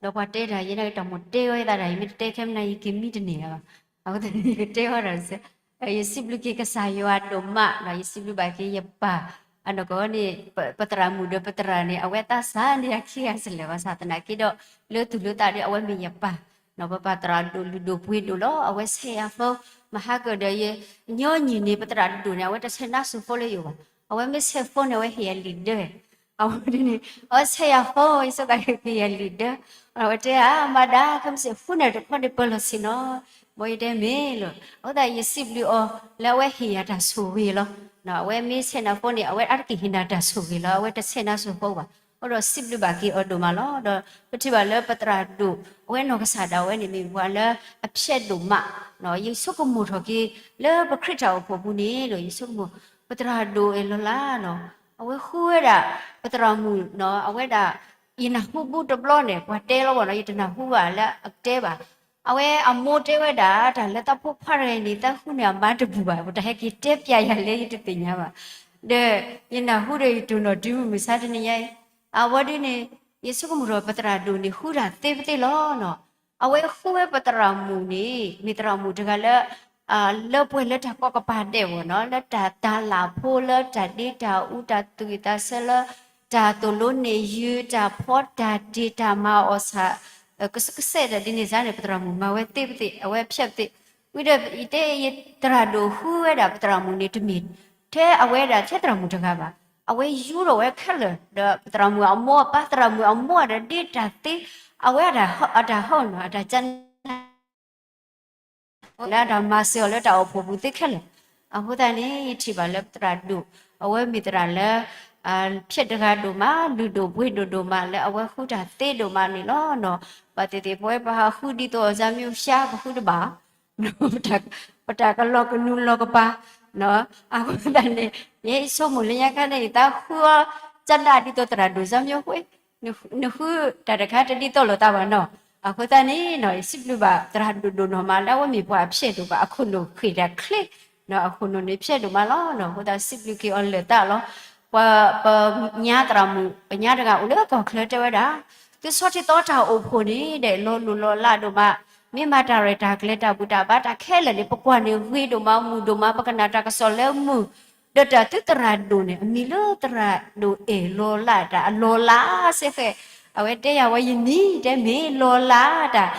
ဒီးပှၤတဲတၢ် ယဲန့ၣ်တၢ်မိၣ်တဲဝဲသးတၢ် ယမ့ၢ်တတဲခဲမနၤ ယကမံတန့ၢ်လၢၤဘၣ်. အဃိသတးန့ၣ် ယကတဲဝဲဒၣ်, ယစံးဘျုးက့ၤကစၢ်ယွၤဒိၣ်မး ဒီးယစံးဘျုးဘၣ်က့ၤယပၢ်, အနီၢ်ကီၢ်န့ၣ် ပသရၣ်မုၣ်ဒီးပသရၣ်န့ၣ် အဝဲသးစၢ်န့ၢ်ယၤခံဂၤစလဲၣ်ဘၣ်ဆၣ်သနာ်က့ဒီး လၢသူၣ်လၢသးဒီး အဝဲမ့ၢ်ယပၢ်, ပပၢ်သရၣ်ဒိၣ်လုၢ်ဒိၣ်ပှ့ၤဒိၣ်လီၤ. အဝဲဆဲးယၤဖိ, မဟါကၢၣ်ဒီးယ ညီနုၢ်န့ၣ် ပသရၣ်ဒိၣ်န့ၣ် အဝဲတဆဲးနါစိၤဖိလၢယအိၣ်ဘၣ်. အဝဲမ့ၢ်ဆဲးဖိန့ၣ် အဝဲဟ့ၣ်ယၤလံာ်ဒၢ, အဝဲန့ၣ် အဝဲဆဲးယၤဖိ ယဆိကမိၣ်က့ၤဟ့ၣ်ယၤလံာ်ဒၢ, အဝဲတဲဧါ မၤဒါ ခဲမုၢ်ဆ့ၣ်ဃုနၣ်ရံၣ်တခီန့ၣ် ပၢၢ်လီၤဆ့ၣ်နီၤ, မ်ယတဲမ့ၢ်လီၤ. အဃိသတးယစံးဘျုးအီၤ လၢအဝဲဟ့ၣ်ယၤတၢ်ဆိၣ်ဂ့ၤလီၤ. အဝဲမ့ၢ်ဆဲးနါဖိန့ၣ် အဝဲအါတက့ၢ်ဟ့ၣ်နၤတၢ်ဆိၣ်ဂ့ၤလီၤ, အဝဲတဆဲးနါစိၤဖိဘၣ်. အဃိဒီးစံးဘျုးဘၣ်က့ၤအီၤဒိၣ်မးလီၤ. ဒီးပထံၣ်ဘၣ်လၢပသရၣ်ဒိၣ် အဝဲနီၢ်ကစၢ်ဒၣ်ဝဲန့ၣ် မ့ၢ်ပှၤလၢအဖျဲးဒိၣ်မး, ယဆိကမိၣ်ထီၣ်က့ၤ လၢပခရံာ်တၢ်အိၣ်ဖှိၣ်ပူၤန့ၣ်ဒီး ယဆိကမိၣ် ပသရၣ်ဒိၣ်အဲၣ်လီၤလၢနီၤ, အဝဲဃုဝဲဒၣ် ပသရၣ်မုၣ်နီၤ, အဝဲဒၣ် ယနၢ်ဟူဘူးတဘျီန့ၣ် ပှၤတဲလီၤဘၣ်နီၤ, ယတနၢ်ဟူဘၣ်လၢအတဲဘၣ်. အဝဲအမိၢ်တဲဝဲဒၣ် တၢ်လၢသးဖိခွါတဂၤန့ၣ် သးဃုန့ၢ်အမါတဘူၣ်ဘၣ်, ပတၢ်ဟဲက့ၤတဲပျဲယၤလၢယတသ့ၣ်ညါဘၣ်. ဒီး ယနၢ်ဟူဒီးယတိၢ်နီၣ်တုၤမုၢ်မဆါတနံၤညါအံၤ, အဝဲဒ်န့ၣ် ယဆိကမိၣ်ထီၣ်ပသရၣ်ဒိၣ်န့ၣ် ဃုတၢ်သ့ပသ့လီၤနီၤ. အဝဲဃုဝဲပသရၣ်မုၣ်န့ၣ် မ့ၢ်သရၣ်မုၣ်တဂၤလၢ လၢပှဲၤလၢတၢ်ကီကပၤဒဲးဘၣ်နီၤ, လၢတၢ်တၤလၣ်ဖိ လၢတၢ်ဒ့တၢ်အူ တၢ်သူၣ်ဝံၣ်သးဆၢ လၢတၢ်သိၣ်လိန့ၢ်ယုာ် တၢ်ဖီတၢ်တ့ၢ် တၢ်မၤအီၣ်ဆၣ် ကစဲးကစဲးဒီးဒ်န့ၣ်စ့ၢ်န့ၣ် ပသရၣ်မုၣ်မၤဝဲသ့ပသ့ အဝဲဖျဲးပသ့. ဝံၤဒီးယတဲ ယသရၣ်ဒိၣ်ဃုဝဲဒၣ်ပသရၣ်မုၣ်န့ၣ် တမ့ၢ်ထဲအဝဲဒၣ်ထဲသရၣ်မုၣ်တဂၤဘၣ်. အဝဲယူၤထီၣ်ဝဲခဲလၢာ် ဒီးပသရၣ်မုၣ်အမိၢ်အပၢ် သရၣ်မုၣ်အမိၢ်ဒီးဒ့တၢ်သ့ အဝဲအတၢ်ဟီၣ်နီၤ အတၢ်ကနၣ် လၢအတၢ်မၤစၢၤအီၤလၢတၢ်အိၣ်ဖှိၣ်ပူၤသ့ခဲလၢာ်. အဃိသတးန့ၣ် ယထံၣ်ဘၣ်လၢပသရၣ်ဒိၣ် အဝဲမ့ၢ်သရၣ်လၢ ဖျဲးတဂၤဒိၣ်မး လုၢ်ဒိၣ်ပှ့ၤဒိၣ်ဒိၣ်မး လၢအဝဲဃုတၢ်သ့ဒိၣ်မးန့ၣ်လီၤနီၤ. ဘၣ်သ့ၣ်သ့ၣ် ပဝဲပဟးဃုဒ်သိး ဇာမျိုးဖြတ် ပဃုတဘၣ် ပတၢ်ကလီၤကနူၤလီၤကပၤ အဃိသတးန့ၣ် ယဲယဆိကမိၣ်လၢညါခါန့ၣ် ယသးဃုအီၤ ကနၣ်ဒ်သိးသရၣ်ဒိၣ် ဇာမျိုးဖြတ် နဃုတၢ်တခါတဒ်သိးလိာ်သးဘၣ်နီၤ. အဃိသတးန့ၣ်နီၤ ယစံးဘျုးဘၣ်သရၣ်ဒိၣ်ဒိၣ်နီၢ်မး လၢအဝဲမ့ၢ်ပှၤအဖျဲးဒိၣ်ဘၣ် အခိၣ်နူာ်ဃ့ၢ်တၢ်ချ့ အဃိန့ၣ် ဖျဲၣ်ဒိၣ်မးလီၤ. အဃိသတးစံးဘျုးက့ၤအီၤလၢာ်သးလီၤ. ပှၤပညါသရၣ်မုၣ် ပညါတဂၤအိၣ်လၢကီၢ်ချၢတဲဝဲဒၣ်, သုဆီထံသီတၢ်အိၣ်ဖှိၣ်န့ၣ်ဒီး လီၤလိၢ်လီၤလးဒိၣ်မး, မ့ၢ်မၤတၢ်ရဲၣ်တၢ်ကျဲၤတၢ်ဘူၣ်တၢ်ဘါတၢ်ခဲလၢာ်န့ၣ် ပကွၢ်န့ၣ်ဂ့ၤဒိၣ်မး မုာ်ဒိၣ်မး ပကနၣ်တၢ်ကစီၣ်လၢမုာ်, ဒီးတၢ်သုသရၣ်ဒိၣ်န့ၣ် အမံၤလၢသရၣ်ဒိၣ်အဲၣ်လီၤလးတၢ်အလီၤလးစ့ၢ်ကီး, အဝဲတဲယၤဝဲယနံၤတဲမ့ၢ်လီၤလးတၢ်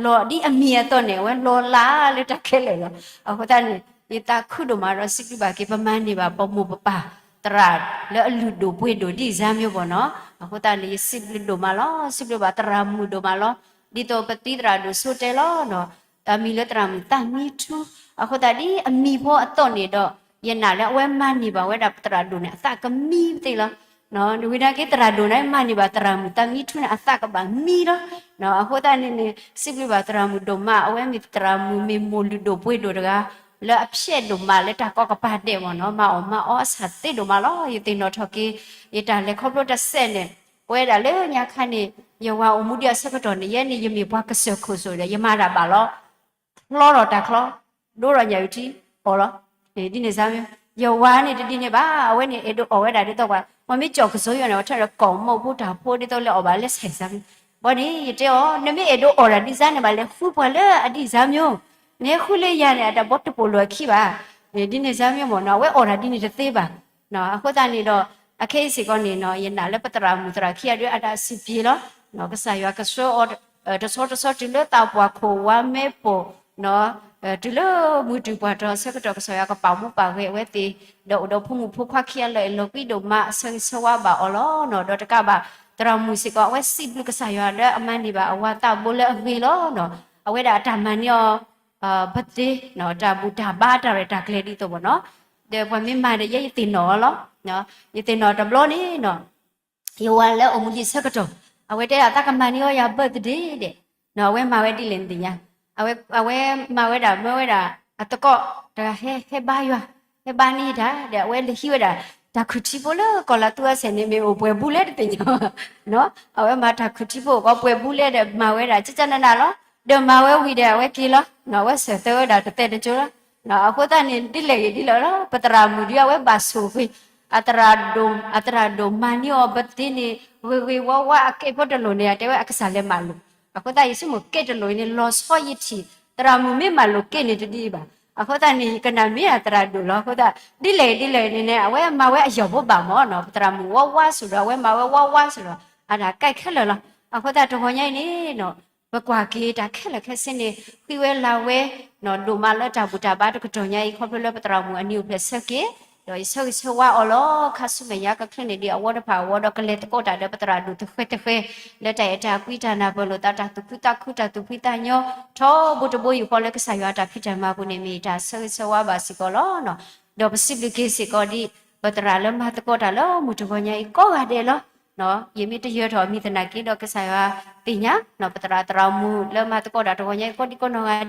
လီၤဒ်အမံၤအသိးန့ၣ် အဝဲလီၤလးလၢတၢ်ခဲလၢာ်လီၤ. အဃိသတးန့ၣ် ယသးခုဒိၣ်မးဒီးစံးဘျုးဘၣ်က့ၤ ပမၤန့ၢ်ဘၣ်ပမိၢ်ပပၢ်သရၣ်လၢအလုၢ်ဒိၣ်ပှ့ၤဒိၣ်ဒ်စၢ်မ့ၢ်ဘၣ်နီၤ. အဃိသတးန့ၣ် ယစံးဘျုးဒိၣ်မးလီၤ. စံးဘျုးဘၣ်သရၣ်မုၣ်ဒိၣ်မးလီၤ. ဒ်သိးပသံသရၣ်ဒိၣ်ဆိတဲလီၤနီၤ, အမံၤလၢသရၣ်မုၣ်သးမံထူ, အဃိသတးဒ်အမံၤဖိအသိးန့ၣ်ဒီး ယနာ်လၢအဝဲမၤန့ၢ်ဘၣ်ဝဲဒၣ်ပသရၣ်ဒိၣ်န့ၣ် အသးကမံပသ့လီၤ. ဝံၤနာ်က့သရၣ်ဒိၣ်န့ၣ် မၤန့ၢ်ဘၣ်သရၣ်မုၣ်သးမံထူန့ၣ် အသးကဘၣ်မံလီၤ. အဃိသတးန့ၣ်န့ၣ် စံးဘျုးဘၣ်သရၣ်မုၣ်ဒိၣ်မး အဝဲမ့ၢ်သရၣ်မုၣ်မ့ၢ်မိၢ်လုၢ်ဒိၣ်ပှ့ၤဒိၣ်တဂၤ လၢအဖျဲၣ်ဒိၣ်မးလၢတၢ်ကီကပၤဒဲးမ့ၢ်နီၤ မၤအီၣ်မၤအီအဆၢသ့ဒိၣ်မးလီၤ. ယသ့ၣ်နီၣ်ထီၣ်က့ၤ ယတၢ်လဲၤခီဖျိတစဲးန့ၣ် ပဝဲဒၣ်လၢညါခါန့ၣ် ယဝၤအိၣ်မူဒံးအဆၢကတီၢ်န့ၣ် ယဲန့ၣ်ယမ့ၢ်ပှၤကစၢၢ်ခိၣ်စိၤဒီး ယမၤတၢ်ဘၣ်လီၤ ချီထီၣ်တၢ်ချီ, ဒိထီၣ်ညၣ်အုၣ်ထံ, အီၣ်လီၤ. ဒ်န့ၣ်စၢ်မ့ၢ်, ယဝၤန့ၣ်တဒ်န့ၣ်ဘၣ်, အဝဲန့ၣ်အဲၣ်ဒိးအီၣ်ဝဲဒၣ်ဒ်သိးပှၤ, ပှၤမ့ၢ်ကၠီၣ်ကစီၣ်ယိၤန့ၣ် အဝဲထီၣ်ဒီးကိာ်မိၢ်ဖိတၢ်ဖိဒ်သိးလၢအီၣ်ဘၣ်လၢဆဲးစၢ်မ့ၢ်, ဘၣ်န့ၣ် ယတဲအီၤ နမ့ၢ်အဲၣ်ဒိးအီၣ်တၢ်ဒ်စၢ်န့ၣ်ဘၣ်လဲၤဃုပှၤလၢအဒ်စၢ်မ့ၢ်, နဟဲဃုလၢယၤန့ၣ် အတၢ်ဘီတပိာ်လိာ်အခံဘၣ်, ဒ်န့ၣ်စၢ်မ့ၢ်မ့ၢ်နီၤ အဝဲအီၣ်တၢ်ဒ်န့ၣ်တသ့ဘၣ် အဃိသတးန့ၣ်ဒီး အခဲအံၤစ့ၢ်ကီးန့ၣ်နီၤ ယနာ်လၢပသရၣ်မုၣ်သရၣ်ခံဂၤဒုးအတၢ်စံးပျ့ၤလီၤ. ကစၢ်ယွၤကဆှၢအီၤ တဆီတဆီတုၤလၢသးပှၢ်ခိၣ်ဝါမဲပိာ်, တုၤလၢမုၢ်တူာ်ပှၢ်တီၤအဆၢကတီၢ် ကစၢ်ယွၤကပာ်မူပာ်ဂဲၤအဝဲသ့ၣ်, ဒီးအိၣ်ဒီးဖိမုၣ်ဖိခွါခံဂၤလၢအလီၤကွံဒိၣ်မး အဆၢဂ့ၤဆၢဝါဘၣ်အီၤလီၤ. ဒီးတကးဘၣ် သရၣ်မုၣ်စ့ၢ်ကီး အဝဲစံးဘျုးကစၢ်ယွၤလၢအမၤန့ၢ်ဘၣ်အဝၤသးဘိလၢအဂ့ၤလီၤ. အဝဲဒၣ်အတၢ်မၤန့ၢ်အီၤ ပသ့ တၢ်ဘူၣ်တၢ်ဘါတၢ်ရဲၣ်တၢ်ကျဲၤဒ်သိးမ့ၢ်နီၤ, ဒီးပှၤမ့ၢ်မၤဒီးယဲယသ့ၣ်နီၣ်အီၤလီၤ. ယသ့ၣ်နီၣ်တဘျီန့ၣ်နီၤ ယဝၤလၢအိၣ်မူဒံးဆၢကတီၢ် အဝဲတဲဒၣ်သးကမၤန့ၢ်အီၤယၤ birthday ဒဲး, အဝဲမၤဝဲဒ်လဲၣ်နသ့ၣ်ညါ, အဝဲမၤဝဲဒၣ် မၢဝဲဒၣ် အသကိးတဂၤဟဲ ဟဲဘါယွၤ, ဟဲဘါန့ၢ်ယတၢ်ဒီး အဝဲလဲၤဟံးဝဲဒၣ် တၢ်ခုၣ်ထံဖိလၢကီၢ်လၤသူအဆဲးန့ၣ် မ့ၢ်အိၣ်ပှဲၤဘူးလဲၣ်တသ့ၣ်ညါ, အဝဲမၤတၢ်ခုၣ်ထံဖိအဃိ ပှဲၤဘူးလဲၣ်ဒီး မၤဝဲဒၣ် ကကနနၣ်လီၤ. ဒီးမၤဝဲဝံၤဒီး အဝဲက့ၤလီၤ, အဝဲဆၢၣ်သၢဝဲဒၣ်တသဲတကၠိလီၤ. အဃိသတးန့ၣ် ဒ်လဲၣ်ဂ့ၤဒ်လဲၣ်လီၤ ပသရၣ်မုၣ်ဒုး အဝဲဘၣ်ဆိၣ်ဂ့ၤ အသရၣ်ဒိၣ် အသရၣ်ဒိၣ်မၤန့ၢ်အီၤ birthday န့ၣ် ဂ့ၤဂ့ၤဝါဝါ အကဲဖိတလိၣ်န့ၣ် အတဲဝဲအကစၢ်လဲၤမၤလိာ်, အဃိသတးယဆိကမိၣ်ကဲတလိၣ်အံၤန့ၣ် လီၤဆီယထံၣ် သရၣ်မုၣ်မ့ၢ်မၤလိာ်ကဲန့ၣ်တဒ်အံၤဘၣ်. အဃိသတးန့ၣ် ယကနၣ်မ့ၢ်အသရၣ်ဒိၣ်လီၤ. အဃိသတး ဒ်လဲၣ်ဒ်လဲၣ်န့ၣ်န့ၣ် အဝဲမၤဝဲအယီၢ်ဖိဘၣ်မ့ၢ်နီၤ ပသရၣ်မုၣ်ဝါဝါစ့ၢ်ဒီး အဝဲမၤဝဲဝါဝါစ့ၢ်ဒီး အတၢ်ကဲခဲလၢာ်လီၤ. အဃိသတးတဂီၤညါအံၤန့ၣ်နီၤ ပကွၢ်က့ၤတၢ်ခဲလၢာ်ခဲဆ့န့ၣ် ဃုဝဲလၢ်ဝဲ ဒိၣ်မးလၢတၢ်ဘူၣ်တၢ်ဘါတကတီၢ်ညါအံၤ ခီဖျိလၢပသရၣ်မုၣ်အနံၤအိၣ်ဖျဲၣ်ဆၢက့ၤ ဒီးယဆၢဂ့ၤဆၢဝါအီၤလီၤ. ခါဆူမဲာ်ညါကချုးန့ၣ်ဒံးအဝီတဖၣ်အဝီဒီး ကလဲၤသကိးတၢ်ဒီးပသရၣ်ဒိၣ်တဃဲတဃဲ လၢတၢ်အဲၣ်တၢ်ကွံတၢ်နၢ်ပၢၢ်လိာ်သး တၢ်သူၣ်ခုသးခု တၢ်သူၣ်ဖှံသးညီ ထီဘိတဘိယူၢ်ဃီလၢကစၢ်ယွၤအတၢ်ဖံးတၢ်မၤပူၤန့ၣ် မ့ၢ်ယတၢ်ဆၢဂ့ၤဆၢဝါဘၣ်စ့ၢ်ကီးလီၤ. ဒီးပစံးဘျုးက့ၤစ့ၢ်ကီးဒ် ပသရၣ်လၢမၤသကိးတၢ်လၢမုၢ်တဂီၤညါအံၤကိးဂၤဒဲးလီၤ. ယမ့ၢ်တယၢၤထီၣ်အမံၤသနာ်က့ဒီး ကစၢ်ယွၤသ့ၣ်ညါ ပသရၣ်သရၣ်မုၣ်လၢမၤသကိးတၢ်တဂီၤညါအံၤကိးဒံကိးနီၢ်ဂ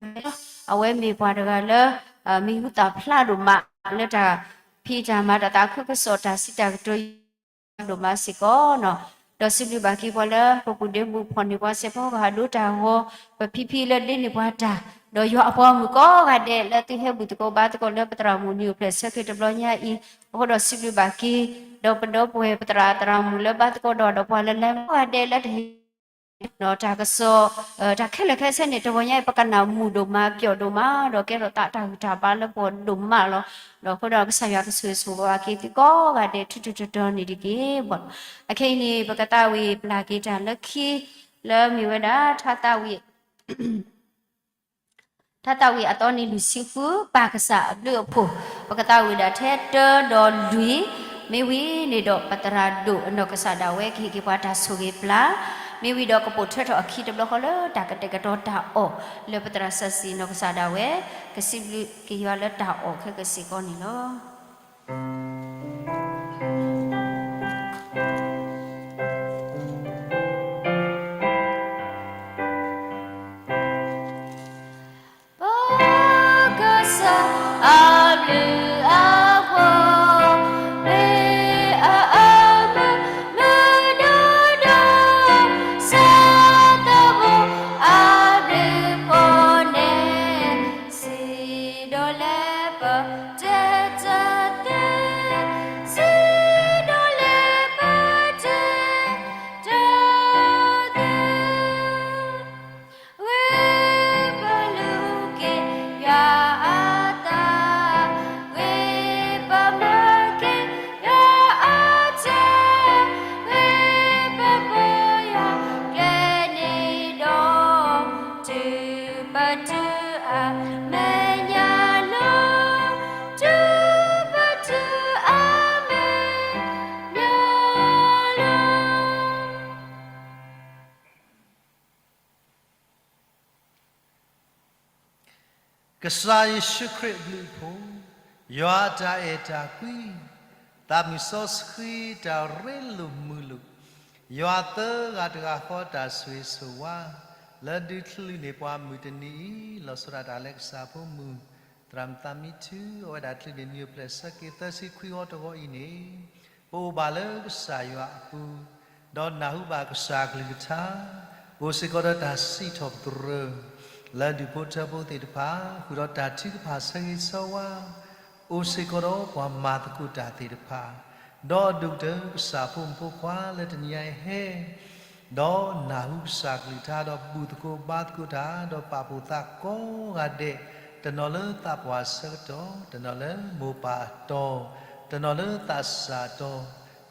ၤဒဲး အဝဲမ့ၢ်ပှၤတဂၤလၢ မံၤဟူသၣ်ဖျါဒိၣ်မး လၢတၢ်ဖံးတၢ်မၤတၢ်သးခုကစီၣ်တၢ်စံးတၢ်ကတိၤ ဒိၣ်မးစ့ၢ်ကီးနီၤ. ဒီးစံးဘျုးဘၣ်က့ၤပှၤလၢ ပပူၤဒ့မုၣ်ဖီၣ်န့ၢ်ပှၤစဲးဖီကဟၣ်ဒိတၢ်ဂီၤ ပဖံဖံလၢဒ့န့ၢ်ပှၤတၢ် ဒီးယွၤအပှၤဂီၢ်မုၢ်ကိးဂၤဒဲးလၢသုဟဲဘူၣ်သကိးဘါသကိးလၢပသရၣ်မုၣ်နံၤအိၣ်ဖျဲၣ်ဆၢက့ၤတဘျီညါအံၤ အဃိဒီးစံးဘျုးဘၣ်က့ၤ ဒီးပဒီပုၢ်ဝဲၢ်ပသရၣ်သရၣ်မုၣ်လၢဘါသကိးဒီးဒီးပှၤလၢလဲၤကိးဂၤဒဲးလၢတဟ့ၣ် ဒီးတၢ်ကစီၣ် တၢ်ခဲလၢာ်ခဲဆ့န့ၣ် တဂီၤညါအံၤ ပကနၣ်မုာ်ဒိၣ်မး ပျီၣ်ဒိၣ်မး ဒီးကဲထီၣ်သးတၢ်ဂံၢ်တၢ်ဘါလၢပှၤဒိၣ်မးလီၤ. ဒီးအဃိဒီးကစၢ်ယွၤကဆိၣ်ဂ့ၤဆိၣ်ဝါက့ၤသုကိးဂၤဒဲး ထူထူတီတီန့ၣ်တက့ၢ်. အခဲအံၤန့ၣ် ပကသးဝံၣ်ပျၢ်က့ၤတၢ်လၢခံ လၢမ့ၢ်ဝဲဒၣ် ထါသးဝံၣ် ထါသးဝံၣ်အသီနံၤလွံၢ်ဆံဃု ပၢ်ကစၢ်အဘျုးအဖှိၣ် ပကသးဝံၣ်ဒၣ်ထဲတၢဒီးလွံၢ် မ့ၢ်ဝံၤန့ၣ်ဒီး ပသရၣ်ဒိၣ်အနီၢ်ကစၢ်ဒၣ်ဝဲ ကဟ့ၣ်က့ၤပှၤတၢ်ဆိၣ်ဂ့ၤပျၢ် မ့ၢ်ဝံၤဒီးကပိာ်ထွဲထီၣ်အခံတဘျီဃီလၢတၢ်ကတဲာ်ကတီၤတၢ်အီၣ် လၢပသရၣ်စီဆှံနီၢ်ကစၢ်ဒၣ်ဝဲ ကစံးဘျုးက့ၤယွၤလၢတၢ်အီၣ်ခဲကစ့ၢ်ကီးန့ၣ်လီၤ. ကစၢ်ယ့ၣ်ၡူးခရံာ်အဘျုးအဖှိၣ်, ယွၤအတၢ်အဲၣ်တၢ်ကွံ, သးမုၢ်စီဆှံတၢ်ရ့လိာ်မုာ်လိာ်, ယွၤသၢဂၤတဂၤဃီတၢ်ဆိၣ်ဂ့ၤဆိၣ်ဝါ, လၢဒုးချုးန့ၢ်ပှၤမုၢ်တနံၤအံၤ လီၤဆီဒၣ်တၢ်လၢကစၢ်ဖိမုၢ်, သရၣ်မုၣ်သးမံထူ အဝဲဒၣ်ချုးန့ၢ်နံၣ်အိၣ်ဖျဲၣ်ဆၢက့ၤ သၢဆံခွံဂီၤတဂီၤအံၤန့ၣ် ပအိၣ်ဘၣ်လၢကစၢ်ယွၤအပူၤ, ဒီးနၢ်ဟူဘၣ်ကစၢ်အကလုၢ်ကထါ, အိၣ်စ့ၢ်ကီးဒီးတၢ်စံးထီၣ်ပတြၢၤ လၢဒူၣ်ဖိထၢဖိသ့ၣ်တဖၣ်, ဃုာ်ဒီးတၢ်ထုကဖၣ်ဆၢဂ့ၤဆၢဝါ, အိၣ်စ့ၢ်ကီးဒီးပှၤမၤသကိးတၢ်သ့ၣ်တဖၣ်, ဒီးအဒိၣ်ကတၢၢ်ကစၢ်ဖိမုၣ်ဖိခွါလၢတနံၤအံၤဟဲ ဒီးနၢ်ဟူကစၢ်ကလုၢ်ကထါ ဒီးဘူၣ်သကိးဘါသကိးတၢ် ဒီးပာ်ဖှိၣ်သးကိးဂၤဒဲး, တနီၤလၢသးပှၢ်ဆၢကတီၢ်, တနီၤလၢမိၢ်ပၢ်အတီ, တနီၤလၢသးစၢ်အတီ,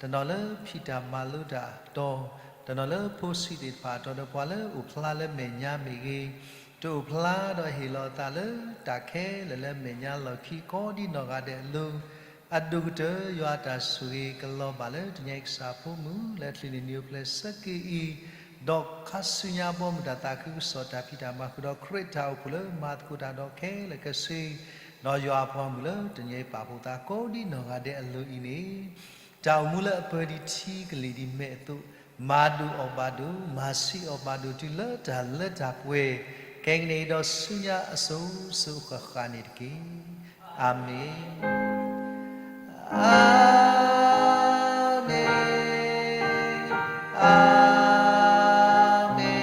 တနီၤလၢဖံးတၢ်မၤလိတၢ်အတီ, တနီၤလၢဖိဆံးသ့ၣ်တဖၣ်အတီ, ဒီးပှၤလၢအိၣ်ဖျါလၢမဲာ်ညါမ့ၢ်ဂ့ၤ, တအိၣ်ဖျါဒီးဟ့ၣ်လီၤအသးလၢတၢ်ခဲလၢာ်လၢမဲာ်ညါလီၢ်ခံကိးဒ်နီၢ်ဂၤဒဲးအလိၤ, အဒိၣ်ကတၢၢ်ယွၤအတၢ်ဆိၣ်ဂ့ၤကလီၤဘၣ်လၢတနံၤအံၤကစၢ်ဖိမုၣ် လၢချုးန့ၢ်နံၣ်အိၣ်ဖျဲၣ်ဆၢက့ၤအံၤ, ဒီးခါဆူညါဘီမုၢ်တၢ်သးခုကစီၣ် တၢ်ဖံးတၢ်မၤဃုာ်ဒီးခရံာ်တၢ်အိၣ်ဖှိၣ်လၢမၤသကိးတၢ်ဒီးခဲလၢာ်ခဲဆ့, ဒီးယွၤအပှၤမုၣ်လၢတနံၤအံၤပာ်ဖှိၣ်သးကိးဒ်နီၢ်ဂၤဒဲးအလိၤအံၤန့ၣ် တၢ်အိၣ်မူလၢအပၢၤဒံးထံကလံၤဒံးမဲာ်အသိး, မၤဒိၣ်အီၣ်ဘၣ်ဒိၣ်, မၤဆံးအီၣ်ဘၣ်ဒိၣ်တုၤလၢတၢ်လၢတၢ်ပှဲၤ, ခဲကနံၣ်အံၤဒီးဆူညါအစိၤစိၤအဃၣ်ဃၣ်န့ၣ်တက့ၢ်. အၤမ့ၣ်, အၤမ့ၣ်, အၤမ့ၣ်, အၤမ့ၣ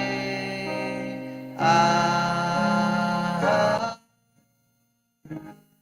်.